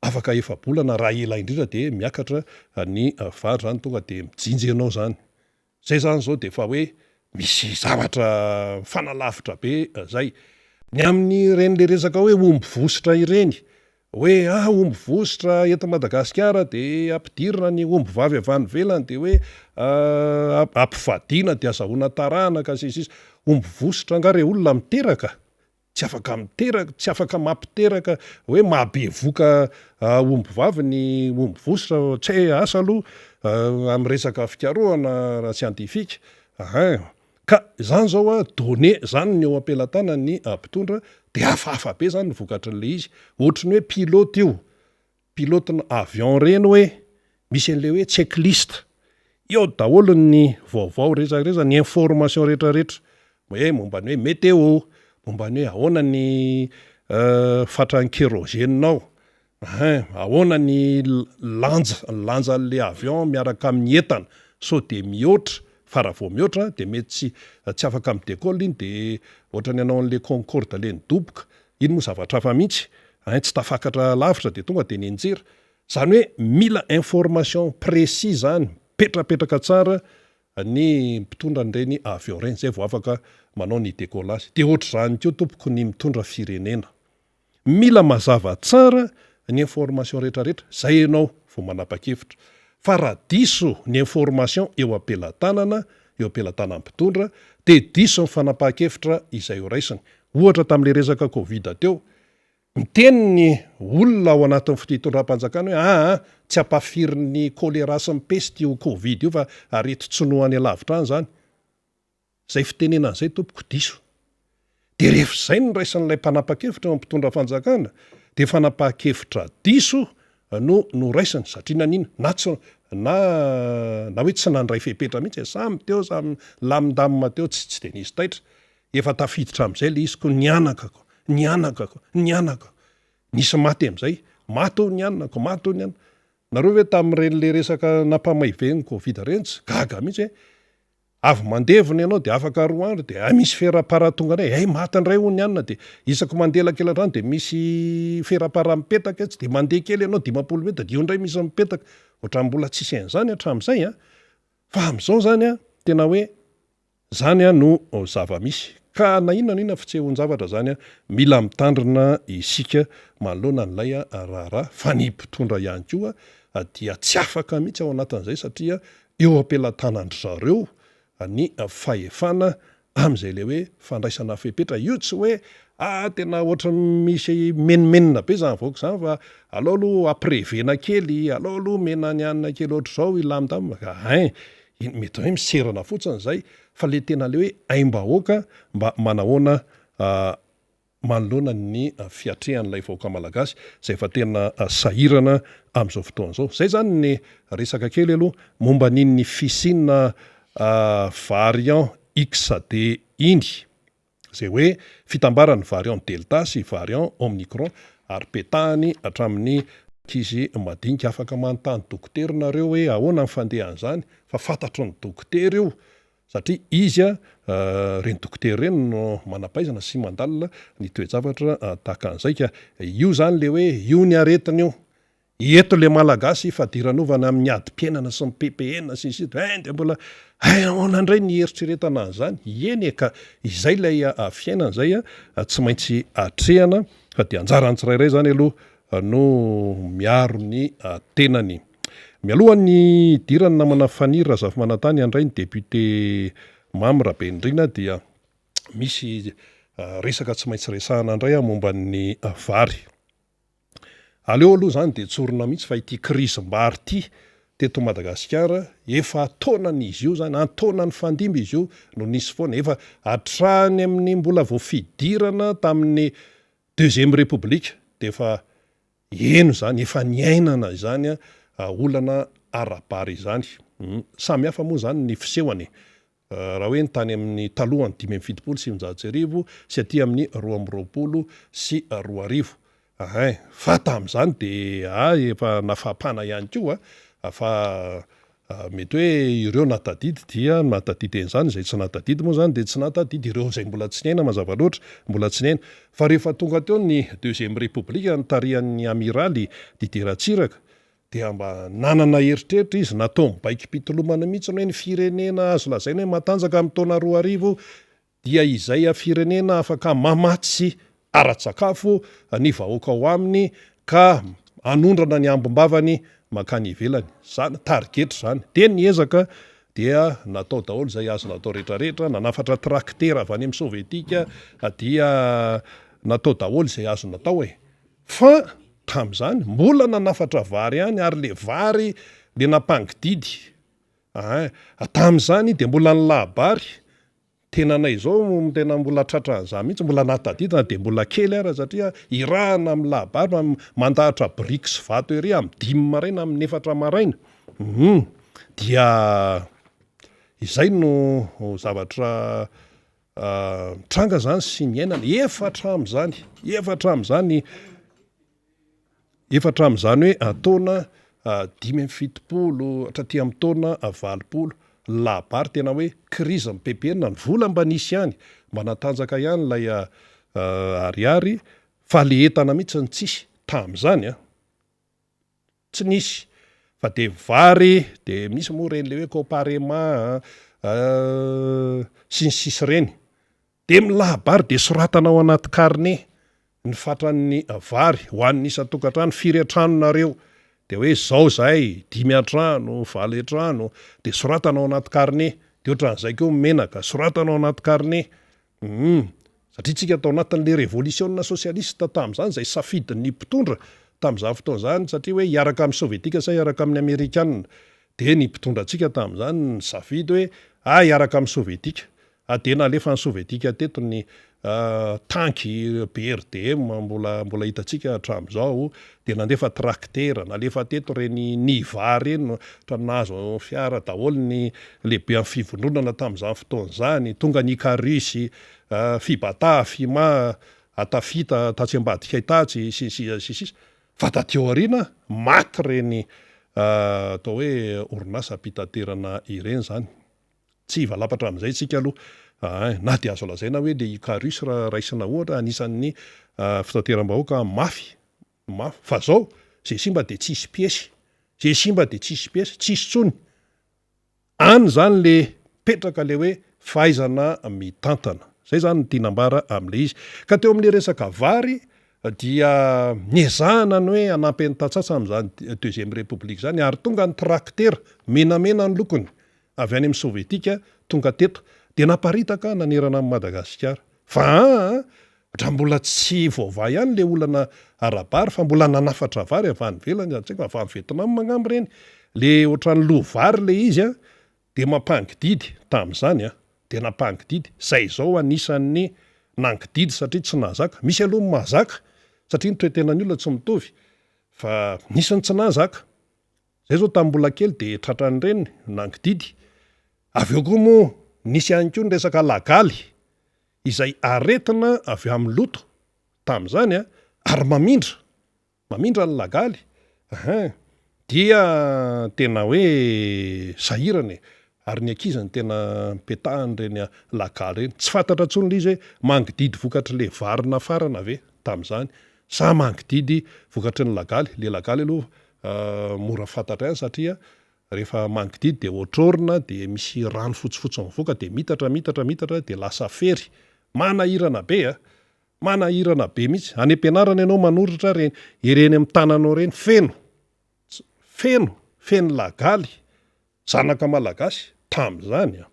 afaka efa-bolana raha ela indrindra dia miakatra ny vary, izany tonga dia mijinja ianao izany. Zay zany zao de efa hoe misy zavatra mifanalavitra be zay. Ny amin'ireny le resaka hoe omby vositra ireny, Hoe ah omby vositra eto Madagasikara de ampidirina ny omby vavy avy any ivelany de hoe ampivadiana de azahoana taranaka sy ny sisa. Omby vositra angaha re olona miteraka? Tsy afaka miteraka, tsy afaka mampiteraka hoe mahabevoka omby vavy ny omby vositra, tsy hay, asa aloha amin'ny resaka fikarohana ara-tsiantifika, ahin. Ka izany zao a, données zany ny eo am-pelatanan'ny mpitondra de hafahafa be zany ny vokatrin'le izy, ohatry ny hoe pilote io, pilote-na avion reny hoe misy an'le hoe check list, eo daholo ny vaovao rehetra rehetra, ny information rehetra rehetra, hoe momba ny hoe météo, momba ny hoe ahoana ny fatran'ny kérosène ao, Hein, ahoana ny lanja, ny lanjan'le avion miaraka amin'ny entana, sao dia mihoatra, fa raha vao mihoatra dia mety tsy tsy afaka mi-decolle iny dia ohatran'ny hanao an'le concorde le nidoboka, iny moa zavatra hafa mihitsy, hein, tsy tafakatra lavitra dia tonga dia nianjera. Zany hoe mila information précis zany, mipetrapetraka tsara ny mpitondra an'ireny avion ireny, zay vao afaka manao ny decollage. Dia ohatr'izany koa tompoko ny mitondra firenena. Mila mazava tsara ny information rehetra rehetra zay enao vao manapa-kevitra. Fa raha diso ny information eo am-pelatanana, eo am-pelatanan'ny mpitondra, dia diso ny fanapahan-kevitra izay ho raisiny. Ohatra tamin'ilay resaka covid teo, miteny ny olona ao anatin'ny fitondram-panjakana hoe aa tsy ampafirin'ny choléra sy ny peste io covid io fa aretin-tsinoa any alavitra any izany. Izay fitenenana izay tompoko diso. Dia rehefa izay no raisin'ilay mpanapa-kevitra eo amin'ny mpitondra fanjakana dia fanapahan-kevitra diso no noraisiny satria nanina? Na tsy na na hoe tsy nandray fepetra mihitsy e, samy teo samy lamindamina teo tsy tsy dia nisy taitra. Efa tafiditra amin'izay ilay izy koa nianakako, nianakako, nianakako. Nisy maty amin'izay, maty hono ny anako, maty hono ny anona. Nareo ve tamin'ireny le resaka nampamay be ny covid ireny tsy gaga mihitsy hoe Avy mandevona ianao dia afaka roa andro dia hay misy ferapara tonga indray, hay maty indray hono ny anona dia isaky mandeha elakelan-drano dia misy ferapara mipetaka etsy dia mandeha kely ianao 50 mètres dia eo indray misy mipetaka, ohatran'ny mbola tsisy an'izany hatramin'izay an! Fa amin'izao izany an, tena hoe izany an no zava-misy. Ka na inona na inona fitsehoan-javatra izany an, mila mitandrina isika manoloana an'ilay raharaha, fa ny mpitondra ihany koa dia tsy afaka mihitsy ao anatin'izay satria eo am-pelatanan-dry zareo ny fahefana amin'izay ilay hoe fandraisana fepetra. Io tsy hoe ah tena ohatran'ny misy menomenona be izany vahoaka izany fa aleo aloha amprevena kely, aleo aloha omena ny hanina kely ohatr'izao hilamindamina. Hein, mety hoe miserana fotsiny izay fa ilay tena ilay hoe aim-bahoaka mba manahoana manoloana ny fiatrehan'ilay vahoaka malagasy izay efa tena sahirana amin'izao fotoana izao. Izay izany ny resaka kely aloha momba an'iny fisiana variant XD iny, izay hoe fitambaran'ny variant Delta sy variant Omicron ary petahany hatramin'ny ankizy madinika. Afaka manontany dokotera nareo hoe ahoana ny fandehan'izany fa fantatry ny dokotera io Satria izy, ireny dokotera ireny no manam-pahaizana sy mandalina ny toe-javatra tahaka an'izay ka io izany le hoe io ny aretina io, eto le Malagasy fadiranovana amin'ny adim-piainana sy ny PPN sy ny sisa hein dia mbola hay ahoana indray ny hieritreretana an'izany, eny e ka izay ilay fiainana izay tsy maintsy atrehana fa dia anjaran'ny tsirairay izany aloha no miaro ny tenany. Mialohan'ny hidiran'ny namana Faniry Razafimanantany handray ny député Mamy Rabenirina dia misy resaka tsy maintsy resahana indray momba ny vary. Aleo aloha izany dia tsorina mihitsy fa ity krizim-bary ity teto Madagasikara efa an-taonany izy io izany, an-taonany fandimby izy io no nisy foana, efa hatrany amin'ny mbola vao fidirana tamin'ny deuxième république dia efa Heno izany, efa niainana izany olana ara-bary izany. Samy hafa moa izany ny fisehony e. Raha hoe ny tany amin'ny talohan'ny 1975 sy aty amin'ny 2022. Ein, fa tamin'izany dia efa nafampana ihany koa fa Mety hoe ireo nahatadidy dia nahatadidy an'izany, izay tsy nahatadidy moa izany dia tsy nahatadidy, ireo izay mbola tsy niaina mazava loatra mbola tsy niaina. Fa rehefa tonga teo ny deuxième république notarihan'ny amiraly Didier Ratsiraka dia mba nanana eritreritra izy, natao baikom-pitolomana mihitsy hoe ny firenena azo lazaina hoe matanjaka amin'ny taona 2000 dia izay firenena afaka mamatsy ara-tsakafo ny vahoaka ao aminy. ka hanondrana ny ambim-bavany mankany ivelany. Izany, tarigetra izany. Dia niezaka dia natao daholo izay azo natao rehetrarehetra, nanafatra traktera avy any amin'ny sovietika dia natao daholo izay azo natao e. Fa tamin'izany mbola nanafatra vary ihany ary le vary le nampangididy Aa tamin'izany dia mbola nilaha-bary, tenanay izao tena mbola tratran'izany mihitsy, mbola nahatadidy na dia mbola kely ara satria irahana milaha-bary, mandahatra biriky sy vato ery amin'ny dimy maraina, amin'ny efatra maraina, hum dia izay no zavatra mitranga izany sy niainana, efa hatramin'izany, efa hatramin'izany. Efa hatramin'izany hoe taona 75 hatraty amin'ny taona 80, ny lahabary tena hoe crise ny PPN, ny vola mba nisy ihany, mba natanjaka ihany ilay ariary fa le entana mihitsy no tsisy tamin'izany an! Tsy nisy fa de vary de misy moa ireny le hoe coparema sy ny sisa ireny. Dia milaha-bary dia soratana ao anaty carnet ny fatran'ny vary ho an'ny isan-tokantrano, firy an-trano nareo? Dia hoe izao izahay, dimy an-trano, valo an-trano, dia soratana ao anaty carnet. Dia ohatran'izay koa ny menaka, soratana ao anaty carnet. Hum. Satria tsika tao anatin'ilay revolisiona sosialista tamin'izany, izay safidin'ny mpitondra tamin'izany fotoana izany, satria hoe hiaraka amin'ny sovietika sa hiaraka amin'ny amerikana. Dia ny mpitondra antsika tamin'izany nisafidy hoe, ah hiaraka amin'ny sovietika. A dia nalefan'ny sovietika teto ny tanky BRDM mbola mbola hitantsika hatramin'izao, dia nandefa traktera, nalefa teto ireny Niva ireny, ohatran'ny nahazo fiara daholo ny lehiben'ny fivondronana tamin'izany fotoana izany, tonga ny Icarus, Fibata, Fima, Atafita tatsy ambadika tatsy, sy ny sisa sy ny sisa. Fa taty aoriana maty ireny atao hoe orinasam-pitaterana ireny izany. Tsy hivalapatra amin'izay isika aloha aa, na dia azo lazaina hoe le Icarus raha raisina ohatra anisan'ny fitateram-bahoaka mafy, mafy, fa zao ze simba dia tsisy piesy, ze simba dia tsisy piesy, tsisy tsony, any zany le mipetraka le hoe fahaizana mitantana, zay zany no tiana ambara amle izy. Ka teo amle resaka vary dia niezahana ny hoe hanampy an'i Tatsatsa amin'izany deuxième république zany ary tonga ny traktera, menamena ny lokony, avy any amin'ny Sovietika tonga teto dia naparitaka nanerana an'i Madagasikara. Fa aa dra mbola tsy voavaha ihany le olana ara-bary fa mbola nanafatra vary avy any ivelany, tsy haiko avy any Vietnam angamba ireny, le ohatran'ny loha vary le izy an, dia mampangididy tamin'izany an, dia nampangididy, zay izao anisan'ny nangididy satria tsy nahazaka, misy aloha ny mahazaka satria ny toe-tenan'ny olona tsy mitovy fa nisy ny tsy nahazaka. Zay zao tamin'ny mbola kely dia tratran'ireny nangididy. Avy eo koa moa nisy ihany koa ny resaka lagaly izay aretina avy amin'ny loto tamin'izany an, ary mamindra, mamindra ny lagaly hein, dia tena hoe sahirana e, ary ny ankizy no tena petahan'ireny lagaly ireny, tsy fantatra intsony ilay izy hoe mangididy vokatr'ilay vary nafarana ve tamin'izany sa mangididy vokatry ny lagaly, ilay lagaly aloha Mora fantatra ihany satria rehefa mangididy dia otrorina dia misy rano fotsifotsy mivoaka dia mitatra mitatra mitatra dia lasa fery. Manahirana be a! Manahirana be mihitsy. Any am-pianarana ianao manoratra ireny ireny amin'ny tananao ireny feno feno feno lagaly. Zanaka malagasy tamin'izany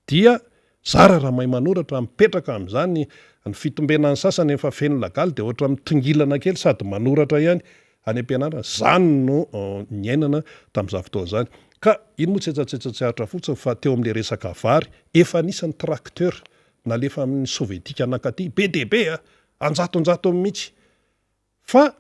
dia zara raha mahay manoratra, mipetraka amin'izany ny fitombenan'ny sasany efa feno lagaly dia ohatra mitongilana kely sady manoratra ihany any am-pianarana, izany no niainana tamin'izany fotoana izany. Ka iny moa tsetsatsetsa tsy aritra fotsiny fa teo amin'ilay resaka vary, efa nisy ny tracteur nalefa amin'ny sovietika nankaty, be dia be a! Anjatonjatony mihitsy. Fa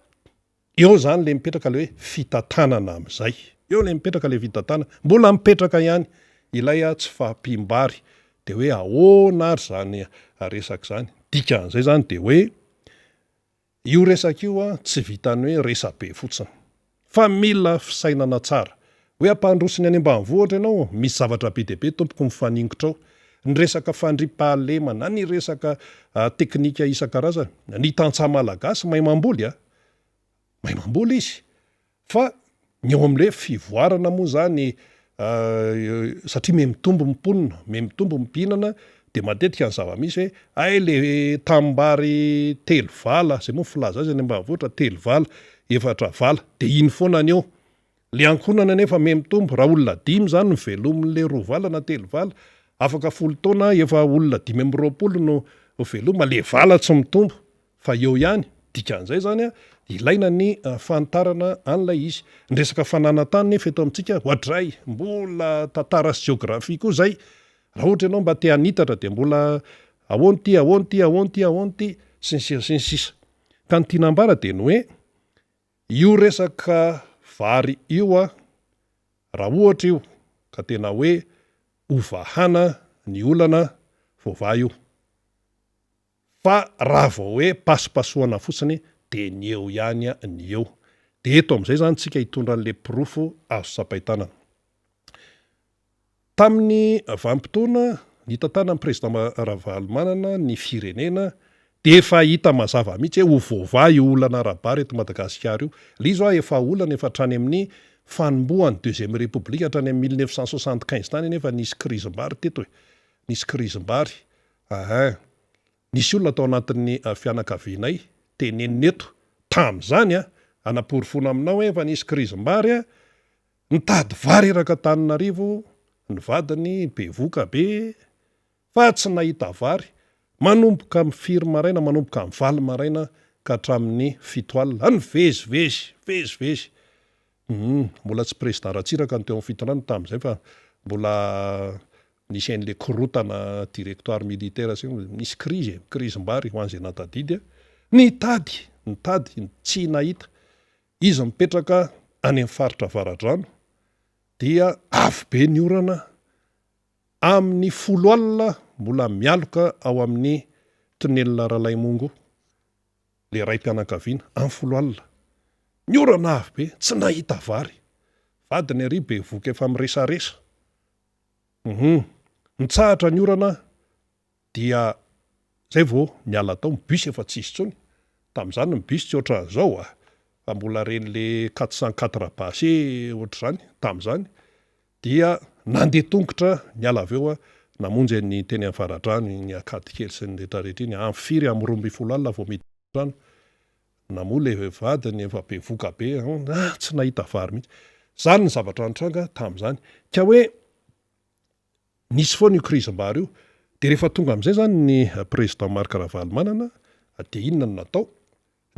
eo izany ilay mipetraka ilay hoe fitantanana amin'izay. Eo ilay mipetraka ilay fitantanana. Mbola mipetraka ihany ilay tsy fahampiam-bary. Dia hoe ahoana ary izany resaka izany? Dikan'izay izany dia hoe io resaka io tsy vitan'ny hoe resabe fotsiny. Fa mila fisainana tsara. Hoe ampandroso ny any ambanivohitra ianao, misy zavatra be dia be tompoko mifaningotra ao. Ny resaka fandriampahalemana, ny resaka teknika isan-karazany. Ny tantsaha malagasy mahay mamboly a! Mahay mamboly izy. Fa ny eo amin'ilay fivoarana moa izany satria miha mitombo ny mponina, miha mitombo ny mpihinana dia matetika ny zava-misy hoe hay le tanimbary telo vala, zay moa ny filaza azy any ambanivohitra, telo vala. efatra vala. Dia iny foana ny eo. Le ankohonana anefa mihamitombo, raha olona dimy izany no velomin'le roa vala na telo vala, afaka folo taona efa olona 25 no veloma, le vala tsy mitombo fa eo ihany, dikan'izay izany an, ilaina ny fanitarana an'ilay izy. Ny resaka fananan-tany nefa eto amintsika, oadray, mbola tantara sy jeografia koa izay, raha ohatra ianao mba te hanitatra dia mbola ahoana ity, ahoana ity, ahoana ity, ahoana ity, sy ny sisa sy ny sisa. Ka ny tiana ambara dia ny hoe, Io resaka vary io a, raha ohatra io ka tena hoe hovahana ny olana voavaha io. Fa raha vao hoe pasopasohana fotsiny dia ny eo ihany ny eo. Dia eto amin'izay izany tsika hitondra an'ilay porofo azo tsapain-tanana. Tamin'ny vanim-potoana nitantanan'ny Président Ravalomanana ny firenena dia efa hita mazava mihitsy hoe ho voavaha io olana ara-bary eto Madagasikara io. Ilay izy hoa efa olana efa hatrany amin'ny fanombohan'ny deuxième république hatrany amin'ny 1975 tany anefa nisy krizim-bary teto e. Nisy krizim-bary. Ahin. Nisy olona tao anatin'ny fianakavianay tenenina eto tamin'izany an, hanaporofoana aminao hoe efa nisy krizim-bary an, Nitady vary erak'Antananarivo ny vadiny bevoka be fa tsy nahita vary, manomboka amin'ny firy maraina, manomboka amin'ny valo maraina ka hatramin'ny fito alina, nivezivezy, vezivezy. Humm, mbola tsy président Ratsiraka no teo amin'ny fitondrana tamin'izay fa mbola nisy an'ilay korontana directoire militaire sy ny, nisy krizy e, krizim-bary ho an'izay nahatadidy a. Nitady, nitady, tsy nahita. Izy mipetraka any amin'ny faritra Avaradrano dia avy be ny orana, amin'ny folo alina mbola mialoka ao amin'ny tonelina Ralaimongo le raim-pianakaviana, amin'ny folo alina. Ny orana avy be, tsy nahita vary. Vadiny ary bevohoka efa miresaresa. Hum, nitsahatra ny orana Dia zay vao niala tao, ny bus efa tsisy intsony, tamin'izany ny bus tsy ohatran'izao a, fa mbola reny le 404 base ohatr'izany tamin'izany, dia nandeha tongotra niala avy eo aho namonjy an'ny teny Avaradrano iny Ankadikely sy ny rehetra rehetra iny, amin'ny firy, amin'ny 12 alina vao miditra an-trano, namoha le vadiny efa bevoka be, ah tsy nahita vary mihitsy, zany ny zavatra nitranga tamin'izany, ka hoe. Nisy foana io krizim-bary io. Dia rehefa tonga amin'izay izany ny Président Marc Ravalomanana dia inona no natao?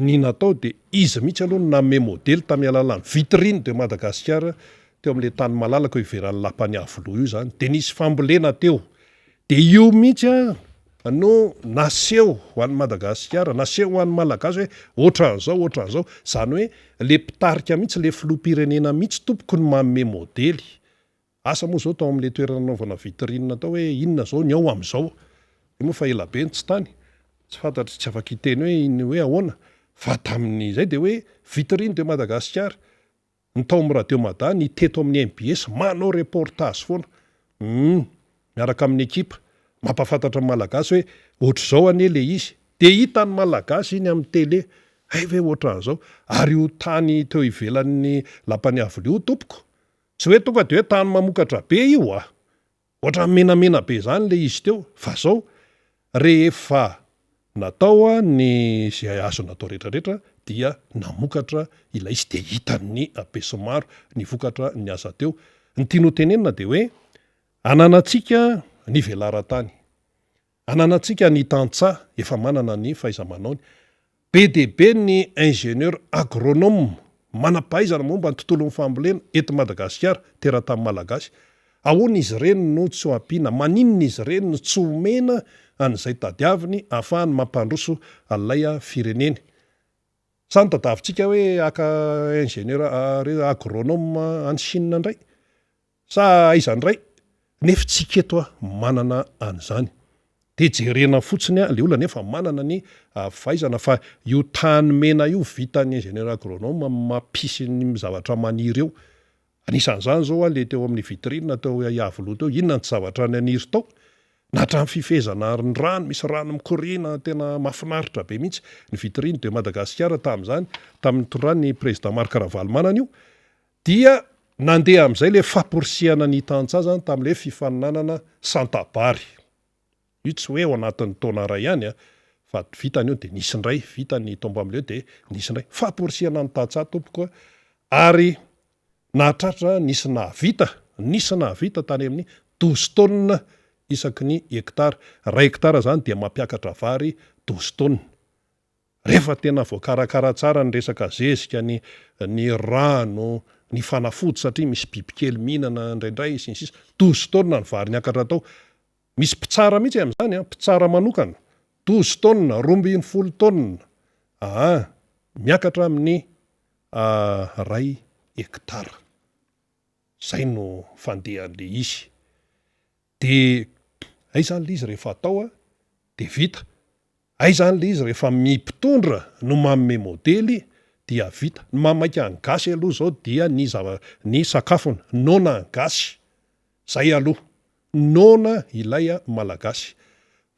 Ny natao dia izy mihitsy aloha no nanome modely tamin'ny alalan'ny vitrine de Madagascar teo amin'ilay tany malalaka eo ivelan'ny lapan'i Iavoloha io izany. Dia nisy fambolena teo. Dia io mihitsy no naseho ho an'i Madagasikara, naseho ho an'ny Malagasy hoe ohatran'izao, ohatran'izao. Izany hoe ilay mpitarika mihitsy, ilay filoham-pirenena mihitsy tompoko no manome modely. Asa moa izao tao amin'ilay toerana nanaovana vitrine tao hoe inona izao ny ao amin'izao. Io moa fa ela be no tsy tany, tsy fantatro, tsy afaka hiteny hoe iny hoe ahoana fa tamin'izay dia hoe vitrine de Madagasikara. Ny tao amin'ny radio Mada, ny teto amin'ny mbs manao reportage foana. Humm, miaraka amin'ny ekipa, mampahafantatra ny Malagasy hoe ohatr'izao anie ilay izy. Dia hitan'ny Malagasy iny amin'ny télé, hay ve ohatran'izao. Ary io tany teo ivelan'ny lapan'i Iavoloha io tompoko, Tsy hoe tonga dia hoe tany mamokatra be io a! Ohatran'ny menamena be izany ilay izy teo, fa zao rehefa natao ny izay azo natao rehetrarehetra dia namokatra ilay izy dia hitan'ny besinimaro ny vokatra nihaza teo. Ny tiany ho tenenina dia hoe ananantsika ny velaran-tany, Ananantsika ny tantsaha efa manana ny fahaiza-manaony. Be dia be ny ingénieur agronome, manam-pahaizana momba ny tontolon'ny fambolena, eto Madagasikara, teratany malagasy. Ahoana izy ireny no tsy ho ampiana? Maninona izy ireny no tsy omena an'izay tadiaviny ahafahany mampandroso an'ilay fireneny? Sa ny tadiavintsika hoe haka ingénieur agronome any Chine indray? Sa aiza ndray? Nefa tsika eto manana an'izany. Dia jerena fotsiny le olona nefa manana ny fahaizana fa io tany mena io vitan'ny ingénieur agronome mampisy ny zavatra maniry eo. Anisan'izany zao le teo amin'ny vitrine teo Iavoloha teo, inona ny tsy zavatra naniry tao? Na hatramin'ny fifehezana ny rano, misy rano mikoriana tena mahafinaritra be mihitsy ny vitrine de Madagasikara tamin'izany, tamin'ny nitondran'ny président Marc Ravalomanana io. Dia nandeha amin'izay ilay famporisihana ny tantsaha izany tamin'ilay fifaninanana santa-bary. Io tsy hoe ao anatin'ny taona iray ihany an, Fa vita an'io dia nisy indray, vita ny tombambileo dia nisy indray. Famporisihana ny tantsaha tompoko a! Ary nahatratra nisy nahavita, nisy nahavita tany amin'ny douze tonnes isaky ny hectare. Iray hectare izany dia mampiakatra vary douze tonnes. Rehefa tena voakarakara tsara ny resaka zezika, ny ny rano, ny fanafody satria misy bibikely mihinana indraindray sy ny sisa, douze tonnes ny vary niakatra tao. Misy mpitsara mihitsy amin'izany an, mpitsara manokana, douze tonnes, 12 tonnes, aa, miakatra amin'ny iray hectare. Izay no fandehan'ilay izy. Dia aiza izany ilay izy rehefa atao an, dia vita. Aiza izany ilay izy rehefa my mpitondra no manome modely dia vita. Ny mahamaika ny gasy aloha izao dia ny zava, ny sakafony, noana ny gasy. Zay aloha. Noana ilay Malagasy.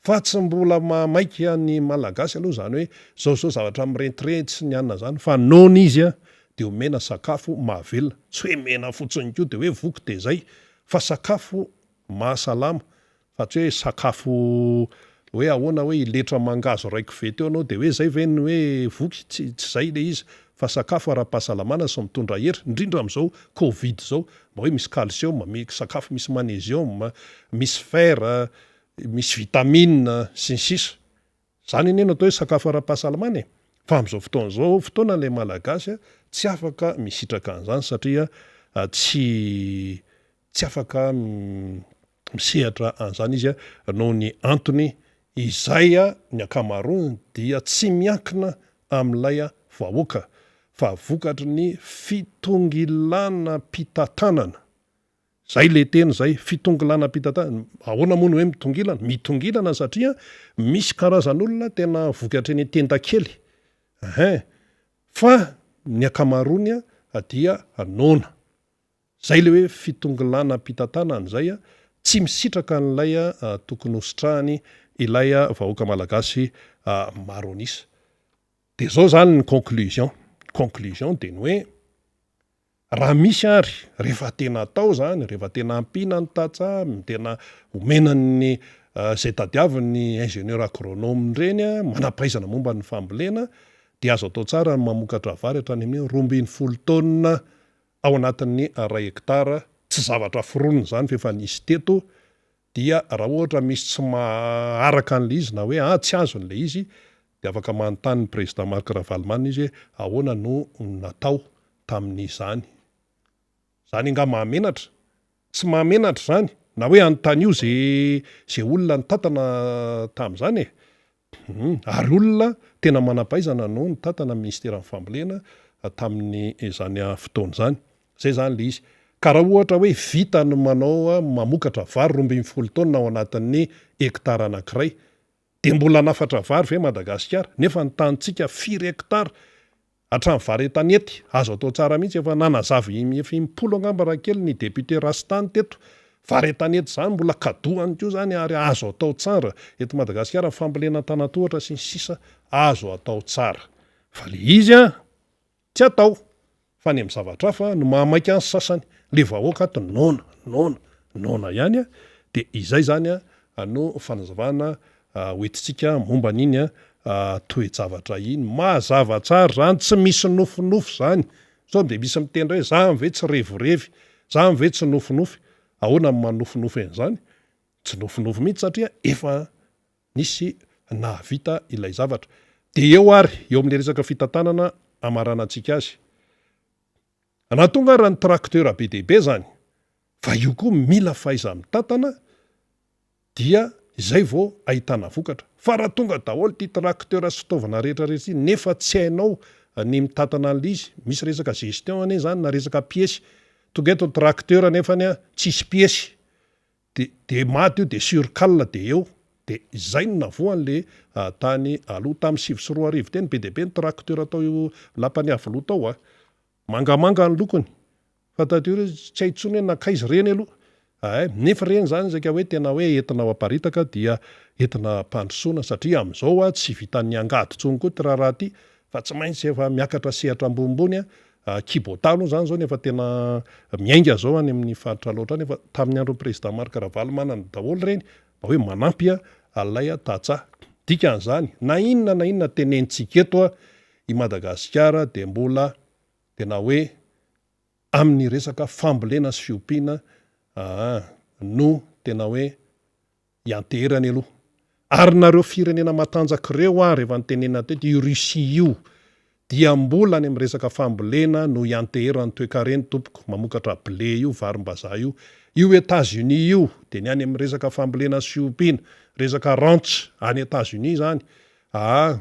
Fa tsy mbola mahamaika ny Malagasy aloha izany hoe zao zao zavatra mirentirenty sy ny anona zany fa noana izy dia omena sakafo mahavelona. Tsy hoe mena fotsiny koa dia hoe voky dia zay fa sakafo mahasalama fa tsy hoe sakafo hoe ahoana hoe hiletra mangahazo iray koveta eo ianao dia hoe zay ve ny hoe voky, tsy tsy zay ilay izy fa sakafo ara-pahasalamana sy mitondra hery indrindra amin'izao covid izao mba hoe misy calcium, misy sakafo misy magnésium, misy fer, misy vitamine sy ny sisa Izany anie no atao hoe sakafo ara-pahasalamana e! Fa amin'izao fotoana izao fotoana ilay Malagasy tsy afaka misitraka an'izany satria tsy tsy afaka misehatra an'izany izy noho ny antony izay ny ankamaroany dia tsy miankina amin'ilay vahoaka fa vokatry ny fitongilanam-pitantanana. Izay ilay teny izay, fitongilanam-pitantanana. Ahoana moa no hoe mitongilana? Mitongilana satria misy karazan'olona tena voky hatreny an-tendakely, ein, fa ny ankamaroany dia noana. Zay le hoe fitongilanam-pitantanana zay tsy misitraka an'ilay tokony ho sitrahany ilay vahoaka malagasy maro an'isa. De zao zany ny conclusion, conclusion de ny hoe raha misy ary rehefa tena atao zany, rehefa tena ampiana ny tantsaha, tena omena ny zay tadiavin'ny ingénieur agronome ireny manam-pahaizana momba ny fambolena dia azo atao tsara ny mamokatra vary hatrany amin'ny 12 taonina ao anatin'ny iray hektara, tsy zavatra foronina izany fa efa nisy teto, dia raha ohatra misy tsy maharaka an'ilay izy na hoe ah tsy azony ilay izy dia afaka manontany ny Président Marc Ravalomanana izy hoe ahoana no natao tamin'izany. Izany angaha mahamenatra? Tsy mahamenatra izany, na hoe anontanio ze ze olona nitantana tamin'izany e! Hum, ary olona tena manam-pahaizana no nitantana ny ministeran'ny fambolena tamin'izany fotoana izany. Izay izany ilay izy. Ka raha ohatra hoe vita ny manao mamokatra vary 12 taonina ao anatin'ny hektara anankiray, dia mbola hanafatra vary ve Madagasikara? Nefa ny tanintsika firy hektara? Hatramin'ny vary an-tanety, azo atao tsara mihitsy, efa nanazava efa im-polo angamba raha kely ny député Rastany teto, vary an-tanety izany mbola cadeau ihany koa izany ary azo atao tsara eto Madagasikara, ny fambolena an-tanan-tohatra sy ny sisa azo atao tsara. Fa le izy an! Tsy atao! Fa any amin'ny zavatra hafa no mahamaika ny sasany, le vahoaka ato noana, noana, noana ihany an! Dia izay izany an no fanazavana hoentintsika momba an'iny toe-javatra iny. Mazava tsara izany, tsy misy nofinofy izany. Sao dia misy miteny indray hoe zany ve tsy revirevy, zany ve tsy nofinofy. Ahoana no manofinofy an'izany? Tsy nofinofy mihitsy satria efa nisy nahavita ilay zavatra. Dia eo ary, eo amin'ilay resaka fitantanana hamaranantsika azy. Na tonga ara ny tracteur be dia be izany, fa io koa mila fahaiza-mitantana dia izay vao ahitana vokatra. Fa raha tonga daholo ity tracteur sy fitaovana rehetra rehetra ity nefa tsy hainao ny mitantana an'ilay izy, misy resaka gestion anie izany na resaka piesy, tonga eto ny tracteur nefany tsisy piesy, de de maty io de sur cale de eo, de izay no navoa an'le tany aloha tamin'ny 2009 teny be dia be ny tracteur tao io lapan'i Iavoloha tao a! Mangamanga ny lokony. Fa taty aoriana izy tsy hay intsony hoe nankaiza ireny aloha. Ay, nefa ireny izany saika hoe tena hoe entina ho aparitaka dia entina hampandrosoana satria amin'izao a tsy vitan'ny angady intsony koa ity raharaha ity fa tsy maintsy efa miakatra sehatra ambonimbony a. Kibota aloha izany izao no efa tena miainga izao any amin'ny faritra Alaotra any efa tamin'ny andron'ny président Marc Ravalomanana daholo ireny mba hoe manampy an'ilay tantsaha. Dikan'izany, na inona na inona tenenitsika eto, i Madagasikara dia mbola tena hoe amin'ny resaka fambolena sy fiompiana aa no tena hoe ianteherany aloha. Ary nareo firenena matanjaka ireo ary efa nitenenina teto, io Russie io dia mbola any amin'ny resaka fambolena no ianteherany toekareny tompoko, mamokatra blé io, varimbazaha io. Io Etats Unis io dia ny any amin'ny resaka fambolena sy fiompiana, resaka ranch any Etats Unis izany aa.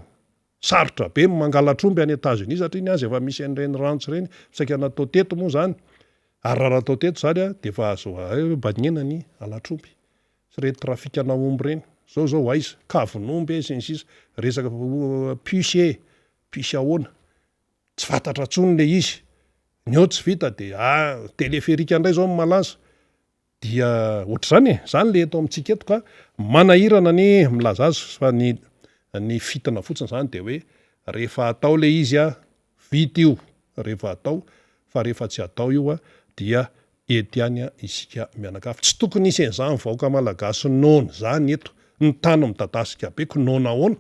Sarotra be ny mangalatr'omby any Etats Unis satria ny azy efa misy an'ireny ranch ireny, saika natao teto moa izany, ary raha natao teto izany dia efa azo bagnena ny halatr'omby sy ireny trafikana omby ireny, zao zao aiza, kavin'omby e sy ny sisa, resaka puce e, puce ahoana, tsy fantatra intsony ilay izy, ny eo tsy vita dia ah téléphérique indray izao no malaza. Dia ohatr'izany e! Izany le eto amintsika eto ka manahirana ny milaza azy fa ny ny fitana fotsiny izany dia hoe rehefa atao le izy a, vita io rehefa atao fa rehefa tsy atao io a dia eto ihany isika mianakavy. Tsy tokony hisy an'izany vahoaka malagasy noana izany eto. Ny tany midadasika be ko noana ahoana?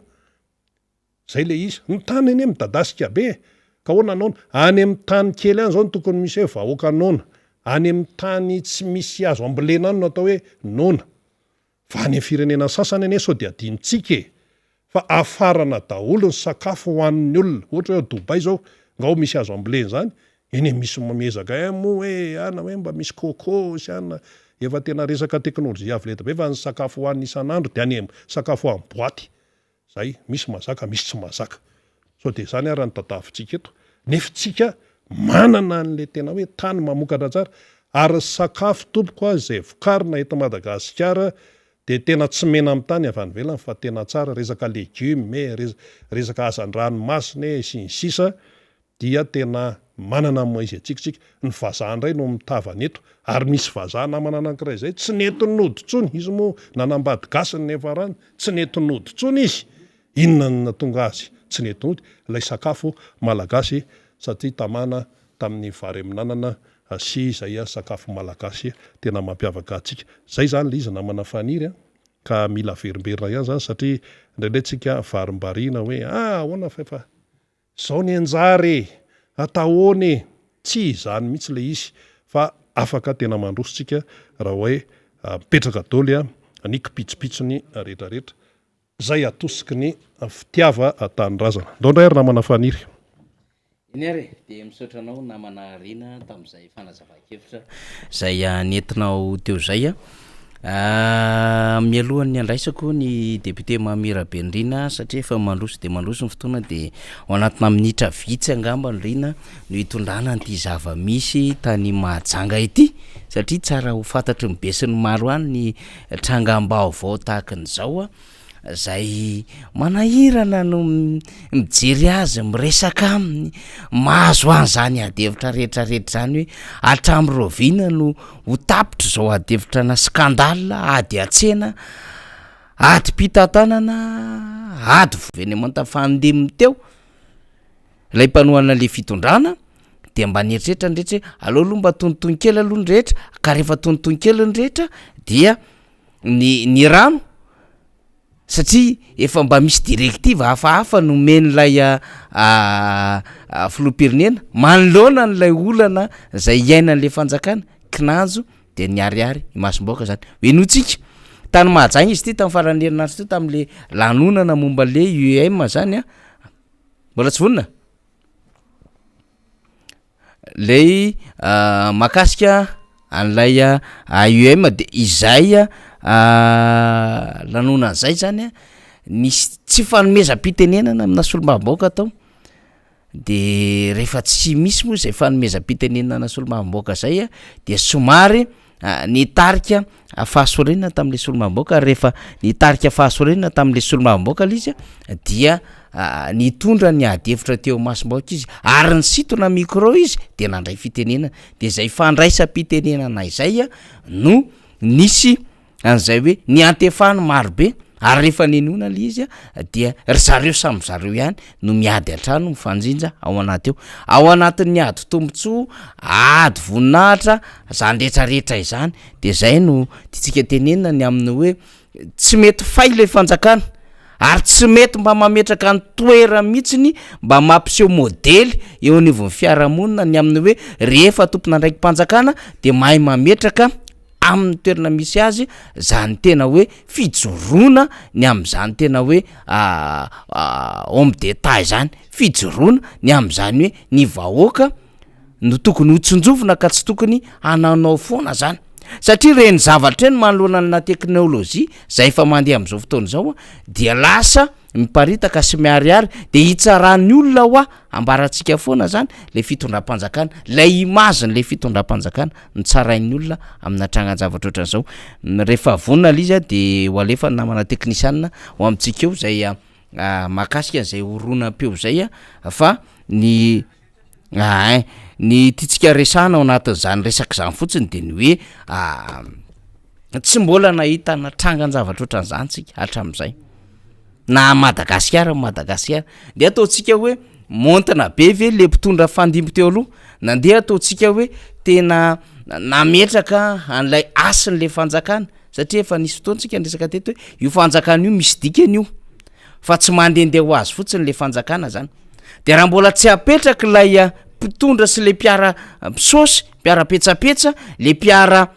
Zay le izy. Ny tany anie midadasika be e! Ka ahoana noana? Any amin'ny tany kely any zao no tokony misy hoe vahoaka noana. Any amin'ny tany tsy misy azo ambolena any no atao hoe noana. Fa any amin'ny firenena sasany anie sao dia adinontsika e! Fa afarana daholo ny sakafo hohanin'ny olona. Ohatra hoe ao Dubaï zao, ngao misy azo ambolena zany? Eny e, misy miezaka ihany moa hoe ana hoe mba misy coco sy ana, efa tena resaka teknolojia avo lenta be fa ny sakafo hohanina isan'andro dia any sakafo amin'ny boaty. Zay, misy mahazaka, misy tsy mahazaka. Sao dia izany ara no tadavintsika eto. Nefa tsika manana an'ilay tena hoe tany mamokatra tsara. Ary ny sakafo tompoko a, izay vokarina eto Madagasikara dia tena tsy mena amin'ny tany avy any ivelany fa tena tsara, resaka legumes e, resaka hazan-dranomasina e, sy ny sisa. dia tena manana ny maha izy antsika isika, ny vazaha indray no mitavana eto, ary misy vazaha namana anankiray izay tsy nety nody intsony, izy moa nanambady gasy ny niafarany, tsy nety nody intsony izy, inona no nahatonga azy tsy nety nody, ilay sakafo malagasy satria tamana tamin'ny vary amin'anana sy izay sakafo malagasy tena mampiavaka antsika, izay izany ilay izy namana Faniry a, ka mila averimberina ihany izany satria indraindray tsika varimbariana hoe ah ahoana fa efa Zao ny anjara e! Atahoana e! Tsy izany mihitsy ilay izy fa afaka tena mandroso tsika raha hoe mipetraka doly ny kipitsopitsony rehetra rehetra zay atosiky ny fitiava tanindrazana. Ndao ndray ary namana Faniry. Eny ary e, dia misaotra anao namana Rina tamin'izay fanazavan-kevitra izay nentinao teo izay. Mialohan'ny handraisako ny député Mamy Rabenirina satria efa mandroso dia mandroso ny fotoana dia ao anatina minitra vitsy angamba ny Rina no hitondrana an'ity zava-misy tany Mahajanga ity satria tsara ho fantatry ny besinimaro any ny trangam-baovao tahaka an'izao. zay manahirana no mijery azy, miresaka aminy, mahazo an'izany ady hevitra rehetra rehetra zany hoe hatramin'ny rahoviana no ho tapitra izao ady hevitra na scandale, ady an-tsena, adim-pitantanana, ady governemanta fandiminy teo, ilay mpanohana le fitondrana de mba nieritreritra ny rehetra hoe aleo aloha mba tonitony kely aloha ny rehetra ka rehefa tonitony kely ny rehetra dia ny ny rano satria efa mba misy directive hafahafa nomen'ilay filoham-pirenena manoloana an'ilay olana zay iainan'le fanjakana kinanjo de niharihary imasom-bahoaka zany, henointsika tany Mahajanga izy ity tamin'ny faran'ny herinandro teo tamin'le lanonana momba le UEM zany an, mbola tsy vonona? Lay mahakasika an'ilay AEM de izay lanonana zay zany a, nisy tsy fanomezam-pitenenana amina solombavambahoaka tao, de rehefa tsy misy moa zay fanomezam-pitenenana solombavambahoaka zay a de somary nitarika fahasorenana tamin'le solombavambahoaka ary rehefa nitarika fahasorenana tamin'le solombavambahoaka le izy a dia nitondra ny ady hevitra teo imasom-bahoaka izy ary nisintona micro izy de nandray fitenenana de zay fandraisam-pitenenana izay a no nisy an'izay hoe niantefany marobe ary rehefa nenoina le izy a dia ry zareo samy zareo ihany no miady an-trano mifanjinja ao anaty ao, ao anatin'ny ady tombontsoa, ady voninahitra, zany rehetrarehetra izany de zay no tiantsika tenenina ny amin'ny hoe tsy mety fay le fanjakana. Ary tsy mety mba mametraka ny toerany mihitsy mba mampiseho modely eo anivon'ny fiarahamonina ny amin'ny hoe rehefa tompon'andraiki-panjakana dia mahay mametraka amin'ny toerana misy azy zany tena hoe fijoroana ny amin'izany tena hoe homme d'Etat izany, fijoroana ny amin'izany hoe ny vahoaka no tokony ho tsinjovina ka tsy tokony hanaonao foana zany satria ireny zavatra ireny manoloana ny teknolojia zay efa mandeha amin'izao fotoana izao dia lasa miparitaka sy miharihary de hitsaran'ny olona hoa ambarantsika foana zany le fitondram-panjakana lay image-n'le fitondram-panjakana no tsarain'ny olona amina trangan-javatra ohatran'izao. Rehefa vonona le izy a de ho alefa ny namana teknisianina ho amintsika eo zay mahakasika an'izay horonam-peo zay a fa ny Ahay. Ny tiantsika resahana ao anatin'izany resaka izany fotsiny de ny hoe tsy mbola nahitana trangan-javatra ohatran'izany tsika hatramin'izay, na Madagasikara Madagasikara, ndeha ataontsika hoe maontina be ve le mpitondra fandimby teo aloha, na ndeha ataontsika hoe tena nametraka an'ilay hasin'le fanjakana satria efa nisy fotoana tsika niresaka teto hoe io fanjakana io misy dikany io fa tsy mandehandeha ho azy fotsiny le fanjakana zany. De raha mbola tsy apetraka ilay mpitondra sy le mpiara misaosy, mpiara petsapetsa, le mpiara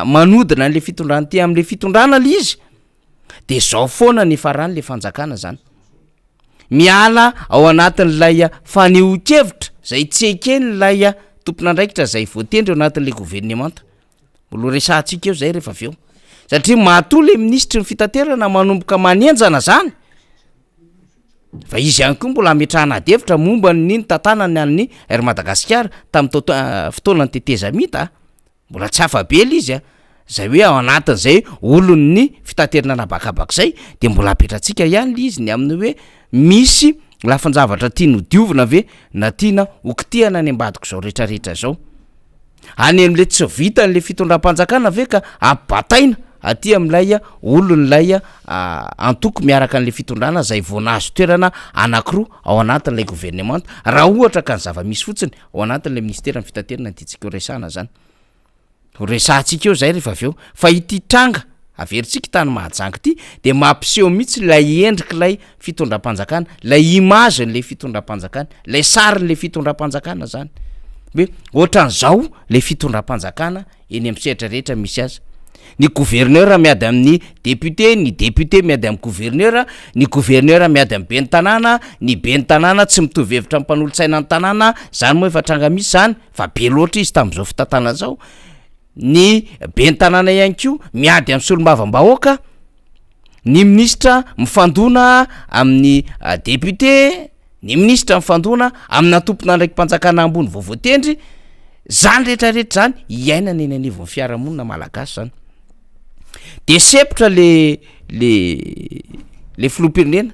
manodina an'le fitondrana ty am'le fitondrana le izy, de zao foana ny hifaran'le fanjakana zany. Miala ao anatin'ilay fanehoan-kevitra zay tsy eken'ilay tompon'andraikitra zay voatendry ao anatin'le governemanta. Mbola ho resahantsika eo zay rehefa avy eo, satria matoa le minisitry ny fitaterana manomboka manenjana zany, fa izy ihany koa mbola ametrahana ady hevitra momba ny nitantanany an'ny Air Madagascar tamin'ny tao- fotoanan'ny tetezamita a, mbola tsy afa-bela izy a, zay hoe ao anatin'izay olon'ny fitaterana an'habakabaka zay de mbola apetratsika ihany le izy ny amin'ny hoe misy lafin-javatra tiany ho diovina ve na tiana ho kitihana any ambadik'izao rehetrarehetra zao. Any amin'ilay tsy vitan'ilay fitondram-panjakana ve ka ampibataina aty amin'ilay olon'ilay antoko miaraka an'ilay fitondrana izay vao nahazo toerana anankiroa ao anatin'ilay governemanta, raha ohatra ka ny zava-misy fotsiny ao anatin'ilay minisiteran'ny fitaterana no tiantsika ho resahana zany. Ho resahantsika eo zay rehefa avy eo fa ity tranga averintsika tany Mahajanga ity dia mampiseho mihitsy ilay endrik'ilay fitondram-panjakana, ilay image-n'ilay fitondram-panjakana, ilay sarin'ilay fitondram-panjakana zany hoe ohatran'izao ilay fitondram-panjakana eny amin'ny sehatra rehetra misy azy. Ny gouverneur miady amin'ny député, ny député miady amin'ny gouverneur, ny gouverneur miady amin'ny ben'ny tanàna, ny ben'ny tanàna tsy mitovy hevitra amin'ny mpanolotsaina ny tanàna, zany moa efa tranga misy zany fa be loatra izy tamin'izao fitantanana zao, ny ben'ny tanàna ihany koa miady amin'ny solombavambahoaka, ny minisitra mifandona amin'ny député, ny minisitra mifandona amina tompon'andraiki-panjakana ambony vao voatendry, zany rehetrarehetra zany iainana eny anivon'ny fiarahamonina malagasy zany. De sempotra le le le filoham-pirenena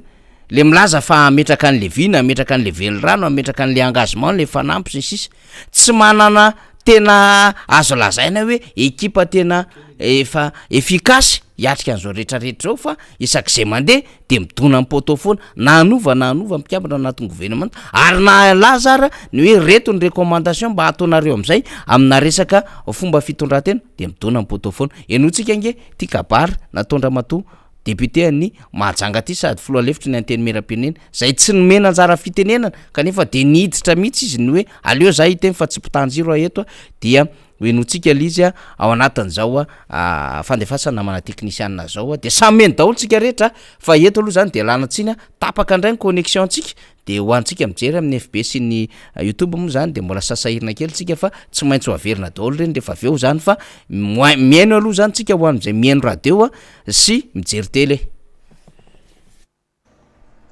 le milaza fa hametraka an'le vina, hametraka an'le velirano, hametraka an'le engagement, le fanamby sy ny sisa, tsy manana tena azo lazaina hoe ekipa tena efa efficace hiatrika an'izao rehetrarehetra izao fa isak'izay mandeha de midona amin'ny poteau foana na hanova na hanova mpikambana anatin'ny governemanta ary na hilaza ara ny hoe reto ny recommandation mba hataonareo amin'izay amina resaka fomba fitondran-tena de midona amin'ny poteau foana. Henointsika ange ty kabary nataon-dramatoa Député an'i Mahajanga ty sady filoha lefitry ny Antenimierampirenena zay tsy nomena anjara fitenenana kanefa de niditra mihitsy izy ny hoe aleo za hiteny fa tsy mpitan-jiro aho eto dia ho henointsika le izy ao anatin'izao fandefasana namana teknisianina zao de samy meno daholo tsika rehetra fa eto aloha zany de lana tsiny tapaka indray ny connexion ntsika De ho antsika mijery amin'ny FB sy ny youtube moa zany de mbola sasahirana kely tsika fa tsy maintsy ho averina daholo reny rehefa avy eo zany fa moin- mihaino aloha zany tsika ho an'izay mihaino radio a sy mijery tele.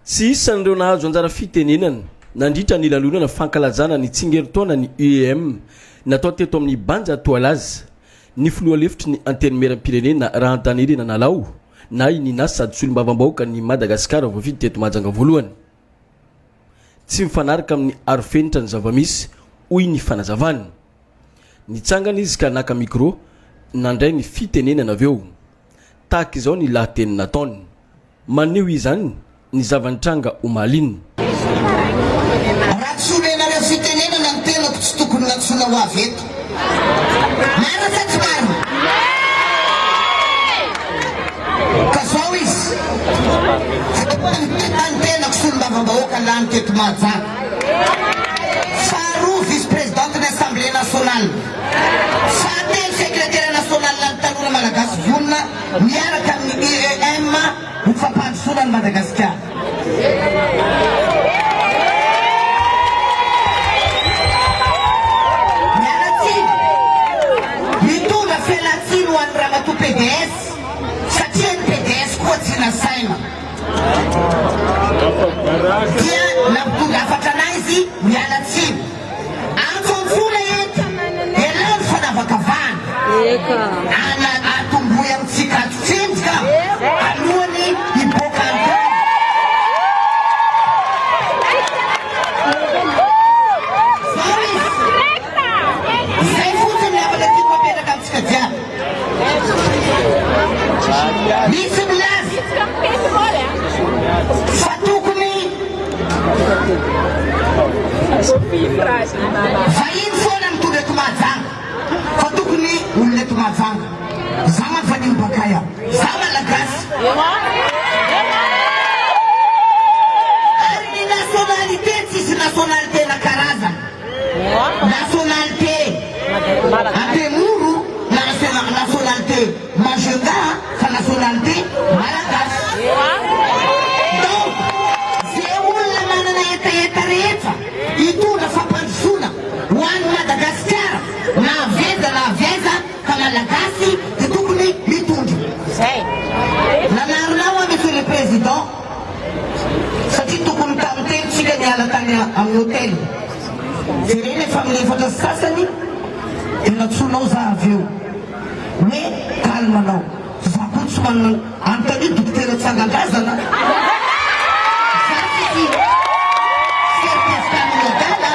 Tsy isan'ireo nahazo anjara fitenenana nandritra ny lanonana fankalazana ny tsingerintaonan'ny UEM natao teto amin'ny Banja Toalaza ny filoha lefitry ny Antenimierampirenena Rahantanirina Nalao na i Nina sady solombavambahoakan'i Madagasikara voafidy teto Mahajanga voalohany. Tsy mifanaraka amin'ny arofenitra ny zava-misy, hoy ny fanazavany. Nitsangana izy ka naka micro, nandray ny fitenenana avy eo. Tahaka izao ny lahateny nataony. Maneho izany ny zava-nitranga omaly iny. Raha tsy omenareo fitenenana ny tenako tsy tokony nantsoina ho avy eto. Marina sa tsy marina? Ka zao izy. Ny tenako solombavambahoaka lany teto Mahajanga. Faharoa vice présidente ny Assemblée nationale. Fahatelo secrétaire national ny tanora malagasy vonona miaraka amin'ny UEM ho fampandrosoana an'i Madagasikara. Miala tsiny, mitondra fialantsiny ho an'i Ramatoa pds satria ny pds koa tsy nasaina. Dia nampitondra hafatra anay izy miala tsiny. Antso antsoina eto, ialao ny fanavakavahana. Ana atombohy amintsika ato tsendrika alohany hiboaka an-tany. Zao izy. Zay fotsiny ny hafatra tiako apetraka amintsika jiaby. Misy milaza fa tokony vahiny foana mitondra eto Mahajanga fa tokony olona eto Mahajanga. Za mantsy vahiny bakay aho. Za Malagasy. Ary ny nationalité tsisy nationalité na karazana. Nationalité Antemoro na nationalité Majunga fa nationalité Malagasy. Donc ze olona manana hetaheta rehetra hitondra fampandrosoana ho an'i Madagasikara na avy aiza na avy aiza fa Malagasy dia tokony mitondra. Nanarinao aho Monsieur le Président satria tokony tamin'ny telo tsika niala tany amin'ny hotel. Jerena efa amin'ny 4:30 dia nantsoinao za avy eo hoe calme anao. Za koa tsy manana anontanio dokotera tsangan-drazana. Za tsisy certificat adala.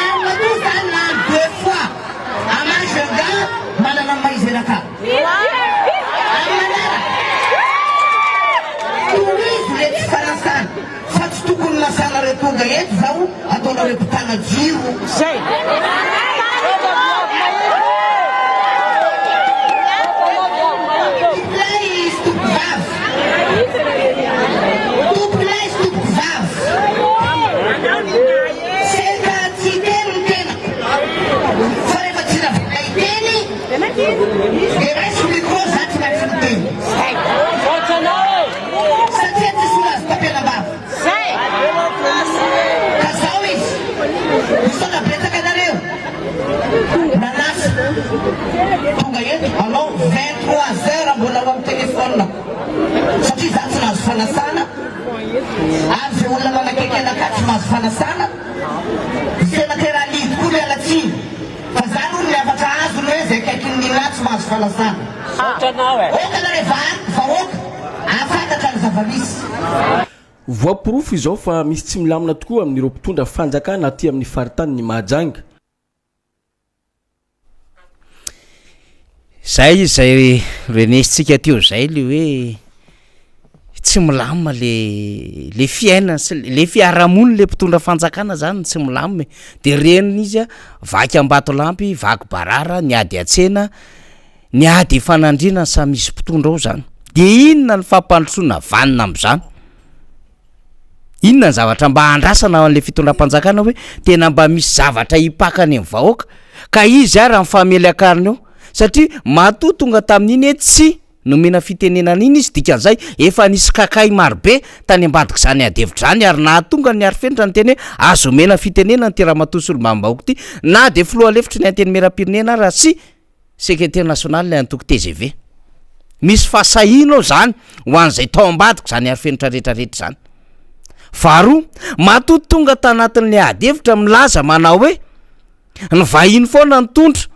Ary matoa za lany deux fois à Majunga manana ny maha izy anakahy. Amin'ny manaraka, tohizo le tsy fanasana fa tsy tokony nasanareo tonga eto zao ataonareo mpitana jiro. Tompolahy sy tompokovavy, tompolahy sy tompokovavy, seka tsy hiteny ny tenako fa rehefa tsy navela hiteny Dia raisiko micro za tsy maintsy miteny. Satria tsisy olona azo tapenam-bava. Ka zao izy, misaotra betsaka anareo nanasa tonga eto anao 23 heures mbola ao amin'ny téléphone satria za tsy nahazo fanasana ary ze olona manakaiky anakahy tsy mahazo fanasana, Sénateur Ali tokoa miala tsiny. Fa za aloha ny hafatra azony hoe zay akaikin'ny Nina tsy mahazo fanasana. Aoka nareo vahoaka ahafantatra ny zava-misy. Voaporofo izao fa misy tsy milamina tokoa amin'ireo mpitondra fanjakana aty amin'ny faritanin'i Mahajanga. Zay izay renesintsika teo zay le hoe tsy milamina le le fiainana sy le fiarahamonina le mpitondra fanjakana zany no tsy milamina e, de reniny izy a vaky ambatolampy, vaky barara, ny ady an-tsena, ny ady ifanandrinana samy misy mpitondra ao zany, de inona ny fampandrosoana vanona am'zany? Inona ny zavatra mba andrasana ao an'le fitondram-panjakana hoe tena mba misy zavatra hipaka any amin'ny vahoaka ka izy ara mifamely akariny eo satria matoa tonga tamin'iny hoe tsy Nomena fitenenana iny izy, dikan'izay efa nisy kakay marobe tany ambadik'izany adihevitra izany ary nahatonga ny Arifenitra niteny hoe azo omena fitenenana ity ramatoa solombavambahoaka ity na dia filoha lefitry ny Antenimierampirenena ara sy sekretera nasionalin'ny antoko tgv. Misy fahasahiana ao izany ho an'izay tao ambadik'izany Arifenitra rehetrarehetra izany. Faharoa, matoa tonga tanatin'ilay adihevitra milaza manao hoe Ny vahiny foana nitondra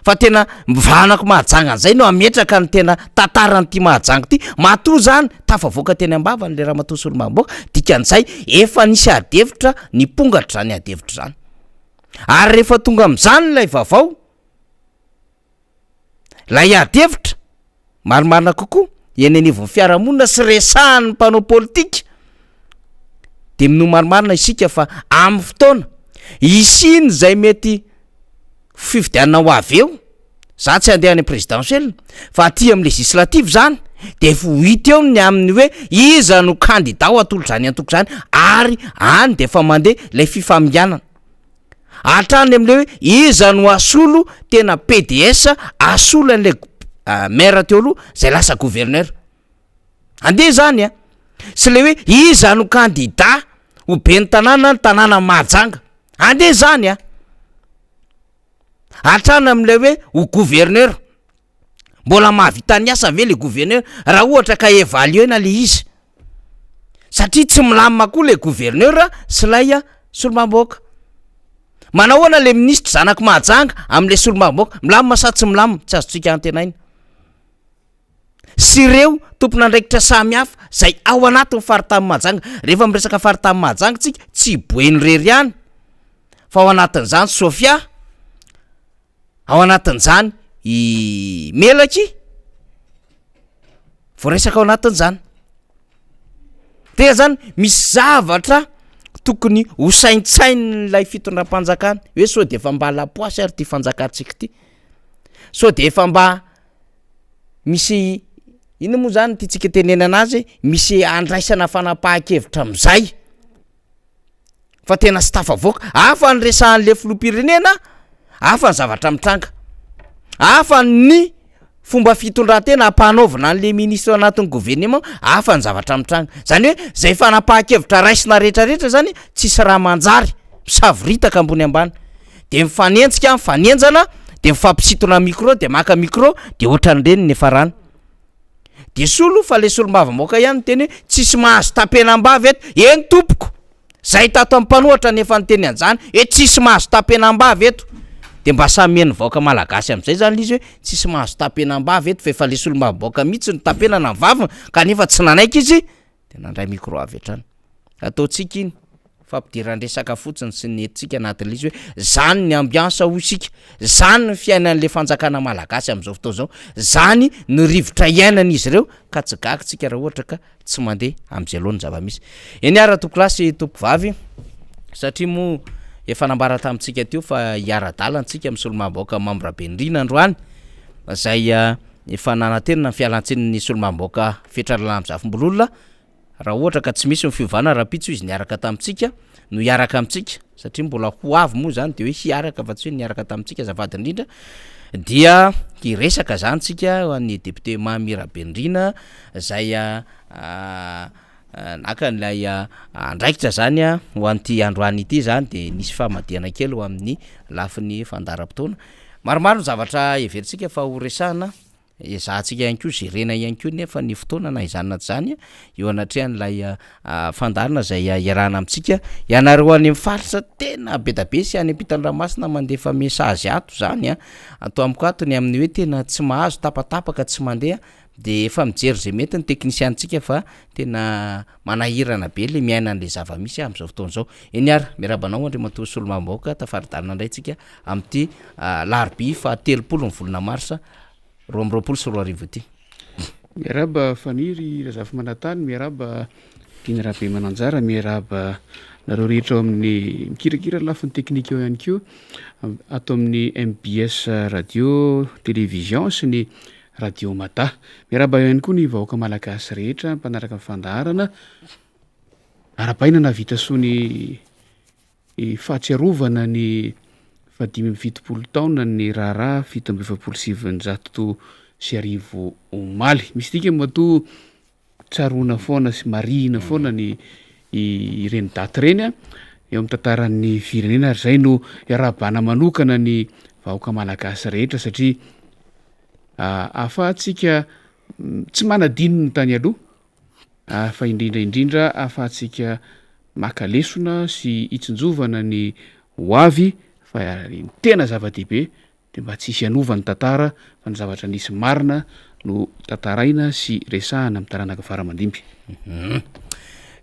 fa tena mivanako Mahajanga an'izay no hametraka ny tena tantaran'ity Mahajanga ity. Matoa zany tafavoaka teny am-bavany le ramatoa solombavambahoaka, dikan'izay efa nisy adihevitra nipongatra izany adihevitra izany. Ary rehefa tonga amin'izany ilay vaovao, Ilay ady hevitra, marimarina kokoa, eny anivon'ny fiarahamonina sy resahan'ny mpanao politika, dia minoa marimarina isika fa amin'ny fotoana hisian'izay mety fifidianana ho avy eo, za tsy handeha any présidentielle fa aty amin'ny législative zany. De efa ho hita eo ny amin'ny hoe iza no kandida ho atolotra izany antoko izany ary any de efa mandeha ilay fifaminganana. Hatrany amin'ilay hoe iza no hasolo tena PDS hasolo an'ilay maire teo aloha zay lasa gouverneur. Andeha zany a! Sy ilay hoe iza no kandida ho ben'ny tanàna ny tanàna Mahajanga. Andeha zany a! Hatrany amin'ilay hoe ho gouverneur. Mbola mahavita ny asa ve le gouverneur raha ohatra ka evaluer-na le izy? Satria tsy milamina koa le gouverneur sy ilay solombavambahoaka. Manahoana le minisitra zanak'i Mahajanga amin'ilay solombavambahoaka? Milamina sa tsy milamina? Tsy azontsika antenaina. Sy ireo tompon'andraikitra samihafa izay ao anatin'ny faritanin'i Mahajanga. Rehefa miresaka faritanin'i Mahajanga tsika, tsy i Boeny irery ihany fa ao anatin'izany Sofia, Ao anatin'izany i Melaky, voaresaka ao anatin'izany. Tena zany misy zavatra tokony ho saintsainin'ilay fitondram-panjakana hoe sao de efa mba lapoasy ary ty fanjakantsika ty, sao de efa mba misy inona moa zany tiantsika itenenana azy, misy andraisana fanapahan-kevitra am'zay. fa tena tsy tafavoaka, hafa ny resahan'le filoham-pirenena, hafa ny zavatra mitranga, hafa ny fomba fitondran-tena ampanaovina an'le ministre ao anatin'ny gouvernement, hafa ny zavatra mitranga, zany hoe zay fanapahan-kevitra raisina rehetrarehetra zany tsisy raha manjary, misavoritaka ambony ambany, de mifanenjika, mifanenjana, de mifampisintona micro, de maka micro, de ohatran'ireny ny niafarany. De solo fa le solombavambahoaka ihany niteny hoe tsisy mahazo tapenam-bava eto, eny tompoko, zay tato amin'ny mpanohatra no efa niteny an'zany hoe tsisy mahazo tapenam-bava eto, de mba samy henon'ny vahoaka malagasy am'zay zany le izy hoe tsisy mahazo tapenam-bava eto fa efa le solombavambahoaka mihitsy no tapenana ny vavany kanefa tsy nanaiky izy de nandray micro avy hatrany. Ataontsika iny fampidiran-dresaka fotsiny sy ny entintsika anatin'ilay izy hoe zany ny ambiance hoy isika, zany ny fiainan'le fanjakana malagasy amin'izao fotoana izao, zany ny rivotra iainan'izy ireo ka tsy gaga tsika raha ohatra ka tsy mandeha amin'izay aloha ny zava-misy. Eny ary tompokolahy sy tompokovavy satria moa efa nambara tamintsika teo fa hiara-dalana tsika amin'ny solombavambahoaka Mamy Rabenirina androany izay efa nanantenana ny fialantsinin'ny solombavambahoaka Fetra Ralamizafimbololona Raha ohatra ka tsy misy ny fiovana rahampitso izy niaraka tamintsika no hiaraka amintsika satria mbola ho avy moa zany de hoe hiaraka fa tsy hoe niaraka tamintsika azafady indrindra dia hiresaka zany tsika ho an'ny député Mamy Rabenirina zay naka an'ilay andraikitra zany ho an'ity androany ity zany de nisy famadihana kely ho amin'ny lafiny fandaharam-potoana. Maromaro ny zavatra heverintsika fa ho resahana. Ezahantsika ihany koa jerena ihany koa nefa ny fotoana na izany na tsy izany eo anatrehan'ilay fandaharana izay iarahana amintsika. Ianareo any amin'ny faritra tena be da be sy any ampitan-dranomasina mandefa message ato izany an, ato amiko ato ny amin'ny hoe tena tsy mahazo, tapatapaka tsy mandeha de efa mijery izay mety ny teknisianintsika fa tena manahirana be le miaina an'le zava-misy amin'izao fotoana izao. Eny ary, miarahaba anao Andriamatoa Solombavambahoaka, tafaridalina indray tsika amin'ity alarobia faha 30 ny volana marsa 2022 ity. Miarahaba Faniry Razafimanantany, miarahaba Dina Rabemananjara, miarahaba nareo rehetra ao amin'ny mikirakira ny lafiny teknika eo ihany koa ato amin'ny mbs radio télévision sy ny radio Mada. Miarahaba ihany koa ny vahoaka malagasy rehetra mpanaraka ny fandaharana. Arahabaina nahavita soa ny fahatsiarovana ny fahadimy amby 70 taonan'ny raharaha 1947 omaly. Misy dikany matoa tsaroana foana sy marihina foana ny ireny daty ireny eo amin'ny tantaran'ny firenena ary izay no iarahabana manokana ny vahoaka malagasy rehetra satria ahafahantsika tsy manadino ny tany aloha fa indrindra indrindra ahafahantsika maka lesona sy hitsinjovana ny ho avy fa ny tena zava-dehibe dia mba tsy hisy hanova ny tantara fa ny zavatra nisy marina no tantaraina sy resahana amin'ny taranaka fara aman-dimby.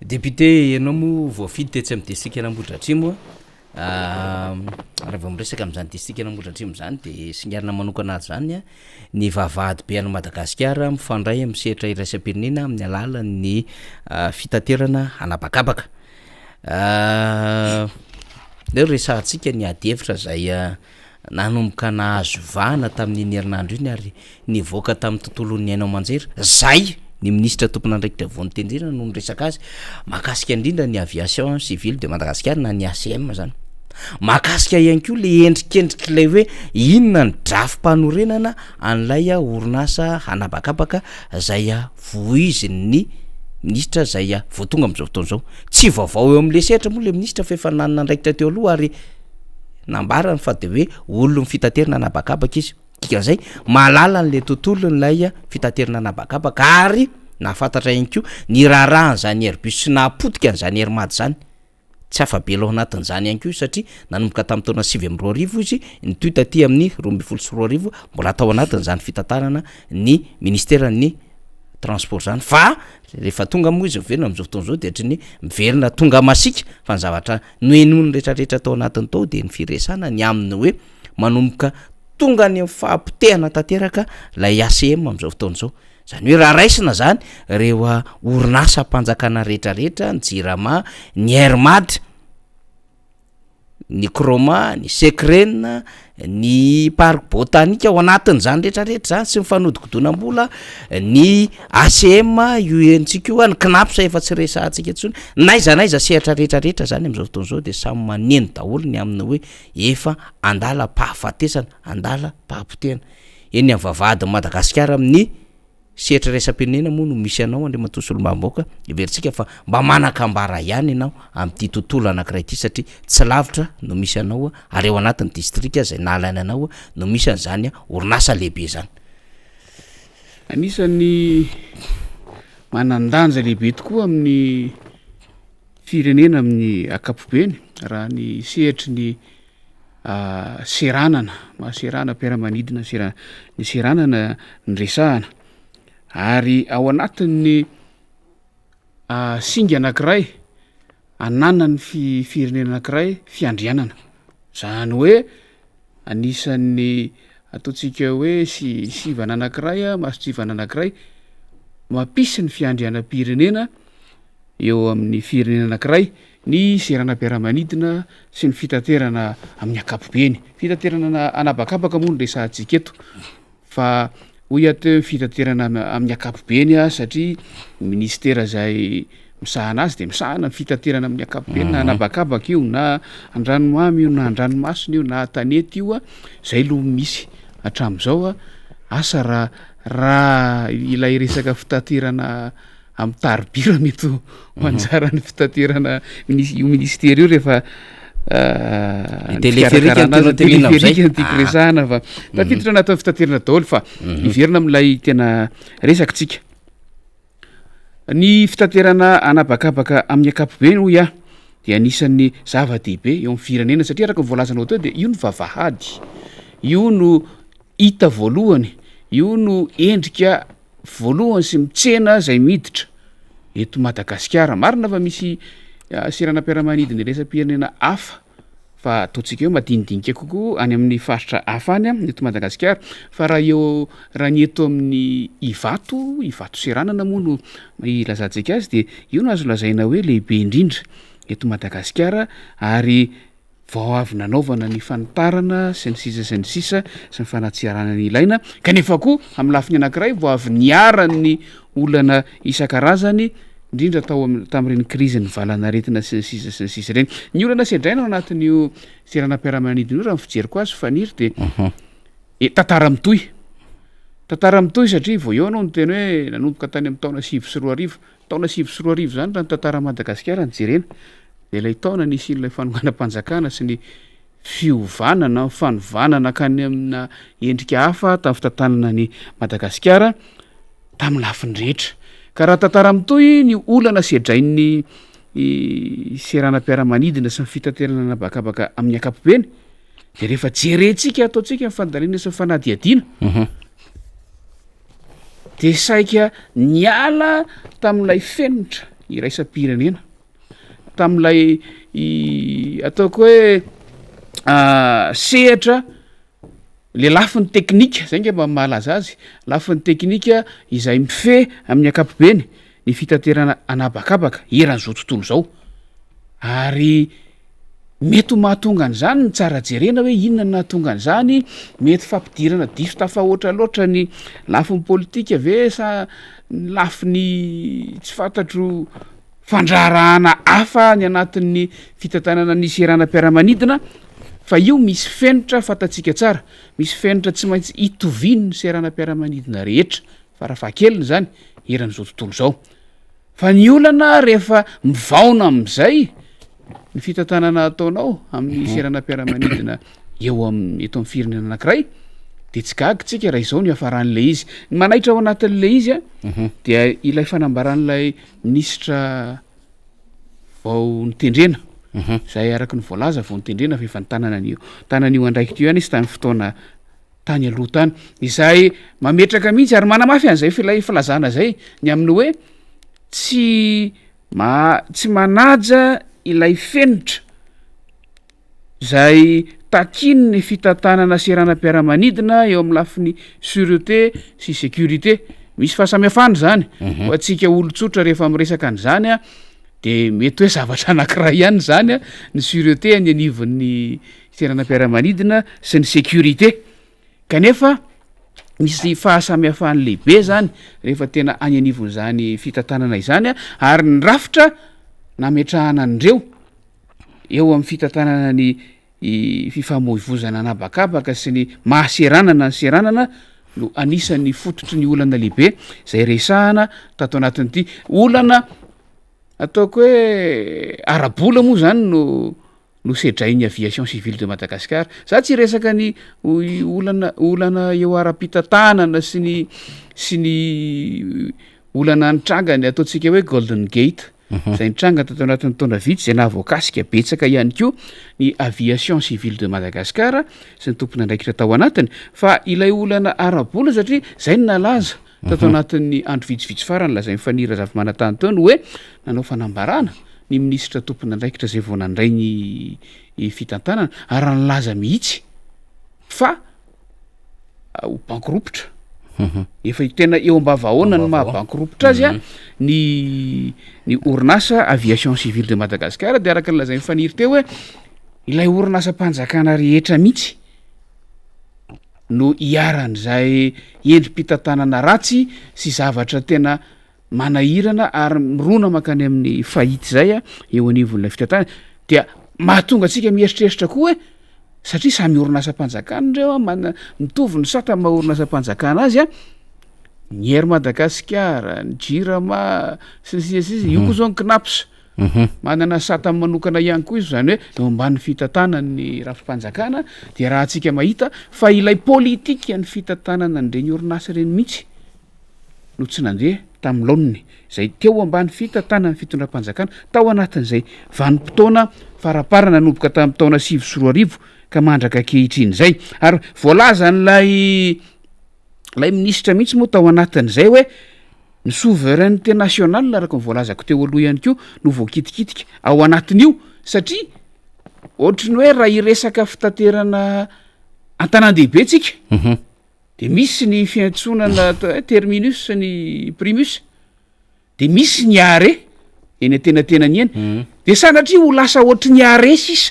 Député, ianao moa voafidy tetsy amin'ny distrikan'Ambohidratrimo a, raha vao miresaka amin'izany distrikan'Ambohidratrimo izany dia singanina manokana ato izany ny vavahady be an'i Madagasikara mifandray amin'ny sehatra iraisam-pirenena amin'ny alalan'ny fitaterana an'habakabaka. Aleo resahantsika ny adihevitra izay. nanomboka nahazo vahana tamin'iny herinandro iny ary nivoaka tamin'ny tontolon'ny haino aman-jery, zay ny minisitra tompon'andraikitra vao notendrena no niresaka azy, mahakasika indrindra ny Aviation Civile de Madagascar na ny ACM zany. Mahakasika ihany koa le endrikendrik'ilay hoe inona ny drafi-panorenana an'ilay orinasa hanabakabaka zay voizin'ny minisitra zay vao tonga amin'izao fotoana izao. Tsy vaovao eo amin'le sehatra moa le minisitra fa efa nanana andraikitra teo aloha ary nambarany fa de hoe olon'ny fitaterana an'habakabaka izy. Dikan'izay, mahalala an'ilay tontolon'ilay fitaterana an'habakabaka ary nahafantatra ihany koa ny raharahan'izany Airbus sy nahapotika an'izany Air Mad izany. Tsy afa-bela ao anatin'izany ihany koa izy satria nanomboka tamin'ny taona 2009 izy nitohy taty amin'ny 2012 mbola tao anatin'izany fitantanana ny ministeran'ny transport izany fa rehefa tonga moa izy miverina amin'izao fotoana izao dia ohatry ny miverina tonga masiaka fa ny zavatra nohenoiny rehetrarehetra tao anatiny tao dia ny firesahana ny amin'ny hoe manomboka tonga any amin'ny fahapotehana tanteraka ilay ACM amin'izao fotoana izao. Izany hoe raha raisina izany ireo orinasam-panjakana rehetrarehetra, ny Jirama, ny Air Mad, ny Chroma, ny Secren, ny Parc Botanique ao anatin'izany rehetrarehetra izany sy ny fanodikodonam-bola, ny ACM io henontsika io, ny Cnaps efa tsy resahantsika intsony, n'aiza n'aiza sehatra rehetrarehetra izany amin'izao fotoana izao dia samy maneno daholo ny amin'ny hoe efa andalam-pahafatesana, andalam-pahapotehana. Eny amin'ny vavahadin'i Madagasikara amin'ny sehatra iraisam-pirenena moa no misy anao Andriamatoa Solombavambahoaka, heverintsika fa mba manan-kambara ihany ianao amin'ity tontolo anankiray ity satria tsy lavitra no misy anao ary ao anatin'ny distrika izay nahalaina anao no misy an'izany orinasa lehibe izany. Anisan'ny manan-danja lehibe tokoa amin'ny firenena amin'ny ankapobeny raha ny sehatry ny seranana, maha seranam-piaramanidina sera- ny seranana no resahana ary ao anatin'ny singa anankiray ananan'ny fi- firenena anankiray fiandrianana, zany hoe anisan'ny ataontsika hoe si- sivana anankiray, mason-tsivana anankiray mampisy ny fiandrianam-pirenena eo amin'ny firenena anankiray ny seranam-piaramanidina sy ny fitaterana amin'ny ankapobeny. Fitaterana an'habakabaka moa no resahantsika eto fa hoy aho teo hoe fitaterana amin'ny ankapobeny satria ny minisitera izay misahana azy de misahana ny fitaterana amin'ny ankapobeny na an'habakabaka io na an-dranomamy io na an-dranomasina io na an-tanety io, zay aloha misy hatramin'izao. Asa raha raha ilay resaka fitaterana amin'ny tarobia raha mety ho anjaran'ny fitaterana minis- io ministera io rehefa Ny téléphérique no tianao tenenina amin'izay? téléphérique no tiako resahana fa tafiditra anatin'ny fitaterana daholo fa hiverina amin'ilay tena resaka tsika. Ny fitaterana an'habakabaka amin'ny ankapobeny hoy aho dia anisan'ny zava-dehibe eo amin'ny firenena satria araka ny voalazanao teo dia io no vavahady, io no hita voalohany, io no endrika voalohany sy mitsena izay miditra eto Madagasikara. Marina fa misy seranam-piaramanidina iraisam-pirenena hafa fa ataontsika hoe madinidinika kokoa any amin'ny faritra hafa any eto Madagasikara fa raha eo raha ny eto amin'ny Ivato, Ivato seranana moa no ilazantsika azy dia io no azo lazaina hoe lehibe indrindra eto Madagasikara ary vao avy nanaovana ny fanitarana sy ny sisa sy ny sisa sy ny fanatsiarana ny ilaina kanefa koa amin'ny lafiny anankiray vao avy niharan'ny olana isan-karazany indrindra tao am- tamin'ireny krizin'ny valanaretina sy ny sisa sy ny sisa ireny. Ny olana sedraina ao anatin'io seranam-piaramanidina io raha ny fijeriko azy Faniry dia e tantara mitohy, tantara mitohy satria vao eo ianao niteny hoe nanomboka tany amin'ny taona 2009, Taona 2009 izany raha ny tantaran'i Madagasikara no jerena dia ilay taona nisian'ilay fanonganam-panjakana sy ny fiovana na fanovana nankany amina endrika hafa tamin'ny fitantanana an'i Madagasikara tamin'ny lafiny rehetra. Ka raha tantara mitohy ny olana sedrain'ny seranam-piaramanidina sy ny fitaterana an'habakabaka amin'ny ankapobeny dia rehefa jerentsika ataontsika ny fandaniana sy ny fanadihadiana dia saika niala tamin'ilay fenitra iraisam-pirenena, tamin'ilay ataoko hoe sehatra le lafiny teknika, zay angamba no mahalaza azy, lafiny teknika izay mifehy amin'ny ankapobeny ny fitaterana an'habakabaka eran'izao tontolo izao ary. Mety ho mahatonga an'izany ny tsara jerena hoe inona no nahatonga an'izany, mety fampidirana diso tafahoatra loatra ny lafiny politika ve sa ny lafiny tsy fantatro fandraharahana hafa any anatin'ny fitantanana ny seranam-piaramanidina fa io misy fenitra fantatsika tsara, misy fenitra tsy maintsy itovian'ny seranam-piaramanidina rehetra farafahakeliny izany eran'izao tontolo izao. Fa ny olana rehefa mivaona amin'izay ny fitantanana ataonao amin'ny seranam-piaramanidina eo amin'ny eto amin'ny firenena anankiray de tsy gaga tsika raha izao no hiafaran'ilay izy. Ny manaitra ao anatin'ilay izy a dia ilay fanambaran'ilay minisitra vao notendrena, izay araka ny voalaza vao notendrena fa efa nitanana an'io tanana io andraikitra io ihany izy tamin'ny fotoana tany aloha tany, izay mametraka mihitsy ary manamafy an'izay filay filazana izay ny amin'ny hoe tsy ma- tsy manaja ilay fenitra izay takian'ny fitantanana seranam-piaramanidina eo amin'ny lafiny sûreté sy sécurité. Misy fahasamihafana izany ho antsika olon-tsotra rehefa miresaka an'izany a, de mety hoe zavatra anankiray ihany izany a, ny sûreté any anivon'ny seranam-piaramanidina sy ny sécurité kanefa misy fahasamihafany lehibe zany rehefa tena any anivon'izany fitantanana izany a, ary ny rafitra nametrahana an'ireo eo amin'ny fitantanana ny fifamoivozana an'habakabaka sy ny maha seranana ny seranana no anisan'ny fototry ny olana lehibe zay resahana tato anatin'ity olana ataoko hoe ara-bola moa zany no nosedrain'ny Aviation Civile de Madagascar. Za tsy hiresaka ny olana olana eo ara-pitantanana sy ny sy ny olana nitranga ny ataontsika hoe Golden Gate izay nitranga tato anatin'ny taona vitsy izay nahavoakasika betsaka ihany koa ny Aviation Civile de Madagascar sy ny tompon'andraikitra tao anatiny fa ilay olana ara-bola satria zay no nalaza tato anatin'ny andro vitsivitsy farany lazain'i Faniry Razafimanantany teo ny hoe nanao fanambarana ny minisitra tompon'andraikitra izay vao nandray ny fitantanana ary nilaza mihitsy fa ho bankiropotra. Efa tena eo am-bavahoana ny maha bankiropotra azy a ny ny orinasa Aviation Civile de Madagascar de araka ny lazain'i Faniry teo hoe ilay orinasam-panjakana rehetra mihitsy no iharan'izay endri-pitantanana ratsy sy zavatra tena manahirana ary mirona mankany amin'ny faillite izay eo anivon'ilay fitantanana, dia mahatonga antsika mieritreritra koa hoe satria samy orinasam-panjakana ireo a, mana- mitovy ny sata maha orinasam-panjakana azy a, ny Air Madagascar, ny Jirama sy ny sisa sy ny sisa, io koa zao ny Cnaps. Manana sata manokana ihany koa izy, izany hoe eo ambany fitantanan'ny rafi-panjakana dia raha antsika mahita fa ilay politikan'ny fitantanana an'ireny orinasa ireny mihitsy no tsy nandeha tamin'ny laoniny, izay teo ambany fitantanan'ny fitondram-panjakana tao anatin'izay vanim-potoana faraparany nanomboka tamin'ny taona 2009 ka mandraka ankehitriny izay. Ary voalazan'ilay ilay minisitra mihitsy moa tao anatin'izay hoe Ny souveraineté nationale araka ny voalazako teo aloha ihany koa no voakitikitika ao anatin'io satria ohatry ny hoe raha hiresaka fitaterana an-tanàn-dehibe tsika de misy ny fiantsonana atao hoe terminus sy ny primus de misy ny arrêt eny antenatenany eny de sanatria ho lasa ohatry ny arrêt sisa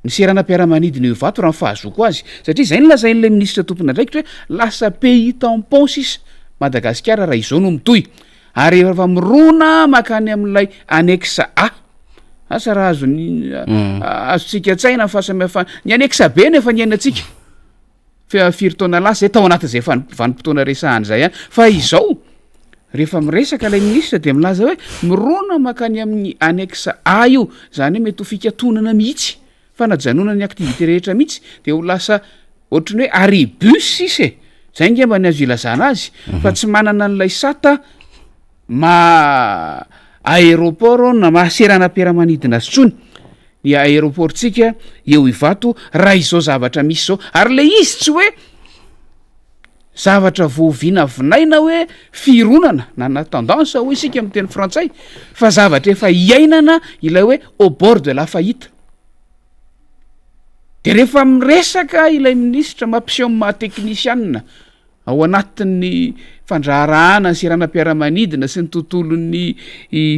Ny seranam-piaramanidina eo Ivato raha ny fahazoako azy, satria izay no lazain'ilay minisitra tompon'andraikitra hoe lasa pays tampon sisa Madagasikara raha izao no mitohy, ary efa mirona mankany amin'ilay annexe A. Asa raha azon'ny azontsika an-tsaina ny fahasamihafana, ny annexe B no efa niainantsika fa firy taona lasa izay tao anatin'izay vanim-potoana resahana izay ihany, fa izao rehefa miresaka ilay minisitra dia milaza hoe mirona mankany amin'ny annexe A io, izany hoe mety ho fikatonana mihitsy, fanajanonana ny activité rehetra mihitsy, dia ho lasa ohatry ny hoe arrêt bus sisa e, zay angamba ny azo ilazana azy, fa tsy manana an'ilay sata maha aéroport na maha seranam-piaramanidina azy intsony ny aéroport-tsika eo Ivato raha izao zavatra misy izao, ary ilay izy tsy hoe zavatra vao vinavinaina hoe fironana na na tendance hoy isika amin'ny teny frantsay fa zavatra efa iainana ilay hoe au bord de la faillite. De rehefa miresaka ilay minisitra mampiseho ny maha teknisianina ao anatin'ny fandraharahana ny seranam-piaramanidina sy ny tontolon'ny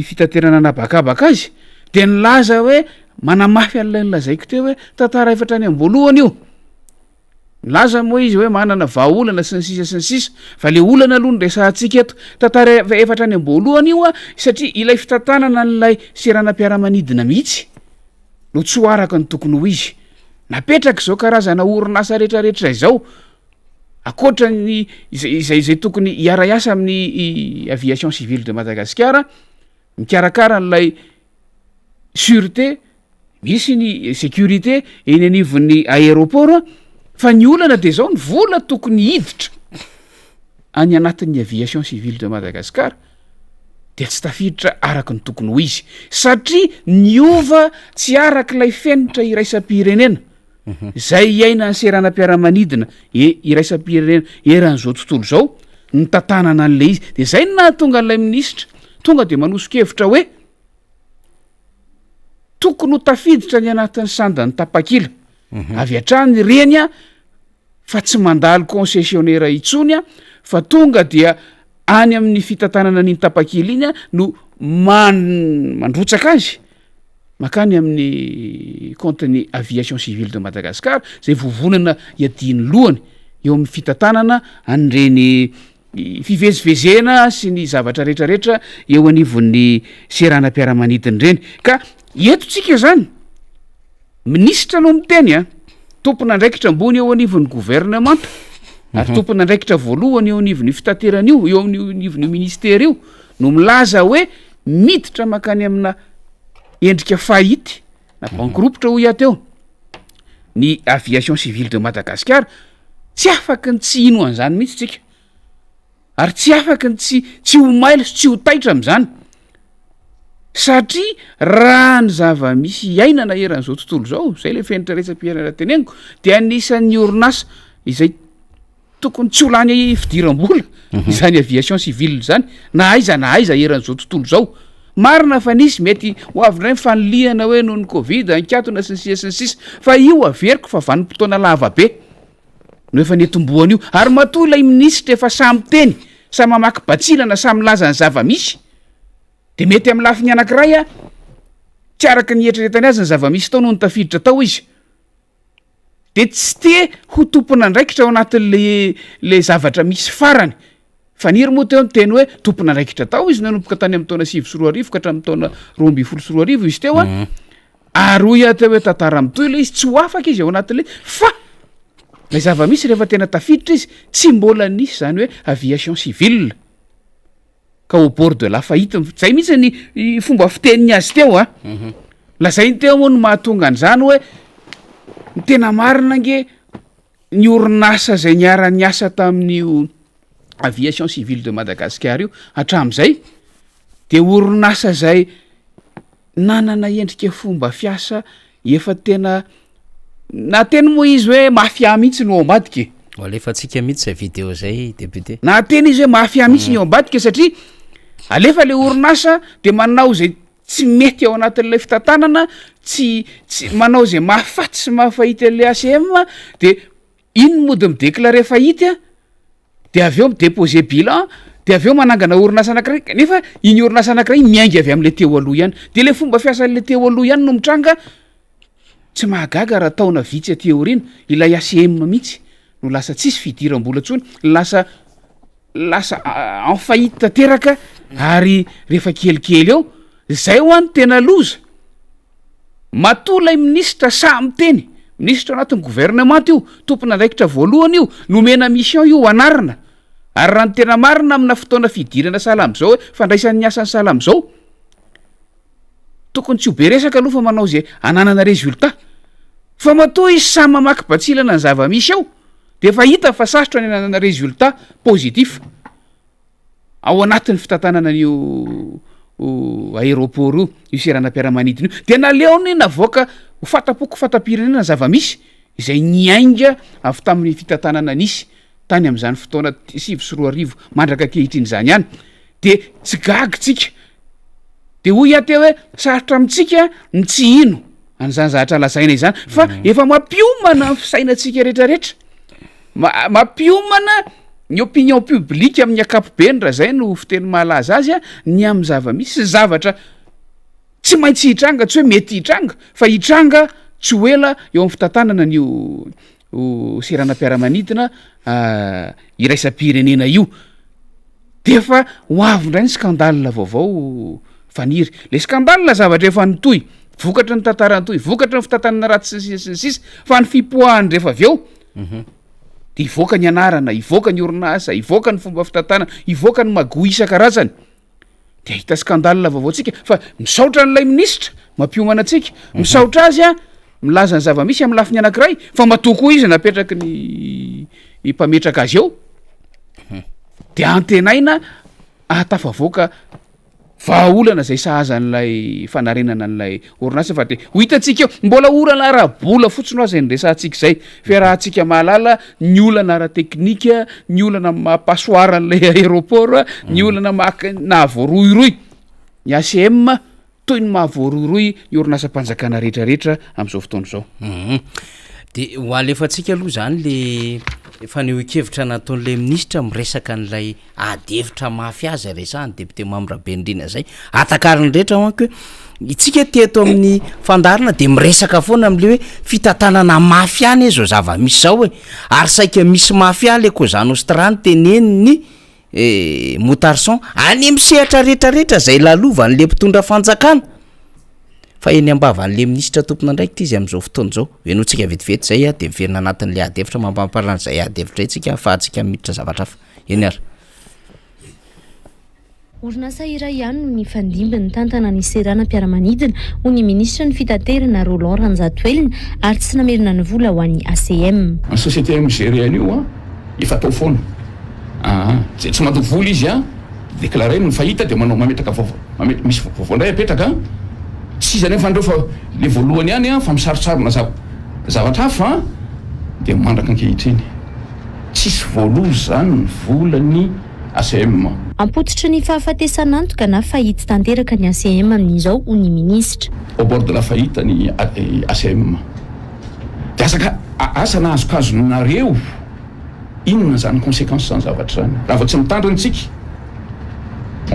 fitaterana an'habakabaka azy de nilaza hoe. Manamafy an'ilay nolazaiko teo hoe tantara efa hatrany am-boalohany io. Milaza moa izy hoe manana vahaolana sy ny sisa sy ny sisa fa le olana aloha no resahantsika eto. Tantara efa hatrany am-boalohany io satria ilay fitantanana an'ilay seranam-piaramanidina mihitsy no tsy ho araka ny tokony ho izy. Napetraka izao karazana orinasa rehetrarehetra izao ankoatra ny izay izay izay tokony hiara-hiasa amin'ny aviation civile de Madagasikara mikarakara an'ilay Sûreté, misy ny sécurité eny anivon'ny aéroport fa ny olana de zao ny vola tokony hiditra any anatin'ny aviation civile de Madagascar dia tsy tafiditra araky ny tokony ho izy satria niova tsy arak'ilay fenitra iraisam-pirenena izay iainan'ny seranam-piaramanidina e- iraisam-pirenena eran'izao tontolo izao ny tantanana an'ilay izy de zay no nahatonga an'ilay minisitra tonga de manoso-kevitra hoe Tokony ho tafiditra any anatin'ny sandan'ny tapakila avy hatrany ireny a, fa tsy mandalo concessionnaire intsony a, fa tonga dia any amin'ny fitantanana an'iny tapakila iny a no man- mandrotsaka azy mankany amin'ny compte-n'ny Aviation Civile de Madagascar zay vovonana iadian'ny lohany eo amin'ny fitantanana an'ireny Ny fivezivezena sy ny zavatra rehetrarehetra eo anivon'ny seranam-piaramanidina ireny. Ka eto tsika zany, minisitra no miteny a, tompon'andraikitra ambony eo anivon'ny governemanta, ary tompon'andraikitra voalohany eo anivon'io fitaterana io, eo amin'io anivon'io ministera io, no milaza hoe miditra mankany amina endrika faillite na bankirompitra hoy aho teo, ny aviation civile de Madagascar. Tsy afaky ny tsy hino an'izany mihitsy tsika, ary tsy afaky ny tsy tsy ho mailo sy tsy ho taitra amin'izany, satria raha ny zava-misy iainana eran'izao tontolo izao, zay le fenitra iraisam-pirenena teneniko, de anisan'ny orinasa izay tokony tsy ho lany fidiram-bola izany aviation civile zany na aiza na aiza eran'izao tontolo izao. Marina fa nisy mety ho avy indray ny fanilihana hoe noho ny covid nikatona sy ny sisa sy ny sisa fa io averiko fa vanim-potoana lava be no efa nitomboan'io ary matoa ilay minisitra efa samy miteny samy mamaky batsilana samy milaza ny zava-misy de mety amin'ny lafiny anankiray a tsy araka ny eritreretany azy ny zava-misy tao noho ny tafiditra tao izy de tsy te ho tompon'andraikitra ao anatin'le le zavatra misy farany. Faniry moa teo niteny hoe tompon'andraikitra tao izy nanomboka tany amin'ny taona 2009 ka hatramin'ny taona 2012 izy teo a. Ary hoy aho teo hoe tantara mitohy ilay izy, tsy ho afaka izy ao anatin'le fa ilay zava-misy rehefa tena tafiditra izy tsy mbola nisy izany hoe aviation civile. ka au bord de la faillite, zay mihitsy ny fomba fiteniny azy teo a, lazainy teo moa no mahatonga an'izany hoe ny tena marina ange ny orinasa zay niara-niasa tamin'io aviation civile de Madagascar io hatram'izay de orinasa zay Nanana endrika fomba fiasa efa tena nahateny moa izy hoe mafia mihitsy no ao ambadika e. Ho alefantsika mihitsy zay video zay député. Nahateny izy hoe mafia mihitsy ny ao ambadika satria alefa le orinasa de manao zay tsy mety ao anatin'ilay fitantanana, tsy tsy manao zay mahafaty sy mahafahita an'le ACM de iny mody mi-declarer faillite a. de avy eo mi-deposer bilan, de avy eo manangana orinasa anakiray, kanefa iny orinasa anakiray iny miainga avy am'le teo aloha ihany, de le fomba fiasan'le teo aloha ihany no mitranga, tsy mahagaga raha taona vitsy aty aoriana ilay ACM mihitsy no lasa tsisy fidiram-bola intsony, lasa lasa en faillite tanteraka ary rehefa kelikely eo, zay hoa no tena loza. Matoa ilay minisitra sahy miteny, minisitra ao anatin'ny gouvernemanta io, tompon'andraikitra voalohany io, nomena mission io hanarina, ary raha ny tena marina amina fotoana fidirana sahala amin'izao hoe fandraisan'ny asany sahala amin'izao, tokony tsy ho be resaka aloha fa manao izay hananana résultat. Fa matoa izy sahy mamaky batsilana ny zava-misy ao, dia efa hita fa sarotra ny hananana résultat positif. ao anatin'ny fitantanana an'io aéroport io, io seranam-piaramanidina io, de naleony navoaka ho fata-poko fata-pirenena ny zava-misy izay niainga avy tamin'ny fitantanana nisy tany amin'izany fotoana 2009 mandraka ankehitriny izany ihany, de tsy gaga tsika, de hoy aho teo hoe sarotra amintsika ny tsy hino an'izany zavatra lazaina izany fa efa mampiomana ny fisainantsika rehetrarehetra. Mampiomana ny opinion publique amin'ny ankapobeny raha zay no fiteny mahalaza azy a, ny amin'ny zava-misy sy zavatra. Tsy maintsy hitranga, tsy hoe mety hitranga, fa hitranga tsy ho ela eo amin'ny fitantanana an'io seranam-piaramanidina iraisam-pirenena io. De efa ho avy indray ny scandale vaovao Faniry. Le scandale zavatra efa nitohy, vokatry ny tantara nitohy, vokatry ny fitantanana ratsy sy ny sisa sy ny sisa, fa ny fipoahany rehefa avy eo de hivoaka ny anarana, hivoaka ny orinasa, hivoaka ny fomba fitantanana, hivoaka ny magouille isan-karazany. De hahita scandale vaovao tsika fa misaotra an'ilay minisitra mampiomana antsika, misaotra azy an milaza ny zava-misy amin'ny lafiny anankiray fa matoa koa izy napetraky ny mpametraka azy eo de antenaina ahatafavoaka vahaolana zay sahaza an'ilay fanarenana an'ilay orinasa fa de ho hitantsika eo, mbola olana ara-bola fotsiny hoa zay niresahantsika izay, fiarahantsika mahalala ny olana ara-teknika, ny olana amin'ny maha passoire an'ilay aéroport, ny olana maha nahavoarohirohy ny ACM toy ny mahavoarohirohy ny orinasam-panjakana rehetrarehetra amin'izao fotoana izao. De ho alefantsika aloha zany le fanehoan-kevitra nataon'ilay minisitra miresaka an'ilay ady hevitra mafy azy resahan'ny député Mamy Rabenirina zay. Atakarin'ny rehetra manko hoe itsika teto amin'ny fandaharana de miresaka foana am'le hoe fitantanana mafia anie zao zava-misy zao e, ary saika misy mafia le Cosa Nostra no tenenin'ny Moutarson any amin'ny sehatra rehetrarehetra zay lalovan'le mpitondra fanjakana. Fa eny am-bavan'le minisitra tompon'andraikitra izy amin'izao fotoana izao. Henointsika vetivety izay dia miverina anatin'le ady hevitra mampamparana izay ady hevitra izay tsika ahafahantsika miditra zavatra hafa. Eny ary. Orinasa iray ihany no nifandimby nitantana ny seranam-piaramanidina, hoy ny minisitry ny fitaterana Roland Ranjatoelina, ary tsy namerina ny vola ho an'ny ACM. Ny société mi-gérer an'io an, efa tao foana aa, zay tsy mandoa vola izy an, déclarer ny faillite dia manao mametraka vaovao, mame- misy vaovao indray apetraka an, tsy izy anefa andreo fa le voalohany ihany an, fa misarotsarona zava- zavatra hafa an, dia mandraka ankehitriny. Tsisy voaloa izany ny volan'ny ACM. Ampototry ny fahafatesan'antoka na faillite tanteraka ny ACM amin'izao, hoy ny minisitra. Au bord de la faillite ny ACM. Dia asa ka asa na azokazonareo inona izany consequence izany zavatra izany. Raha vao tsy mitandrina isika,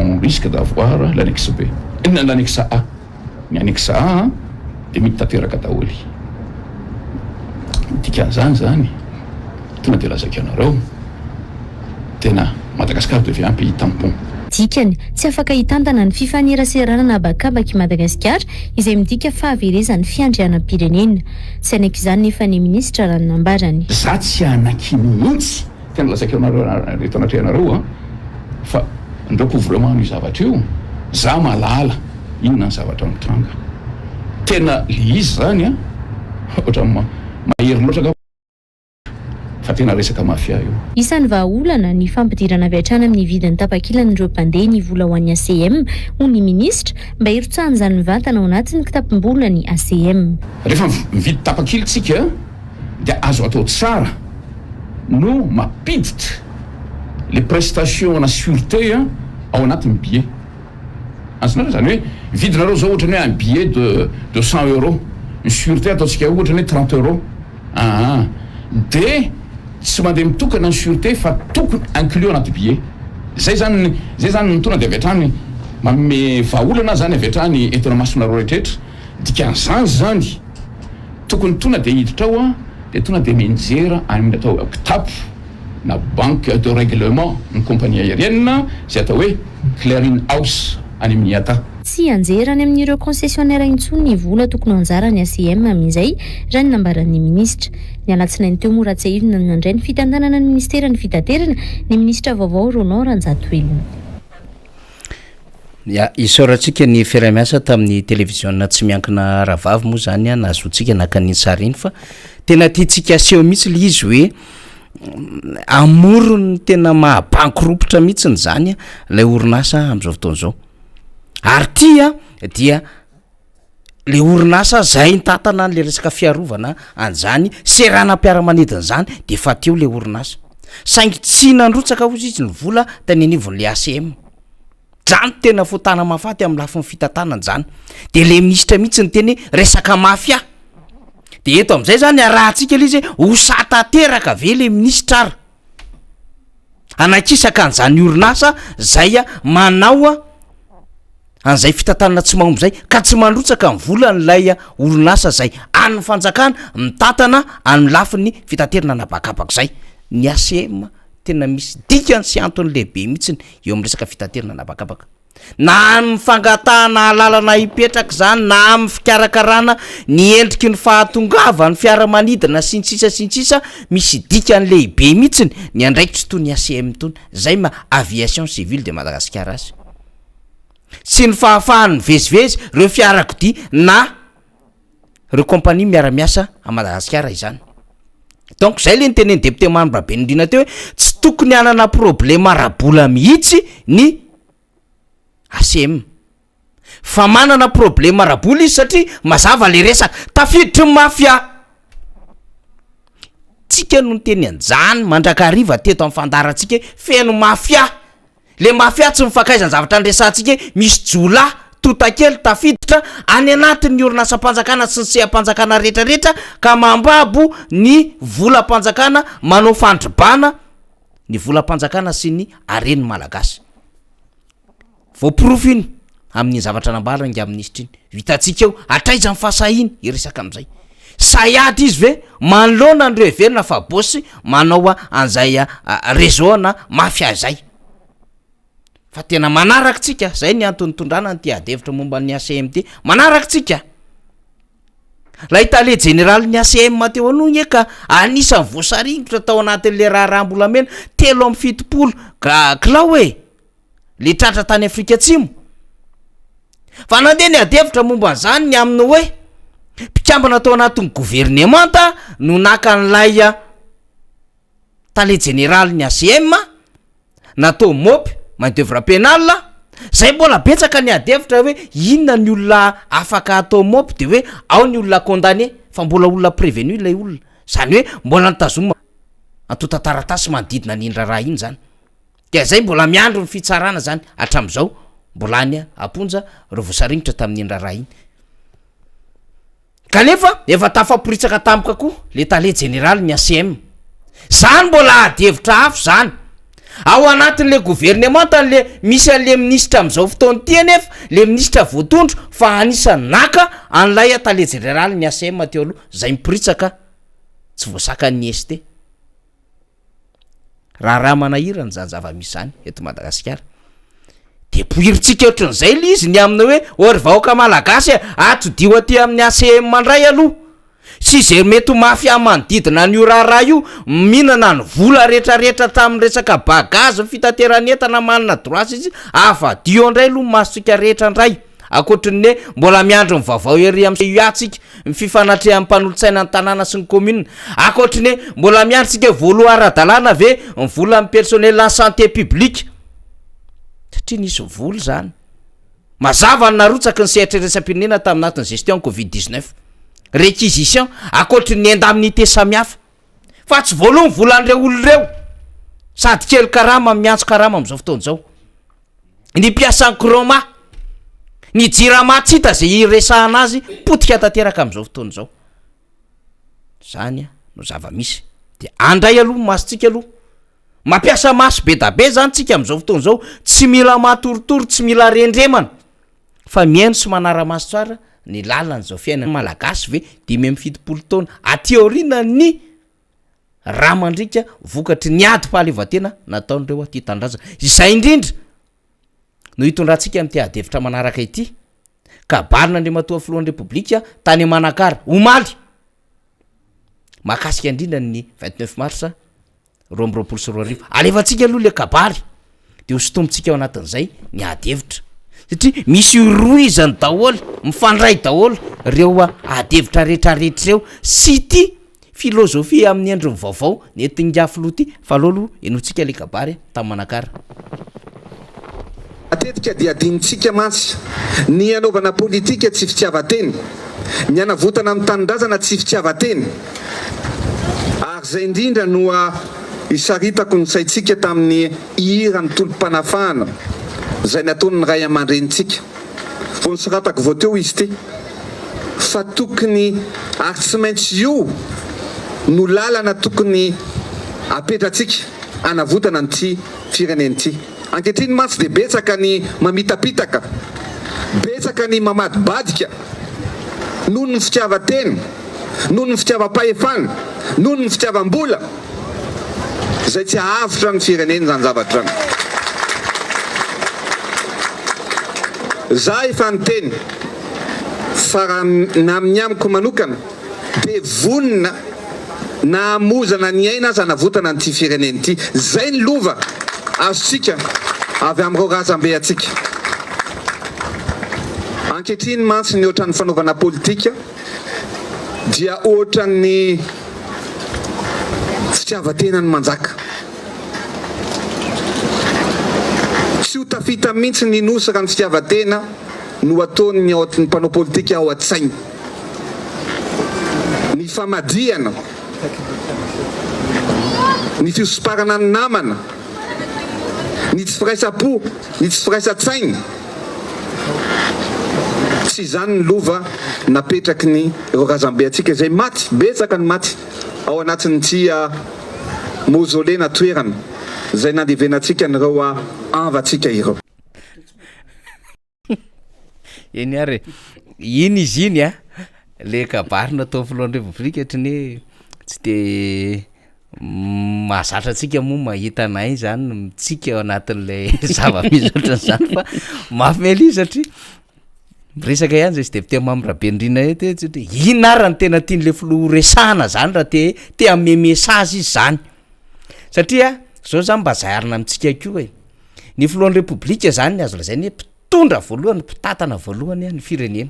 on risque d'avoir l'annexe B, l'annexe A. Ny annexe A dia mety tanteraka daholo. Ny dikan'izany izany, tonga dia lazaiko anareo, tena Madagascar devient un pays tampon. Dikany, tsy afaka hitantana ny fifaneraserana habakabaka i Madagasikara, izay midika fahaverezan'ny fiandrianam-pirenena. Tsy hanaiky izany nefa ny minisitra raha ny nambarany. Za tsy hanaiky mihitsy. Tena lazaiko anareo eto anatrehanareo an, fa ny recouvrement an'io zavatra io, za mahalala inona ny zavatra mitranga. Tena le izy zany an, ohatran'ny mahery loatra angamba fa tena resaka mafia io. Isan'ny vahaolana ny fampidirana avy hatrany amin'ny vidin'ny tapakilan'ireo mpandeha ny vola ho an'ny ACM, hoy ny minisitra, mba hirotsahan'izany mivantana ao anatin'ny kitapom-bolan'ny ACM. Rehefa mividy tapakila tsika dia azo atao tsara no mampiditra le prestation ana sûreté ao anatin'ny billet. Azonareo zany hoe vidinareo zao ohatrany hoe un billet de de 100 euros, ny sûreté ataontsika ohatrany hoe 30 euros aa de tsy mandeha mitokana ny sûreté fa tokony inclus anaty billet. Zay zany zay zany no tonga de avy hatrany manome vahaolana zany avy hatrany eto masonareo rehetrarehetra. Dikan'izany zany tokony tona de hiditra ao an de tona de mianjera any amin'ny atao kitapo na banque de règlement ny compagnie aérienne izay atao hoe clearing house any amin'ny IATA. Tsy hianjera any amin'ireo concessionnaire intsony ny vola tokony ho anjaran'ny ACM amin'izay, raha ny nambaran'ny minisitra. Ny alatsinainy teo moa raha tsiahivina no nandray ny fitantanana ny minisiteran'ny fitaterana ny minisitra vaovao Roland Ranjatoelina. Ya, isaorantsika ny fiaraha-miasa tamin'ny televiziona tsy miankina rahavavy moa zany an, nahazoantsika naka an'iny sary iny fa tena tiantsika aseho mihitsy le izy hoe amoron'ny tena maha bankiropotra mihitsiny zany ilay orinasa amin'izao fotoana izao. Ary ity an dia le orinasa zay nitantana an'le resaka fiarovana an'izany seranam-piaramanidina zany de efa teo le orinasa. Saingy tsy nandrotsaka hozy izy ny vola tany anivon'le ACM. Zany tena fotana mahafaty amin'ny lafiny fitantanana zany. De le minisitra mihitsy niteny hoe resaka mafia. De eto am'zay zany arahantsika le izy hoe ho sahy tanteraka ve le minisitra ary hanakisaka an'zany orinasa zay manao. an'izay fitantanana tsy mahomby izay ka tsy mandrotsaka ny volan'ilay orinasa izay an'ny fanjakana mitantana amin'ny lafiny fitaterana an'habakabaka izay. Ny ACM tena misy dikany sy antony lehibe mihitsiny eo amin'ny resaka fitaterana an'habakabaka. Na amin'ny fangatahana alalana hipetraka izany na amin'ny fikarakarana ny endriky ny fahatongavan'ny fiaramanidina sy ny sisa sy ny sisa, misy dikany lehibe mihitsiny ny andraikitry itony ACM itony, izay maha Aviation Civile de Madagascar azy. Sy ny fahafahany mivezivezy ireo fiarakodia na ireo compagnie miara-miasa à Madagasikara izany. Donc zay le nitenen'ny député Mamy Rabenirina teo hoe tsy tokony hanana problème ara-bola mihitsy ny ACM. Fa manana problème ara-bola izy satria mazava le resaka, tafiditry ny mafia. Tsika no niteny an'izany mandrakariva teto amin'ny fandaharantsika hoe feno mafia. Le mafia tsy mifankaiza ny zavatra niresahantsika hoe misy jiolahy tontakely tafiditra any anatin'ny orinasam-panjakana sy ny seha-panjakana rehetra rehetra ka mambabo ny volam-panjakana manao fandrobana ny volam-panjakana sy ny haren'ny malagasy. Voaporofo iny amin'iny zavatra nambara ingahy minisitra iny. Hitantsika eo hatraiza ny fahasahiany hiresaka amin'izay. Sahy ady izy ve manoloana an'ireo heverina fa boss manao an'izay réseau ana mafia izay. Fa tena manaraka tsika, zay ny antony nitondrana an'ity ady hevitra momba ny ACM ity, manaraka tsika. Ilay tale jeneralin'ny ACM teo aloha anie ka anisan'ny voasaringotra tao anatin'ilay raharaham-bolamena 73 kilao e. le tratra tany Afrika Atsimo. Fa nandeha ny adihevitra momba an'izany ny amin'ny hoe mpikambana tao anatin'ny governemanta no naka an'ilay tale jeneralin'ny ACM natao mop, main d'oeuvre pénale, zay mbola betsaka ny adihevitra hoe inona ny olona afaka atao mop de hoe ao ny olona condamné fa mbola olona prévenu ilay olona, zany hoe mbola nitazomina antontan-taratasy manodidina an'iny raharaha iny zany. Dia zay mbola miandry ny fitsarana zany hatramizao mbola any amponja reo voasaringotra tamin'iny raharaha iny. Kanefa efa tafaporitsaka tampoka koa le tale jeneraly ny ACM. Zany mbola ady hevitra hafa zany. Ao anatin'le governemanta le misy an'le minisitra amizao fotoana ity anefa le minisitra voatondro fa anisan'ny naka an'ilay tale jeneraly ny ACM teo aloha zay miporitsaka tsy voasakan'ny IST. Raharaha manahirana izany zava-misy izany eto Madagasikara. De poirintsika ohatran'izay le izy ny amin'ny hoe ô ry vahoaka malagasy a, atodiho aty amin'ny ACM indray aloha sy izay mety ho mafia manodidina an'io raharaha io, mihinana ny vola rehetrarehetra tamin'ny resaka bagazy, fitateran'entana manana droit sy ny sisa, avadio indray aloha ny masontsika rehetra indray. Ankoatry ny hoe mbola miandry ny vaovao ery amin'ny CUA tsika, ny fifanatrehan'ny mpanolotsaina ny tanàna sy ny commune. Ankoatry ny hoe mbola miandry tsika hoe voaloa ara-dalàna ve ny volan'ny personnel en santé publique. Satria nisy vola izany. Mazava ny narotsaky ny sehatra iraisam-pirenena tamin'ny anatin'ny gestion covid 19. Réquisition, ankoatry ny indemnité samihafa. Fa tsy voaloa ny volan'ireo olona ireo. Sady kely karama miantso karama amin'izao fotoana izao. Ny mpiasan'ny Chroma, ny Jirama tsy hita izay hiresahana azy, potika tanteraka amin'izao fotoana izao. Zany no zava-misy. De andray aloha ny masontsika aloha. Mampiasa maso be da be zany tsika amin'izao fotoana izao, tsy mila matoritory, tsy mila rendremana fa mihaino sy manara-maso tsara ny lalan'izao fiainana malagasy ve 75 taona aty aorianan'ny Rà mandriaka vokatry ny adim-pahaleovantena nataon'ireo tia tanindrazana. Izay indrindra no hitondrantsika amin'ity adihevitra manaraka ity. Kabarin'Andriamatoa Filohan'ny Repoblika tany Manakara, omaly, mahakasika indrindra ny 29 mars 2022. Alefantsika aloha le kabary de ho sintomintsika ao anatin'izay ny ady hevitra satria misy rohizany daholo, mifandray daholo reo ady hevitra rehetrarehetra reo sy ity filôzôfia amin'ny endriny vaovao nentin'ingahy filoha ity fa aleo aloha henointsika le kabary tany Manakara. Matetika dia adinontsika mantsy ny hanaovana politika tsy fitiavan-tena, ny hanavotana ny tanindrazana tsy fitiavan-tena. Ary izay indrindra no isaritako ny saintsika tamin'ny hiran'ny tolom-panafahana izay nataon'ny ray aman-drenintsika. Vao nosoratako vao teo izy ity fa tokony ary tsy maintsy io no lalana tokony apetratsika hanavotana an'ity firenena ity. Ankehitriny mantsy dia betsaka ny mamitapitaka. Betsaka ny mamadibadika noho ny fitiavan-tena, noho ny fitiavam-pahefana, noho ny fitiavam-bola izay tsy hahavotra ny firenena izany zavatra izany. Za efa niteny fa raha na amin'ny amiko manokana dia vonona na hamoizana ny aina aza hanavotana an'ity firenena ity. Izay ny lova azontsika avy amin'ireo razambe antsika. Ankehitriny mantsy ny ohatran'ny fanaovana politika dia ohatran'ny fitiavan-tena no manjaka. Tsy ho tafita mihitsy ny Nosy raha ny fitiavan-tena no ataon'ny mpanao politika ao an-tsainy. Ny famadihana, ny fisomparana ny namana, ny tsy firaisam-po, ny tsy firaisan-tsaina, tsy izany ny lova napetraky ny ireo razambe antsika izay maty, betsaka ny maty ao anatin'ity mausolée na toerana izay nandevenantsika an'ireo havantsika ireo. Eny ary e, iny izy iny a, le kabary nataon'ny filohan'ny repoblika ohatry ny hoe tsy de mahazatra antsika moa mahita anay zany mitsiky ao anatin'ilay zava-misy ohatran'izany fa mahafaly izy satria miresaka ihany zay sy député Mamy Rabenirina eto hoe tsy hoe inona ary no tena tian'le filoha ho resahana zany raha te te hanome message izy zany satria zao zany mba zaharina amintsika koa e. Ny filohan'ny Repoblika zany ny azo lazaina hoe mpitondra voalohany, mpitantana voalohany ny firenena.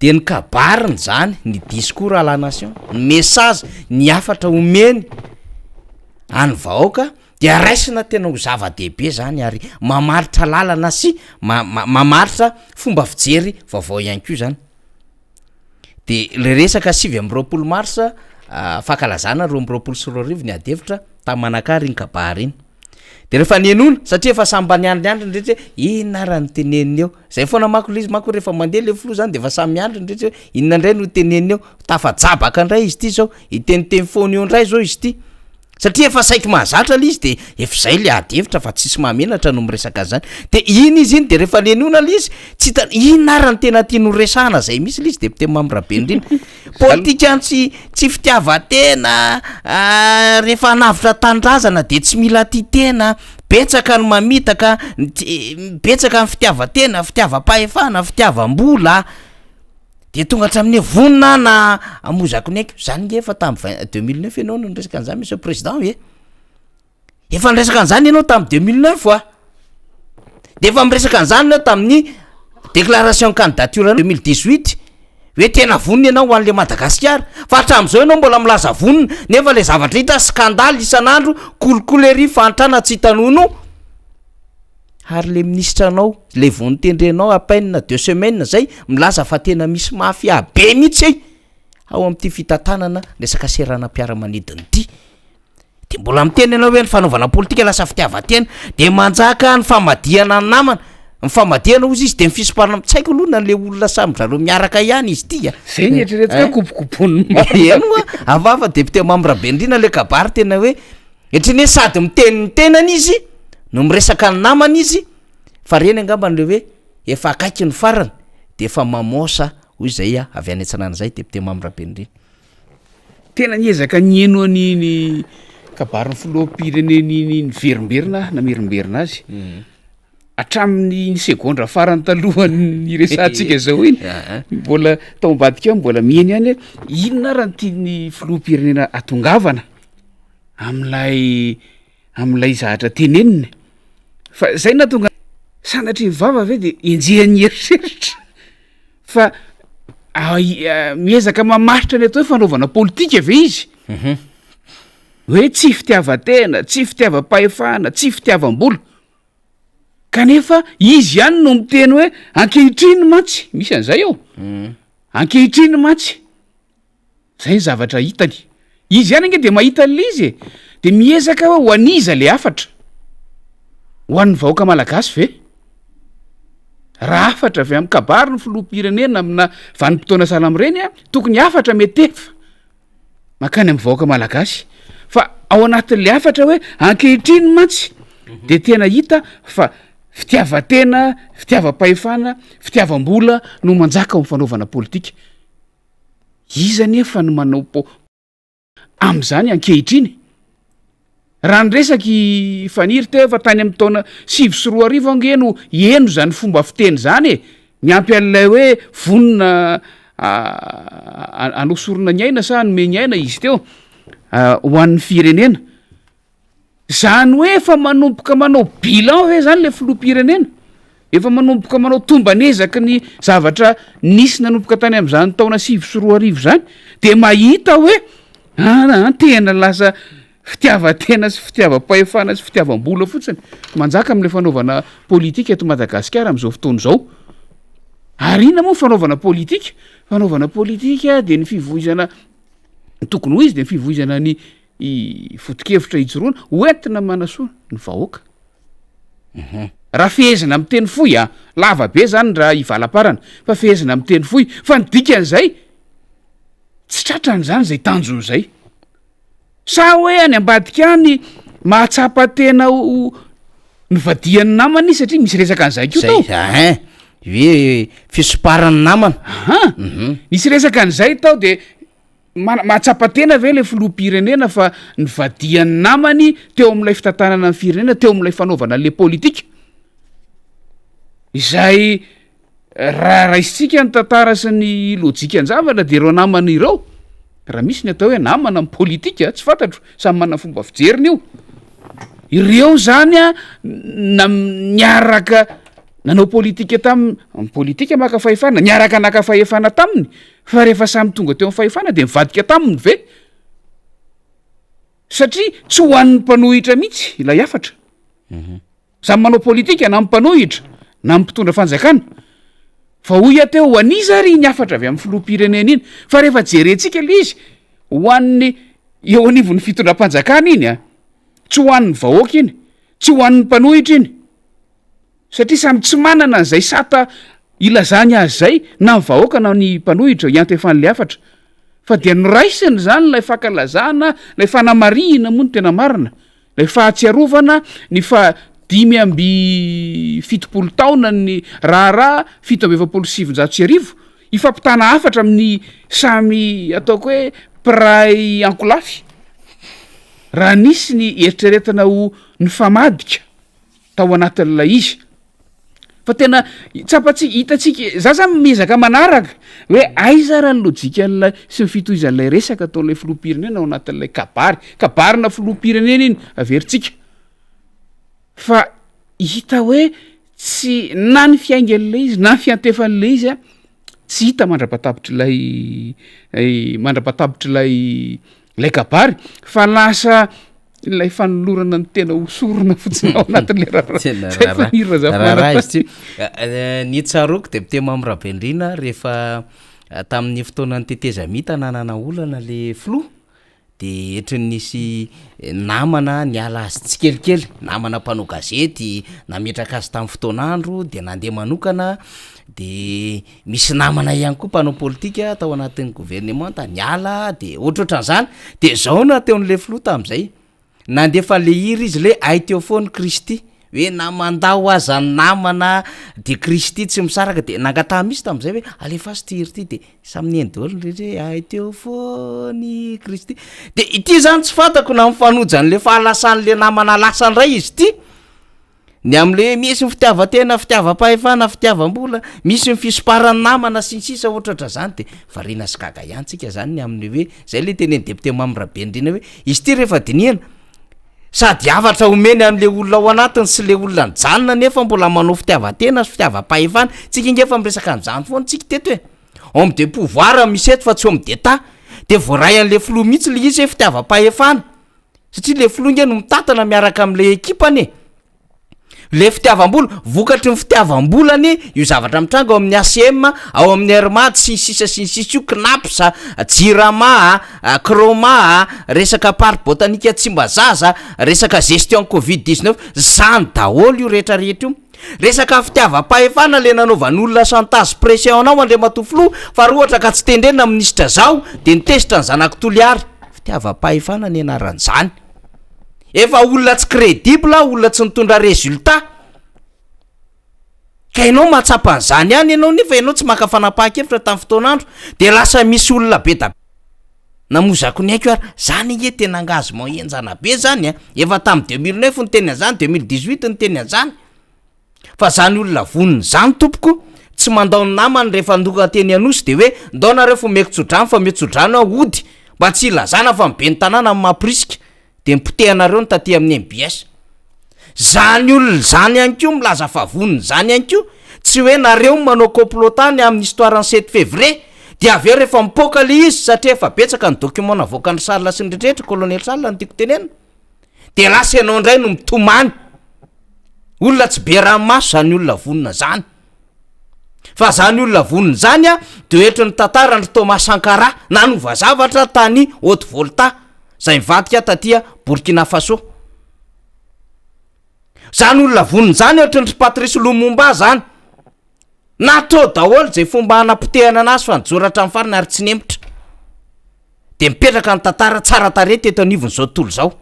De ny kabariny zany, ny discours à la nation, ny message, ny hafatra omeny an'ny vahoaka dia raisina tena ho zava-dehibe zany ary mamaritra lalana sy ma- ma- mamaritra fomba fijery vaovao ihany koa zany. De le resaka 29 marsa fankalazana 2022 ny ady hevitra tany Manakara iny kabary iny. De rehefa nihenoina, satria efa samy mba niandriandry ny rehetra hoe inona ara no teneniny eo, zay foana manko le izy manko rehefa mandeha le filoha zany de efa samy miandry ny rehetra hoe inona ndray no teneniny eo, tafajabaka ndray izy ty zao, hiteniteny foana eo ndray zao izy ty, satria efa saiky mahazatra le izy de efa zay le ady hevitra fa tsisy mahamenatra no miresaka an'zany, de iny izy iny de rehefa nihenoina le izy tsy hita inona ara no tena tiany ho resahana zay mihitsy le izy député Mamy Rabenirina. Politika tsy tsy fitiavan-tena, rehefa hanavotra tanindrazana de tsy mila tia tena, betsaka ny mamitaka, betsaka ny fitiavan-tena, fitiavam-pahefana, fitiavam-bola, de tonga hatramin'ny hoe vonona aho na hamoizako ny aiko, zany nge efa tamin'ny vingt 2009 ianao no niresaka an'zany monsieur président e. Efa niresaka an'izany ianao tamin'ny 2009 a! De efa miresaka an'izany ianao tamin'ny déclaration candidature 2018 hoe tena vonona ianao ho an'le Madagasikara, fa hatramin'izao ianao mbola milaza vonona nefa le zavatra hita scandale isan'andro, kolikoly ery, fahantrana tsy hita nonoa. Ary le minisitra anao, le vao notendrenao à peine deux semaines zay, milaza fa tena misy mafia be mihitsy ao amin'ity fitantanana resaka seranam-piaramanidina ity. De mbola miteny ianao hoe ny fanaovana politika lasa fitiavan-tena, de manjaka ny famadihana ny namana, ny famadihana hozy izy de ny fisomparana, tsy haiko aloha na le olona samy zareo miaraka ihany izy ity a. Zay ny eritreretinao Hein? kobokobonin'ny maro. Eny hoa, hafahafa député Mamy Rabenirina le kabary tena hoe, ohatran'ny hoe sady miteny ny tenany izy no miresaka ny namany izy, fa reny angambany le hoe efa akaiky ny farany de efa mamosa hoy zay avy any Antsinana zay député Mamy Rabenirina. Tena niezaka niheno an'iny kabarin'ny filoham-pirenena iny niverimberina aho, namerimberina azy. Hatramin'ny segondra farany talohan'ny niresahantsika izao iny, mbola tao ambadika ao mbola miheno ihany hoe inona ary no tian'ny filoham-pirenena hatongavana amin'ilay amin'ilay zavatra teneniny. Fa zay no nahatonga sanatria ny vava ve de enjehan'ny eritreritra. Fa miezaka mamaritra ny atao hoe fanaovana politika ve izy? Mhm. Hoe tsy fitiavan-tena, tsy fitiavam-pahefana, tsy fitiavam-bola. Kanefa izy ihany no miteny hoe ankehitriny mantsy, misy an'izay ao. Mhm. Ankehitriny mantsy. Zay ny zavatra hitany. Izy ihany ange de mahita an'le izy e! De miezaka hoe ho an'iza le hafatra? Ho an'ny vahoaka malagasy ve? Raha hafatra avy amin'ny kabary ny filoham-pirenena amina vanim-potoana sahala amin'ireny a, tokony hafatra mety efa mankany amin'ny vahoaka malagasy. Fa ao anatin'le hafatra hoe ankehitriny mantsy de tena hita fa. Fitiavan-tena, fitiavam-pahefana, fitiavam-bola no manjaka ao amin'ny fanaovana politika. Iza anefa no manao po amin'izany ankehitriny? Raha niresaka i Faniry teo efa tany amin'ny taona 2009 ange no heno izany fomba fiteny izany e! Miampy an'ilay hoe vonona hanao sorona ny aina sa hanome ny aina izy teo ho an'ny firenena. Zany hoe efa manomboka manao bilan ve zany le filoham-pirenena? Efa manomboka manao tomban'ezaky ny zavatra nisy nanomboka tany amin'izany taona 2009 zany de mahita hoe aa tena lasa fitiavan-tena sy fitiavam-pahefana sy fitiavam-bola fotsiny manjaka amin'le fanaovana politika eto Madagasikara amin'izao fotoana izao. Ary inona moa ny fanaovana politika? Fanaovana politika de ny fivoizana, ny tokony ho izy de ny fivoizana ny i foto-kevitra ijoroana hoentina manasoa ny vahoaka. Raha fehezina amin'ny teny fohy a, lava be zany raha hivalaparana fa fehezina amin'ny teny fohy fa ny dikan'izay tsy tratrany zany zay tanjony zay. Sa hoe any ambadika any mahatsapa tena ho nivadihan'ny namana izy satria misy resaka an'izay koa tao. Zay, ahin, hoe fisomparan'ny namana. Aha, nisy resaka an'izay tao de Mana- mahatsapa tena ve ilay filoham-pirenena fa nivadihan'ny namany teo amin'ilay fitantanana ny firenena, teo amin'ilay fanaovana an'ilay politika? Izay raha raisintsika ny tantara sy ny lojikan-javatra de ireo namana ireo, raha misy ny atao hoe namana amin'ny politika, tsy fantatro, samy manana fomba fijeriny io, ireo zany a na- niaraka nanao politika taminy, politika maka fahefana, niaraka naka fahefana taminy, Fa rehefa samy tonga teo amin'ny fahefana dia nivadika taminy ve? Satria tsy ho an'ny mpanohitra mihitsy ilay hafatra. Samy manao politika na ny mpanohitra na ny mpitondra fanjakana. Fa hoy aho teo, ho an'iza ary iny hafatra avy amin'ny filoham-pirenena iny? Fa rehefa jerentsika ilay izy, ho an'ny eo anivon'ny fitondram-panjakana iny a, tsy ho an'ny vahoaka iny, tsy ho an'ny mpanohitra iny. Satria samy tsy manana an'izay sata ilazany azy izay na ny vahoaka na ny mpanohitra hiantefan'ilay hafatra. Fa dia noraisiny izany ilay fankalazana, ilay fanamarihina moa no tena marina, ilay fahatsiarovana ny faha 75 taonan'ny raharaha 1947, hifampitana hafatra amin'ny samy ataoko hoe mpiray ankolafy, raha nisy ny eritreretina ho nifamadika. tao anatin'ilay izy fa tena tsapantsika hitantsika za zany miezaka manaraka hoe aiza raha ny lojikan'ilay sy ny fitohizan'ilay resaka ataon'ilay filoham-pirenena ao anatin'ilay kabary, kabarina filoham-pirenena iny averintsika fa hita hoe tsy na ny fiaingan'ilay izy na ny fiantefan'ilay izy a tsy hita mandra-patapitr'ilay mandra-patapitr'ilay Ilay kabary fa lasa ilay fanolorana ny tena ho sorona fotsiny ao anatin'ilay raharaha. Tena Zay raharaha. Faniry Raharaha Razafimanantany. izy ity. Eh, Ny tsaroako député Mamy Rabendrina rehefa eh, tamin'ny fotoanan'ny tetezamita nanana olana le filoha de ohatran'ny nisy eh, namana niala azy tsikelikely, namana mpanao gazety nametraka azy tamin'ny fotoan'andro de nandeha manokana de Misy namana ihany koa mpanao politika tao anatin'ny governemanta niala de ohatrohatran'izany, de zao no nataon'le filoha tamin'izay, nandefa an'le hira izy le hay teo foana Kristy, hoe na mandao aza ny namana de Kristy tsy misaraka, de nangataha mihitsy tamin'izay hoe alefaso ty hira ty, de samy nihaino daholo ny rehetra hoe hay teo foana i Kristy, de ity zany tsy fantako na mifanojo an'le fahalasan'le namana lasa indray izy ity, Ny amin'ilay hoe misy ny fitiavan-tena, fitiavam-pahefana, fitiavam-bola, misy ny fisomparan'ny namana sy ny sisa ohatrohatran'izany de variana sy gaga ihany tsika zany ny amin'ny hoe zay le tenenin'ny député Mamy Rabenirina hoe izy ity rehefa dinihana sady hafatra omeny an'le olona ao anatiny sy le olona nijanona nefa mbola manao fitiavan-tena sy fitiavam-pahefana, tsika nge efa miresaka an'izany foana tsika teto e, homme de pouvoir misy eto fa tsy homme d'état, de voaray an'le filoha mihitsy le izy hoe fitiavam-pahefana. Satria le filoha nge no mitantana miaraka amle ekipany e! Le fitiavam-bola, vokatry ny fitiavam-bola anie io zavatra mitranga ao amin'ny ACM, ao amin'ny Air Mad sy ny sisa sy ny sisa io, Cnaps, Jirama, Croma, resaka parc botanique Tsimbazaza, resaka gestion covid 19, zany daholo io rehetra rehetra io. Resaka fitiavam-pahefana le nanaovan'olona chantage pression anao Andriamatoa Filoha fa raha ohatra ka tsy tendrena minisitra zaho de nitezitra ny zanak'i Toliara. Fitiavam-pahefana ny anaran'izany. Efa olona tsy crédible, olona tsy nitondra résultat. Ka ianao mahatsapa an'izany ihany ianao nefa ianao tsy maka fanapahan-kevitra tamin'ny fotoan'andro dia lasa misy olona be da namozako ny aiko ary zany ange tena engagement henjana be zany a! Efa tamin'ny 2009 niteny an'izany, 2018 niteny an'izany. Fa zany olona vonona zany tompoko tsy mandao ny namany rehefa ndoka teny Anosy de hoe ndao nareo fa omeko tsodrano fa omeo tsodrano aho hody mba tsy hilazana fa ny ben'ny tanàna no mamporisika de nipotehanareo ny taty amin'ny mbs. Zany olona zany ihany koa milaza fa vonona zany ihany koa tsy hoe nareo no manao complot tany amin'ny histoire ny sept février de avy eo rehefa mipoaka le izy satria efa betsaka ny document navoakan'i Charles sy ny rehetrarehetra, colonel Charles no tiako tenenina. De lasa ianao indray no mitomany. Olona tsy be ranomaso zany olona vonona zany. Fa zany olona vonona zany a, de ohatry ny tantaran-dry Thomas Sankara nanova zavatra tany Haute Volta, zay nivadika taty Burkina Faso. Zany olona vonona zany ohatry ny ry Patrice Lumumba zany. Natao daholo zay fomba hanapotehana anazy fa nijoro hatramin'ny farany ary tsy nihemotra. De mipetraka ny tantara tsara tarehy teto anivon'izao tontolo izao.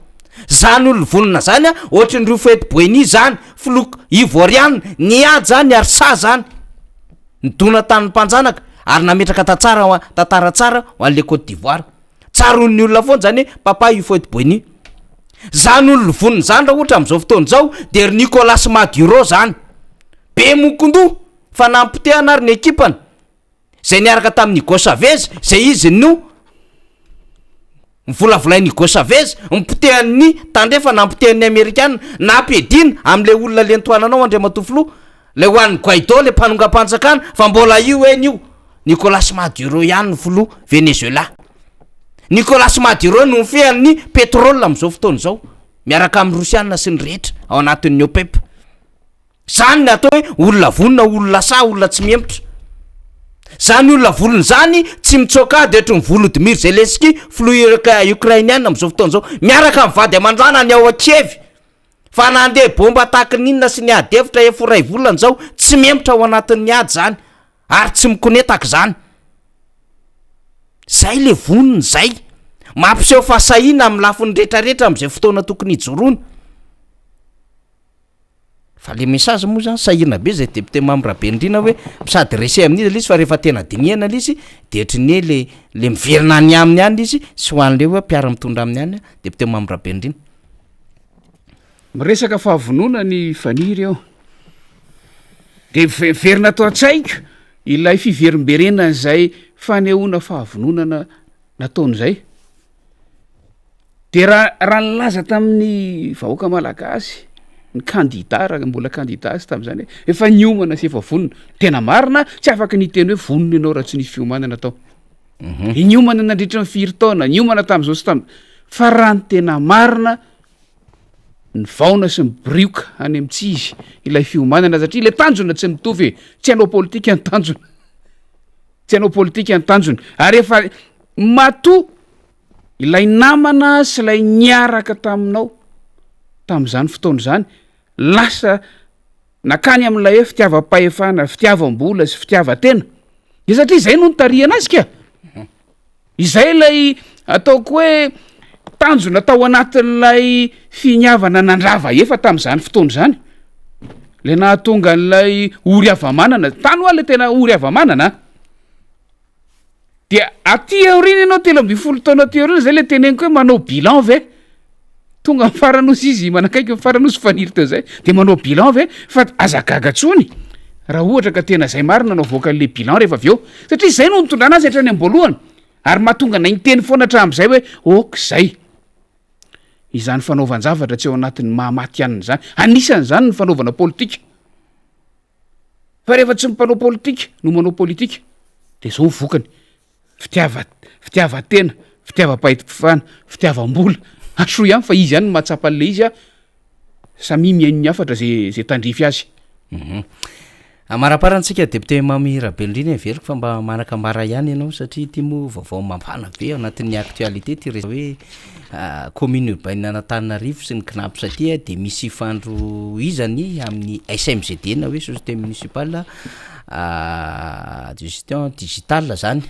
Zany olona vonona zany a, ohatry ny Houphouët Boigny zany, filoha Ivoiriana, niady zany ary sahy zany. Nidona tamin'ny mpanjanaka ary nametraka tantsara ho tantara tsara ho an'le Côte d'Ivoire. Tsaroan'ny olona foana zany hoe Papa Houphouët Boigny. Zany olona vonona zany raha ohatra amin'izao fotoana izao de ry Nicolas Maduro zany. Be mokondoha fa nampotehana ary ny ekipany zay niaraka tamin'i Hugo Chavez zay izy no novolavolain'i Hugo Chavez nipotehan'ny tandrefana nampotehan'ny amerikana nampiadiana amin'ilay olona le nitohananao Andriamatoa Filoha lay ho an'i Guaido le mpanongam-panjakana fa mbola io eny io Nicolas Maduro ihany ny filoha Venezuela Nicolas Maduro no mifehy ny pétrole amin'izao fotoana izao miaraka amin'ny Rosiana sy ny rehetra ao anatin'ny OPEP. Zany ny atao hoe olona vonona, olona sahy, olona tsy mihemotra. Zany olona vonona zany tsy mitsoaka ady ohatry ny Volodymyr Zelensky, filoha Ukrainiana amin'izao fotoana izao, miaraka amin'ny vady aman-janany ao Kiev. Fa nandeha bomba tahaka ny inona sy ny ady hevitra efa ho iray volana izao, tsy mihemotra ao anatin'ny ady zany ary tsy mikonetaka izany. Zay le vonona zay. Mampiseho fahasahiana amin'ny lafiny rehetrarehetra amin'izay fotoana tokony hijoroana. Fa le message moa zany sahirana be zay député Mamy Rabenirina hoe mi-s'adresser amin'iza le izy fa rehefa tena dinihana le izy de ohatry ny hoe le le miverina any aminy any le izy sy ho an'le hoe mpiara-mitondra aminy any député Mamy Rabenirina. Miresaka fahavonona ny faniry eo. De miverina ato an-tsaiko ilay fiverimberenan'izay fanehoana fahavononana nataony izay. De raha raha nilaza tamin'ny vahoaka malagasy ny kandida raha mbola kandida izy tamin'izany hoe efa niomana sy efa vonona, tena marina tsy afaky ny hiteny hoe vonona ianao raha tsy nisy fiomanana tao. Niomana nandritra ny firy taona, niomana tamin'izao sy tam- fa raha ny tena marina nivaona sy mibirioka any amin'ny tsy izy ilay fiomanana satria ilay tanjona tsy mitovy e, tsy hanao politika ny tanjona, tsy hanao politika ny tanjona ary efa matoa Ilay namana sy ilay niaraka taminao tamin'izany fotoana izany, lasa nakany amin'ilay hoe fitiavam-pahefana, fitiavam-bola sy fitiavan-tena. Dia satria izay no nitarihana azy ka. Izay ilay ataoko hoe tanjona tao anatin'ilay finiavana nandrava efa tamin'izany fotoana izany. Ilay nahatonga an'ilay ory hava-manana, tany hoa ilay tena ory hava-manana an. Dia aty aoriana ianao 13 taona aty aoriana zay le teneniko hoe manao bilan ve? Tonga amin'ny farany ozy izy manakaiky ny farany ozy Faniry teo zay de manao bilan ve? Fa aza gaga tsony raha ohatra ka tena zay marina no avoakan'le bilan rehefa avy eo satria zay no nitondrana azy hatrany am-boalohany ary mahatonga anay niteny foana hatramin'izay hoe ok zay izany fanaovan-javatra tsy ao anatin'ny maha maty anina izany, anisan'izany ny fanaovana politika. Fa rehefa tsy ny mpanao politika no manao politika de zao ny vokany, fitiava- fitiavan-tena, fitiavam-pahefana, fitiavam-bola, asoa ihany fa izy ihany no mahatsapa an'le izy a, samia mihaino ny hafatra ze ze tandrify azy. Amaraparana tsika député Mamy Rabenirina heveriko fa mba manakambara ihany ianao satria ity moa vaovao mafana be ao anatin'ny actualité ity resaka hoe Commune urbaine an'Antananarivo sy ny Cnaps aty dia misy ifandrohizany amin'ny SMGD na hoe société municipale de gestion digitale zany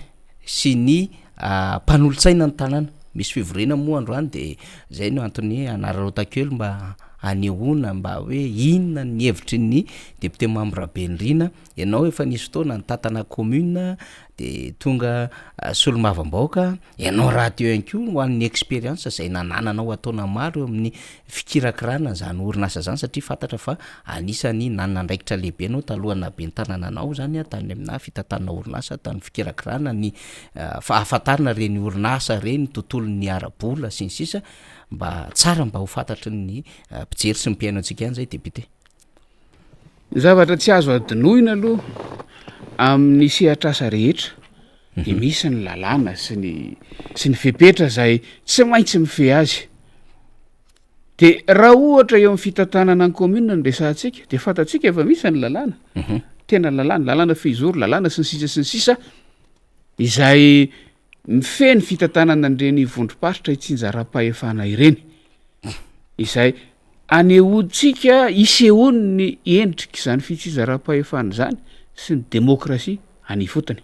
sy ny mpanolotsaina ny tanàna. Misy fivoriana moa androany de zay no antony hanararaotako kely mba. anehoana mba hoe inona ny hevitry ny député Mamy Rabenirina, ianao efa nisy fotoana nitantana commune de tonga solombavambahoaka, ianao rahateo ihany koa ho an'ny expérience izay nanananao an-taona maro eo amin'ny fikirakirana an'izany orinasa izany satria fantatra fa anisan'ny nanana andraikitra lehibe ianao talohan'ny naha ben'ny tanàna anao izany tany aminà fitantanana orinasa, tany fikirakirana ny fahafantarana ireny orinasa ireny, tontolon'ny ara-bola sy ny sisa, mba tsara mba ho fantatry ny mpijery sy ny mpihaino antsika ihany izay député. Ny zavatra tsy azo adinoina aloha amin'ny sehatr'asa rehetra de misy ny lalàna sy ny sy ny fepetra zay tsy maintsy mifehy azy. De raha ohatra eo amin'ny fitantanana ny commune no resahantsika de fantatsika fa misy ny lalàna, tena lalàna, lalàna fehizoro, lalàna sy ny sisa sy ny sisa izay mifehy ny fitantanana an'ireny vondrom-paritra itsinjaram-pahefana ireny, izay anehoantsika isehoan'ny endrik'izany fitsinjaram-pahefana izany sy ny demokrasia any ifotony.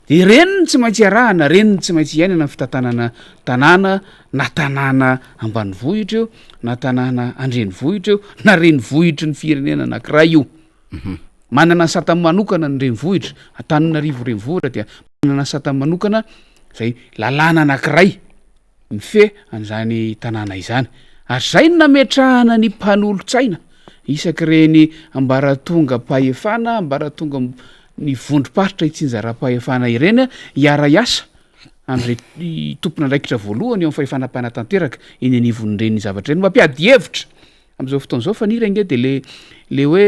De ireny no tsy maintsy iarahana, ireny no tsy maintsy iainana ny fitantanana tanàna, na tanàna ambanivohitra io, na tanàna andrenivohitra io, na renivohitry ny firenena anankiray io. Manana ny satany manokana ny renivohitra, Antananarivo renivohitra dia manana ny satany manokana izay lalàna anankiray mifehy an'izany tanàna izany. Ary izay no nametrahana ny mpanolotsaina isak'ireny ambaratongam-pahefana, ambaratonga ny vondrom-paritra itsinjaram-pahefana ireny hiara-hiasa amin'izay tompon'andraikitra voalohany eo amin'ny fahefana mpanatanteraka eny anivon'ireny zavatra ireny. Mampiady hevitra Am'zao fotoana zao Faniry ange de le le hoe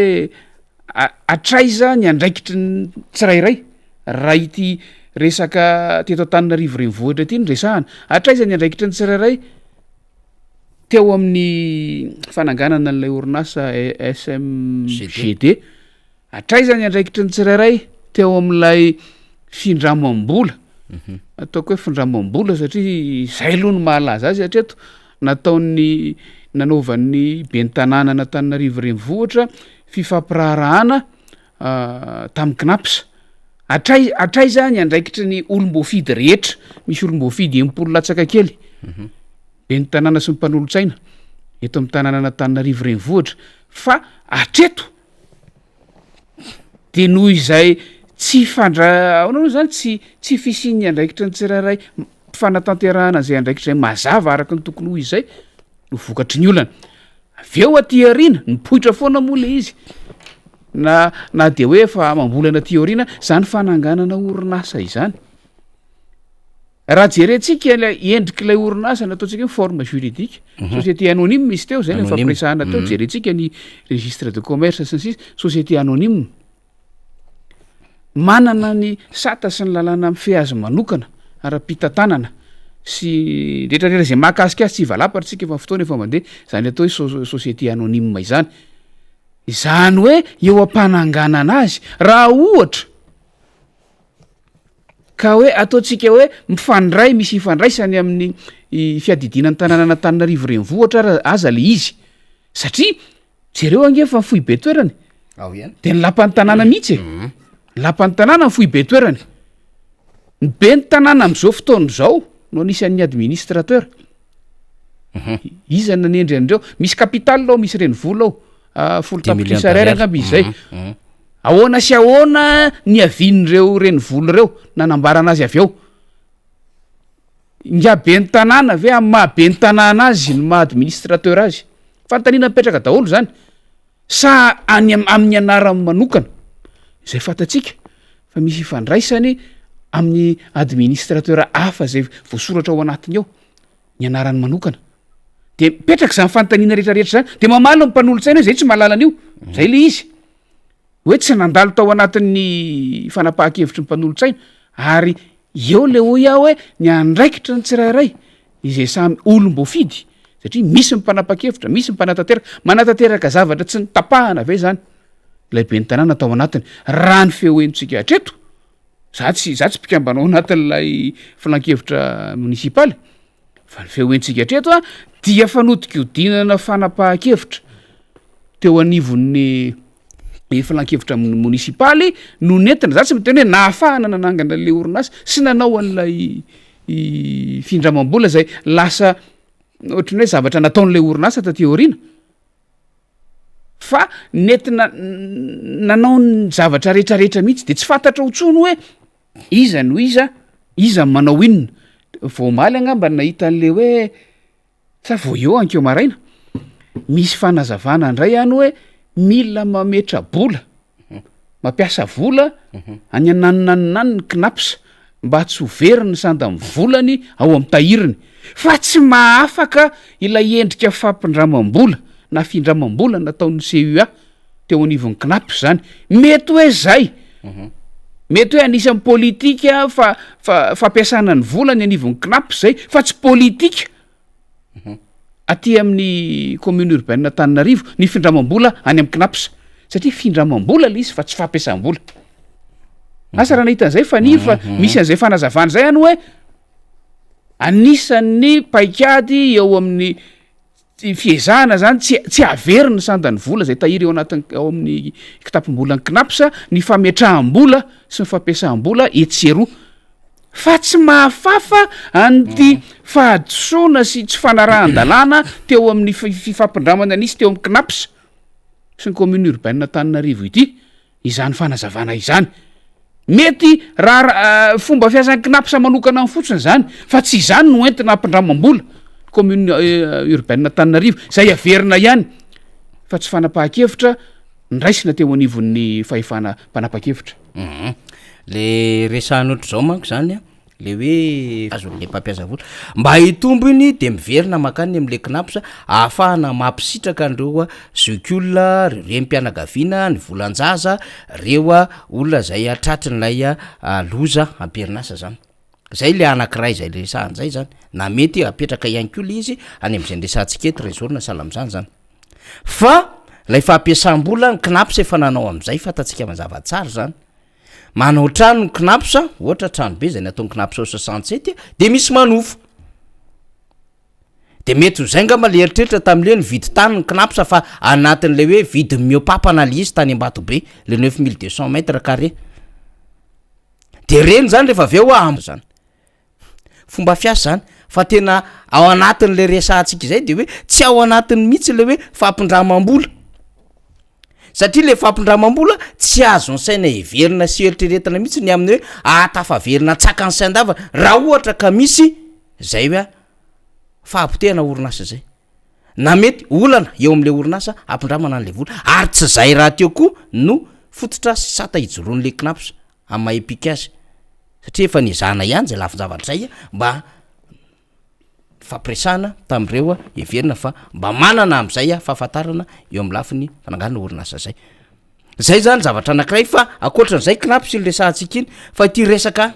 hatraiza ny andraikitry ny tsirairay raha ity resaka teto Antananarivo renivohitra ity no resahana, hatraiza ny andraikitry ny tsirairay teo amin'ny fananganana an'ilay orinasa SMGD. Hatraiza ny andraikitry ny tsirairay teo amin'ilay findramam-bola? Ataoko hoe findramam-bola satria izay aloha no mahalaza azy hatreto, nataon'ny nanaovan'ny ben'ny tanànan'Antananarivo renivohitra fifampiraharahana tamin'ny Cnaps. Hatrai- hatraiza ny andraikitry ny olom-boafidy rehetra? Misy olom-boafidy 60 latsaka kely, ben'ny tanàna sy ny mpanolotsaina eto amin'ny tanànan'Antananarivo renivohitra fa hatreto De noho izay tsy fandra- ahoana moa zany, tsy tsy fisian'ny andraikitry ny tsirairay fanatanterahana an'izay andraikitra izay mazava araka ny tokony ho izy zay no vokatry ny olana. Avy eo aty aoriana, nipoitra foana moa le izy na na de hoe efa amam-bolana aty aoriana zany fananganana orinasa izany. Raha jerentsika ilay endrik'ilay orinasa nataontsika hoe forme juridique, société anonyme izy teo, zay le Anonyme. nifampiresahana teo, jerentsika ny registre de commerce sy ny sisa, société anonyme. Manana ny sata sy ny lalàna mifehy azy manokana ara-pitantanana sy rehetrarehetra izay mahakasika azy, tsy hivalapatra tsika fa fotoana efa mandeha, izany atao hoe so- société anonyme izany. Izany hoe eo am-pananganana azy, raha ohatra Ka hoe ataontsika hoe mifandray, misy ifandraisany amin'ny fiadidiana ny tanànan'Antananarivo renivohitra ara aza le izy. Satria jereo ange fa ny foibe toerany Ao ihany. de ny lapan'ny tanàna mihitsy e. Ny lapan'ny tanàna ny foibe toerany. Ny ben'ny tanàna amin'izao fotoana izao no anisan'ny administrateur. Iza no nanendry an'ireo? Misy capital ao, misy renivola ao. Ah, folo Dix millions tapitrisa ariary d'ariary. angamba izy zay. Ahoana sy ahoana niavian'ireo renivola ireo, nanambarana azy avy eo? Ingahy ben'ny tanàna ve amin'ny maha ben'ny tanàna azy no maha administrateur azy? Fanontaniana mipetraka daholo izany. Sa any amin'ny anarany manokana? Izay fantatsika fa misy ifandraisany amin'ny administrateur hafa izay voasoratra ao anatiny ao ny anarany manokana. De mipetraka izany fanontaniana rehetrarehetra izany, de mamaly ny mpanolotsaina hoe zay tsy mahalala an'io, zay le izy. Hoe tsy nandalo tao anatin'ny fanapahan-kevitry ny mpanolotsaina, ary eo le hoy aho hoe ny andraikitry ny tsirairay izay samy olom-boafidy, satria misy ny mpanapa-kevitra, misy ny mpanatanteraka, manatanteraka zavatra tsy notapahana ve zany ilay ben'ny tanàna tao anatiny? Raha ny feo henontsika hatreto, za tsy za tsy mpikambana ao anatin'ilay filankevitra monisipaly, Fa ny feo henontsika hatreto a dia fanodikodinana fanapahan-kevitra teo anivon'ny filankevitra monisipaly no nentina, za tsy miteny hoe nahafahana nanangana an'le orinasa sy nanao an'ilay findramam-bola zay lasa ohatran'ny hoe zavatra nataon'ilay orinasa taty aoriana. fa nentina nanao ny zavatra rehetrarehetra mihitsy de tsy fantatrao intsony hoe iza no iza, iza no manao inona. Vao omaly angamba no nahita an'le hoe sa vao eo ankeo maraina, misy fanazavana indray any hoe mila mametra-bola, mampiasa vola any ananonanona any ny Cnaps mba tsy ho very ny sandan'ny volany ao amin'ny tahiriny, fa tsy mahafaka ilay endrika fampindramam-bola na findramam-bola nataon'ny CUA teo anivon'ny Cnaps izany. Mety hoe zay, mety hoe anisan'ny politika fa- fa- fampiasana ny vola ny anivon'ny Cnaps zay, fa tsy politika aty amin'ny commune urbaine Antananarivo ny findramam-bola any amin'ny Cnaps, satria findramam-bola le izy fa tsy fampiasam-bola. Asa raha nahita an'izay Faniry fa misy an'izay fanazavana izay any hoe anisan'ny paikady eo amin'ny fiezahana zany tsy tsy havery ny sandan'ny vola izay tahiry eo anatin'ny ao amin'ny kitapom-bolan'ny Cnaps ny fametraham-bola sy ny fampiasam-bola etsy sy eroa fa tsy mahafafa an'ity fahadisoana sy tsy fanarahan-dalàna teo amin'ny fifampindramana nisy teo amin'ny Cnaps sy ny commune urbaine Antananarivo ity. izany fanazavana izany. Mety raha fomba fiasan'ny Cnaps manokana any fotsiny izany fa tsy izany no entina hampindramam-bola commune urbaine Antananarivo, izay averina ihany fa tsy fanapahan-kevitra nraisina teo anivon'ny fahefana mpanapa-kevitra. Le resahana ohatr'izao manko zany an, Le hoe azon'le mpampiasa vola. Mba hitombo iny de miverina mankany am'le Cnaps ahafahana mampisitraka an'ireo zokiolona, reo renim-pianakaviana, ny volan-jaza, reo olona zay tratrin'ilay loza am-perinasa zany. Zay le anakiray zay resahana zay zany, na mety apetraka ihany koa le izy any am'zay niresahantsika eto réseau na sahala am'zany zany. Fa lay fampiasam-bola ny Cnaps efa nanao am'zay fantatsika mazava tsara zany. Manao trano ny Cnaps, ohatra trano be zay nataon'ny Cnaps ao 67 de misy manofa. De mety ho zay ngamba le eritreritra tamle hoe nividy tany ny Cnaps fa anatin'le hoe vidiny mihoa-papana le izy tany Ambatobe, le 9200 mètres carrés. De reny zany rehefa avy eo am- zany. Fomba fiasa zany, fa tena ao anatin'le resahantsika izay de hoe tsy ao anatiny mihitsy le hoe fampindramam-bola. Satria le fampindramam-bola tsy azon'ny saina heverina sy eritreretina mihitsy ny amin'ny hoe ahatafaverina an-tsakany sy an-davany raha ohatra ka misy zay hoe fahapotehana orinasa zay. Na mety olana eo am'le orinasa hampindramana an'le vola ary tsy zay rahateo koa no fototra sy sata ijoroan'le Cnaps amin'ny maha EPIC azy satria efa nezahana ihany zay lafin-javatra zay mba nifampiresahana tamin'ireo heverina fa mba manana amin'izay fahafantarana eo amin'ny lafiny fananganana orinasa zay. Zay zany zavatra anankiray fa ankoatran'izay Cnaps iny resahantsika iny fa ity resaka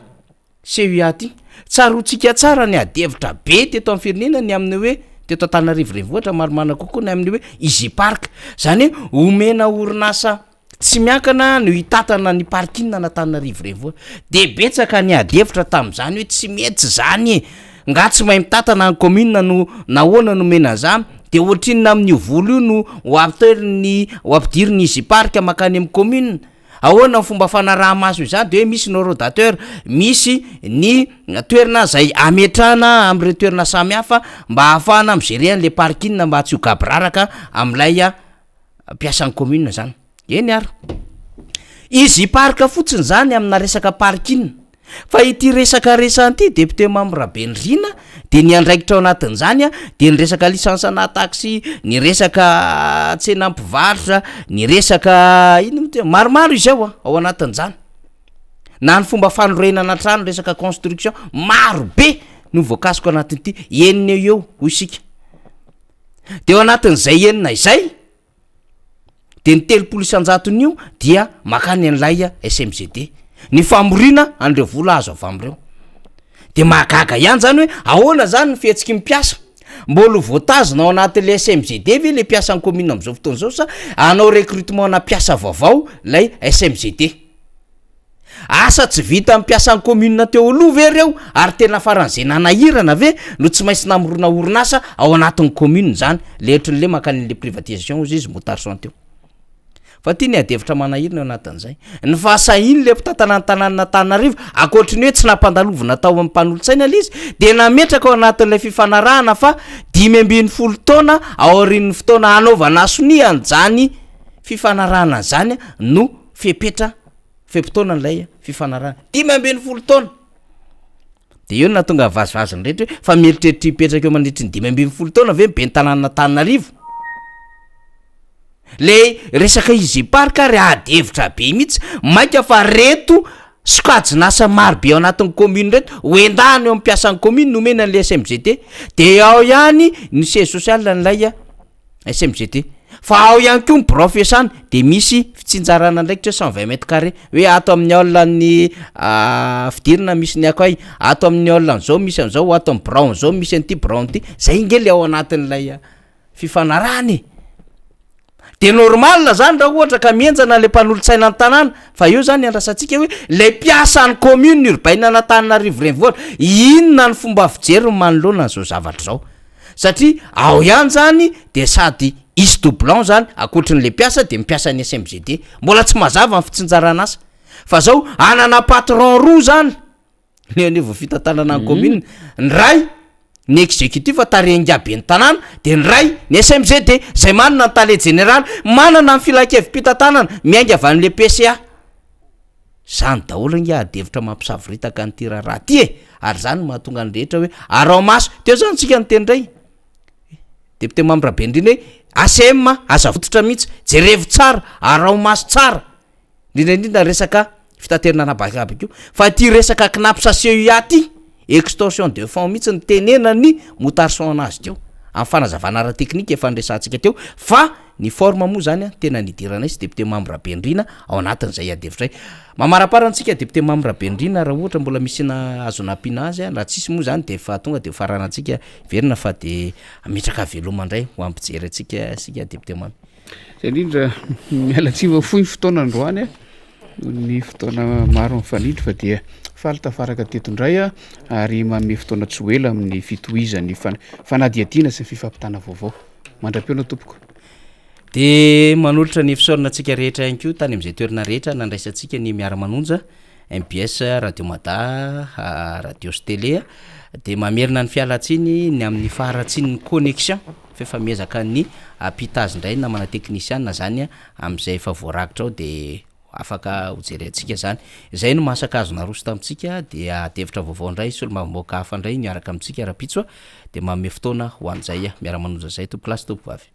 CUA ity, tsaroantsika tsara ny ady hevitra be teto amin'ny firenena ny amin'ny hoe teto Antananarivo renivohitra marimarina kokoa ny amin'ny hoe Easy Park, zany hoe omena orinasa Tsy miankina no hitantana ny parking an'Antananarivo renivohitra. De betsaka ny ady hevitra tamin'izany hoe tsy mety zany e! Nga tsy mahay mitantana ny commune no nahoana no omena an'zany? De ohatrinona amin'io vola io no ho aterin'ny ho ampidirin'ny Easy Park mankany amin'ny commune? Ahoana ny fomba fanaraha-maso izany? De hoe misy ny horodateur, misy ny toerana zay ametrahana amin'ireo toerana samihafa mba ahafahana mi-gerer an'le parking mba tsy ho gaboraraka amin'ilay mpiasan'ny commune zany. Eny ary. Izy parc fotsiny zany amina resaka parking. Fa ity resaka resahana ity député Mamy Rabenirina de ny andraikitra ao anatin'izany a de ny resaka licence ana taxi, ny resaka tsena mpivarotra, ny resaka inona moa ty maromaro izy ao a ao anatin'izany. Na ny fomba fanorenana trano resaka construction maro be no voakasika ao anatin'ity, enina eo eo hoy isika. De ao anatin'izay enina izay de ny 30 isan-jaton'io dia makany an'ilay SMGD, ny famoriana an'ireo vola azo avy amin'ireo. De mahagaga ihany zany hoe ahoana zany ny fihetsiky ny mpiasa? Mbola ho voatazona ao anatin'le SMGD ve le mpiasan'ny commune am'zao fotoana zao sa hanao recrutement-na mpiasa vaovao lay SMGD? Asa tsy vitan'ny mpiasan'ny commune teo aloha ve ireo ary tena faran'izay nanahirana ve no tsy maintsy namorona orinasa ao anatin'ny commune izany le ohatran'le mankany le privatisation hozy izy Moutarson teo. Fa ty ny adihevitra manahirana eo anatin'izay. Ny fahasahian'le mpitantana ny tanànan'Antananarivo ankoatry ny hoe tsy nampandalovina tao amin'ny mpanolotsaina le izy dia nametraka ao anatin'ilay fifanarahana fa 15 taona aorian'ny fotoana hanaovana sonia an'izany. fifanarahana zany no fepetra fe-potoanan'ilay fifanarahana, 15 taona. De eo no nahatonga vazivazy ny rehetra hoe fa mieritreritra hipetraka eo mandritry ny 15 taona ve ny ben'ny tanànan'Antananarivo? Le resaka Easy Park ary ady hevitra be mihitsy, mainka fa reto sokajin'asa maro be ao anatin'ny commune reto ho endahana eo amin'ny mpiasan'ny commune omena an'le SMGT, de ao ihany ny siège social an'ilay SMGT. Fa ao ihany koa ny birao fiasana de misy fitsinjarana andraikitra hoe 120 mètres carrés hoe ato amin'ny hall an'ny fidirana misy ny accueil, ato amin'ny hall an'izao misy an'izao, ato amin'ny birao an'izao misy an'ity birao an'ity, zay nge le ao anatin'ilay fifanarahana e! De normal zany raha ohatra ka mihenjana le mpanolotsaina ny tanàna fa eo zany iandrasantsika hoe le mpiasan'ny commune urbaine an'Antananarivo renivohitra inona ny fomba fijeriny manoloana an'izao zavatra izao? Satria ao ihany zany de sady hisy doublon zany ankoatrin'le mpiasa de mpiasa ny SMGD. Mbola tsy mazava ny fitsinjarana asa. Fa zao hanana patron roa zany ny eo anivon'ny fitantanana ny commune, ny ray ny executif tarihin'ingahy ben'ny tanàna de ny ray ny SMGD zay manana ny tale jeneraly, manana ny filankevi-pitantanana miainga avy amin'le PCA. Zany daholo ange ady hevitra mampisavoritaka an'ity raharaha ty e! Ary zany no mahatonga ny rehetra hoe araho maso, teo zany tsika niteny indray, député Mamy Rabenirina hoe ACM aza avototra mihitsy, jerevo tsara, araho maso tsara, indrindra indrindra resaka fitaterana an'habakabaka io, fa ity resaka Cnaps CUA ty, extorsion de fonds mihitsy no tenenan'i Moutarson anazy teo, amin'ny fanazavana ara-teknika efa niresahantsika teo, fa ny forme moa zany an, tena nidiranay sy député Mamy Rabenirina ao anatin'izay adihevitra izay. Mamaraparana antsika député Mamy Rabenirina raha ohatra mbola misy na azo nampiana azy an, raha tsisy moa zany de efa tonga de hofaranantsika hiverina fa de hametraka veloma indray ho ampijery antsika isika député Mamy. Zay indrindra, miala tsiny fa fohy ny fotoana androany a, noho ny fotoana maro mifanindry fa dia faly tafaraka teto indray aho ary manome fotoana tsy ho ela amin'ny fitohizan'ny fanadihadiana sy ny fifampitana vaovao. Mandra-pihaona tompoko. Dia manolotra ny fisaorana antsika rehetra ihany koa tany amin'izay toerana rehetra nandraisantsika ny Miara-manonja, mbs, Radio Mada, Radio sy Télé. Dia mamerina ny fialantsiny ny amin'ny faharatsian'ny connexion fa efa miezaka ny hampita azy indray ny namana teknisiana izany amin'izay efa voarakitra ao dia afaka ho jerentsika izany. Izay no masaka azo naroso tamintsika dia ady hevitra vaovao indray solombavambahoaka hafa indray miaraka amintsika rahampitso dia manome fotoana ho an'izay miara-manonja izay tompokolahy sy tompokovavy.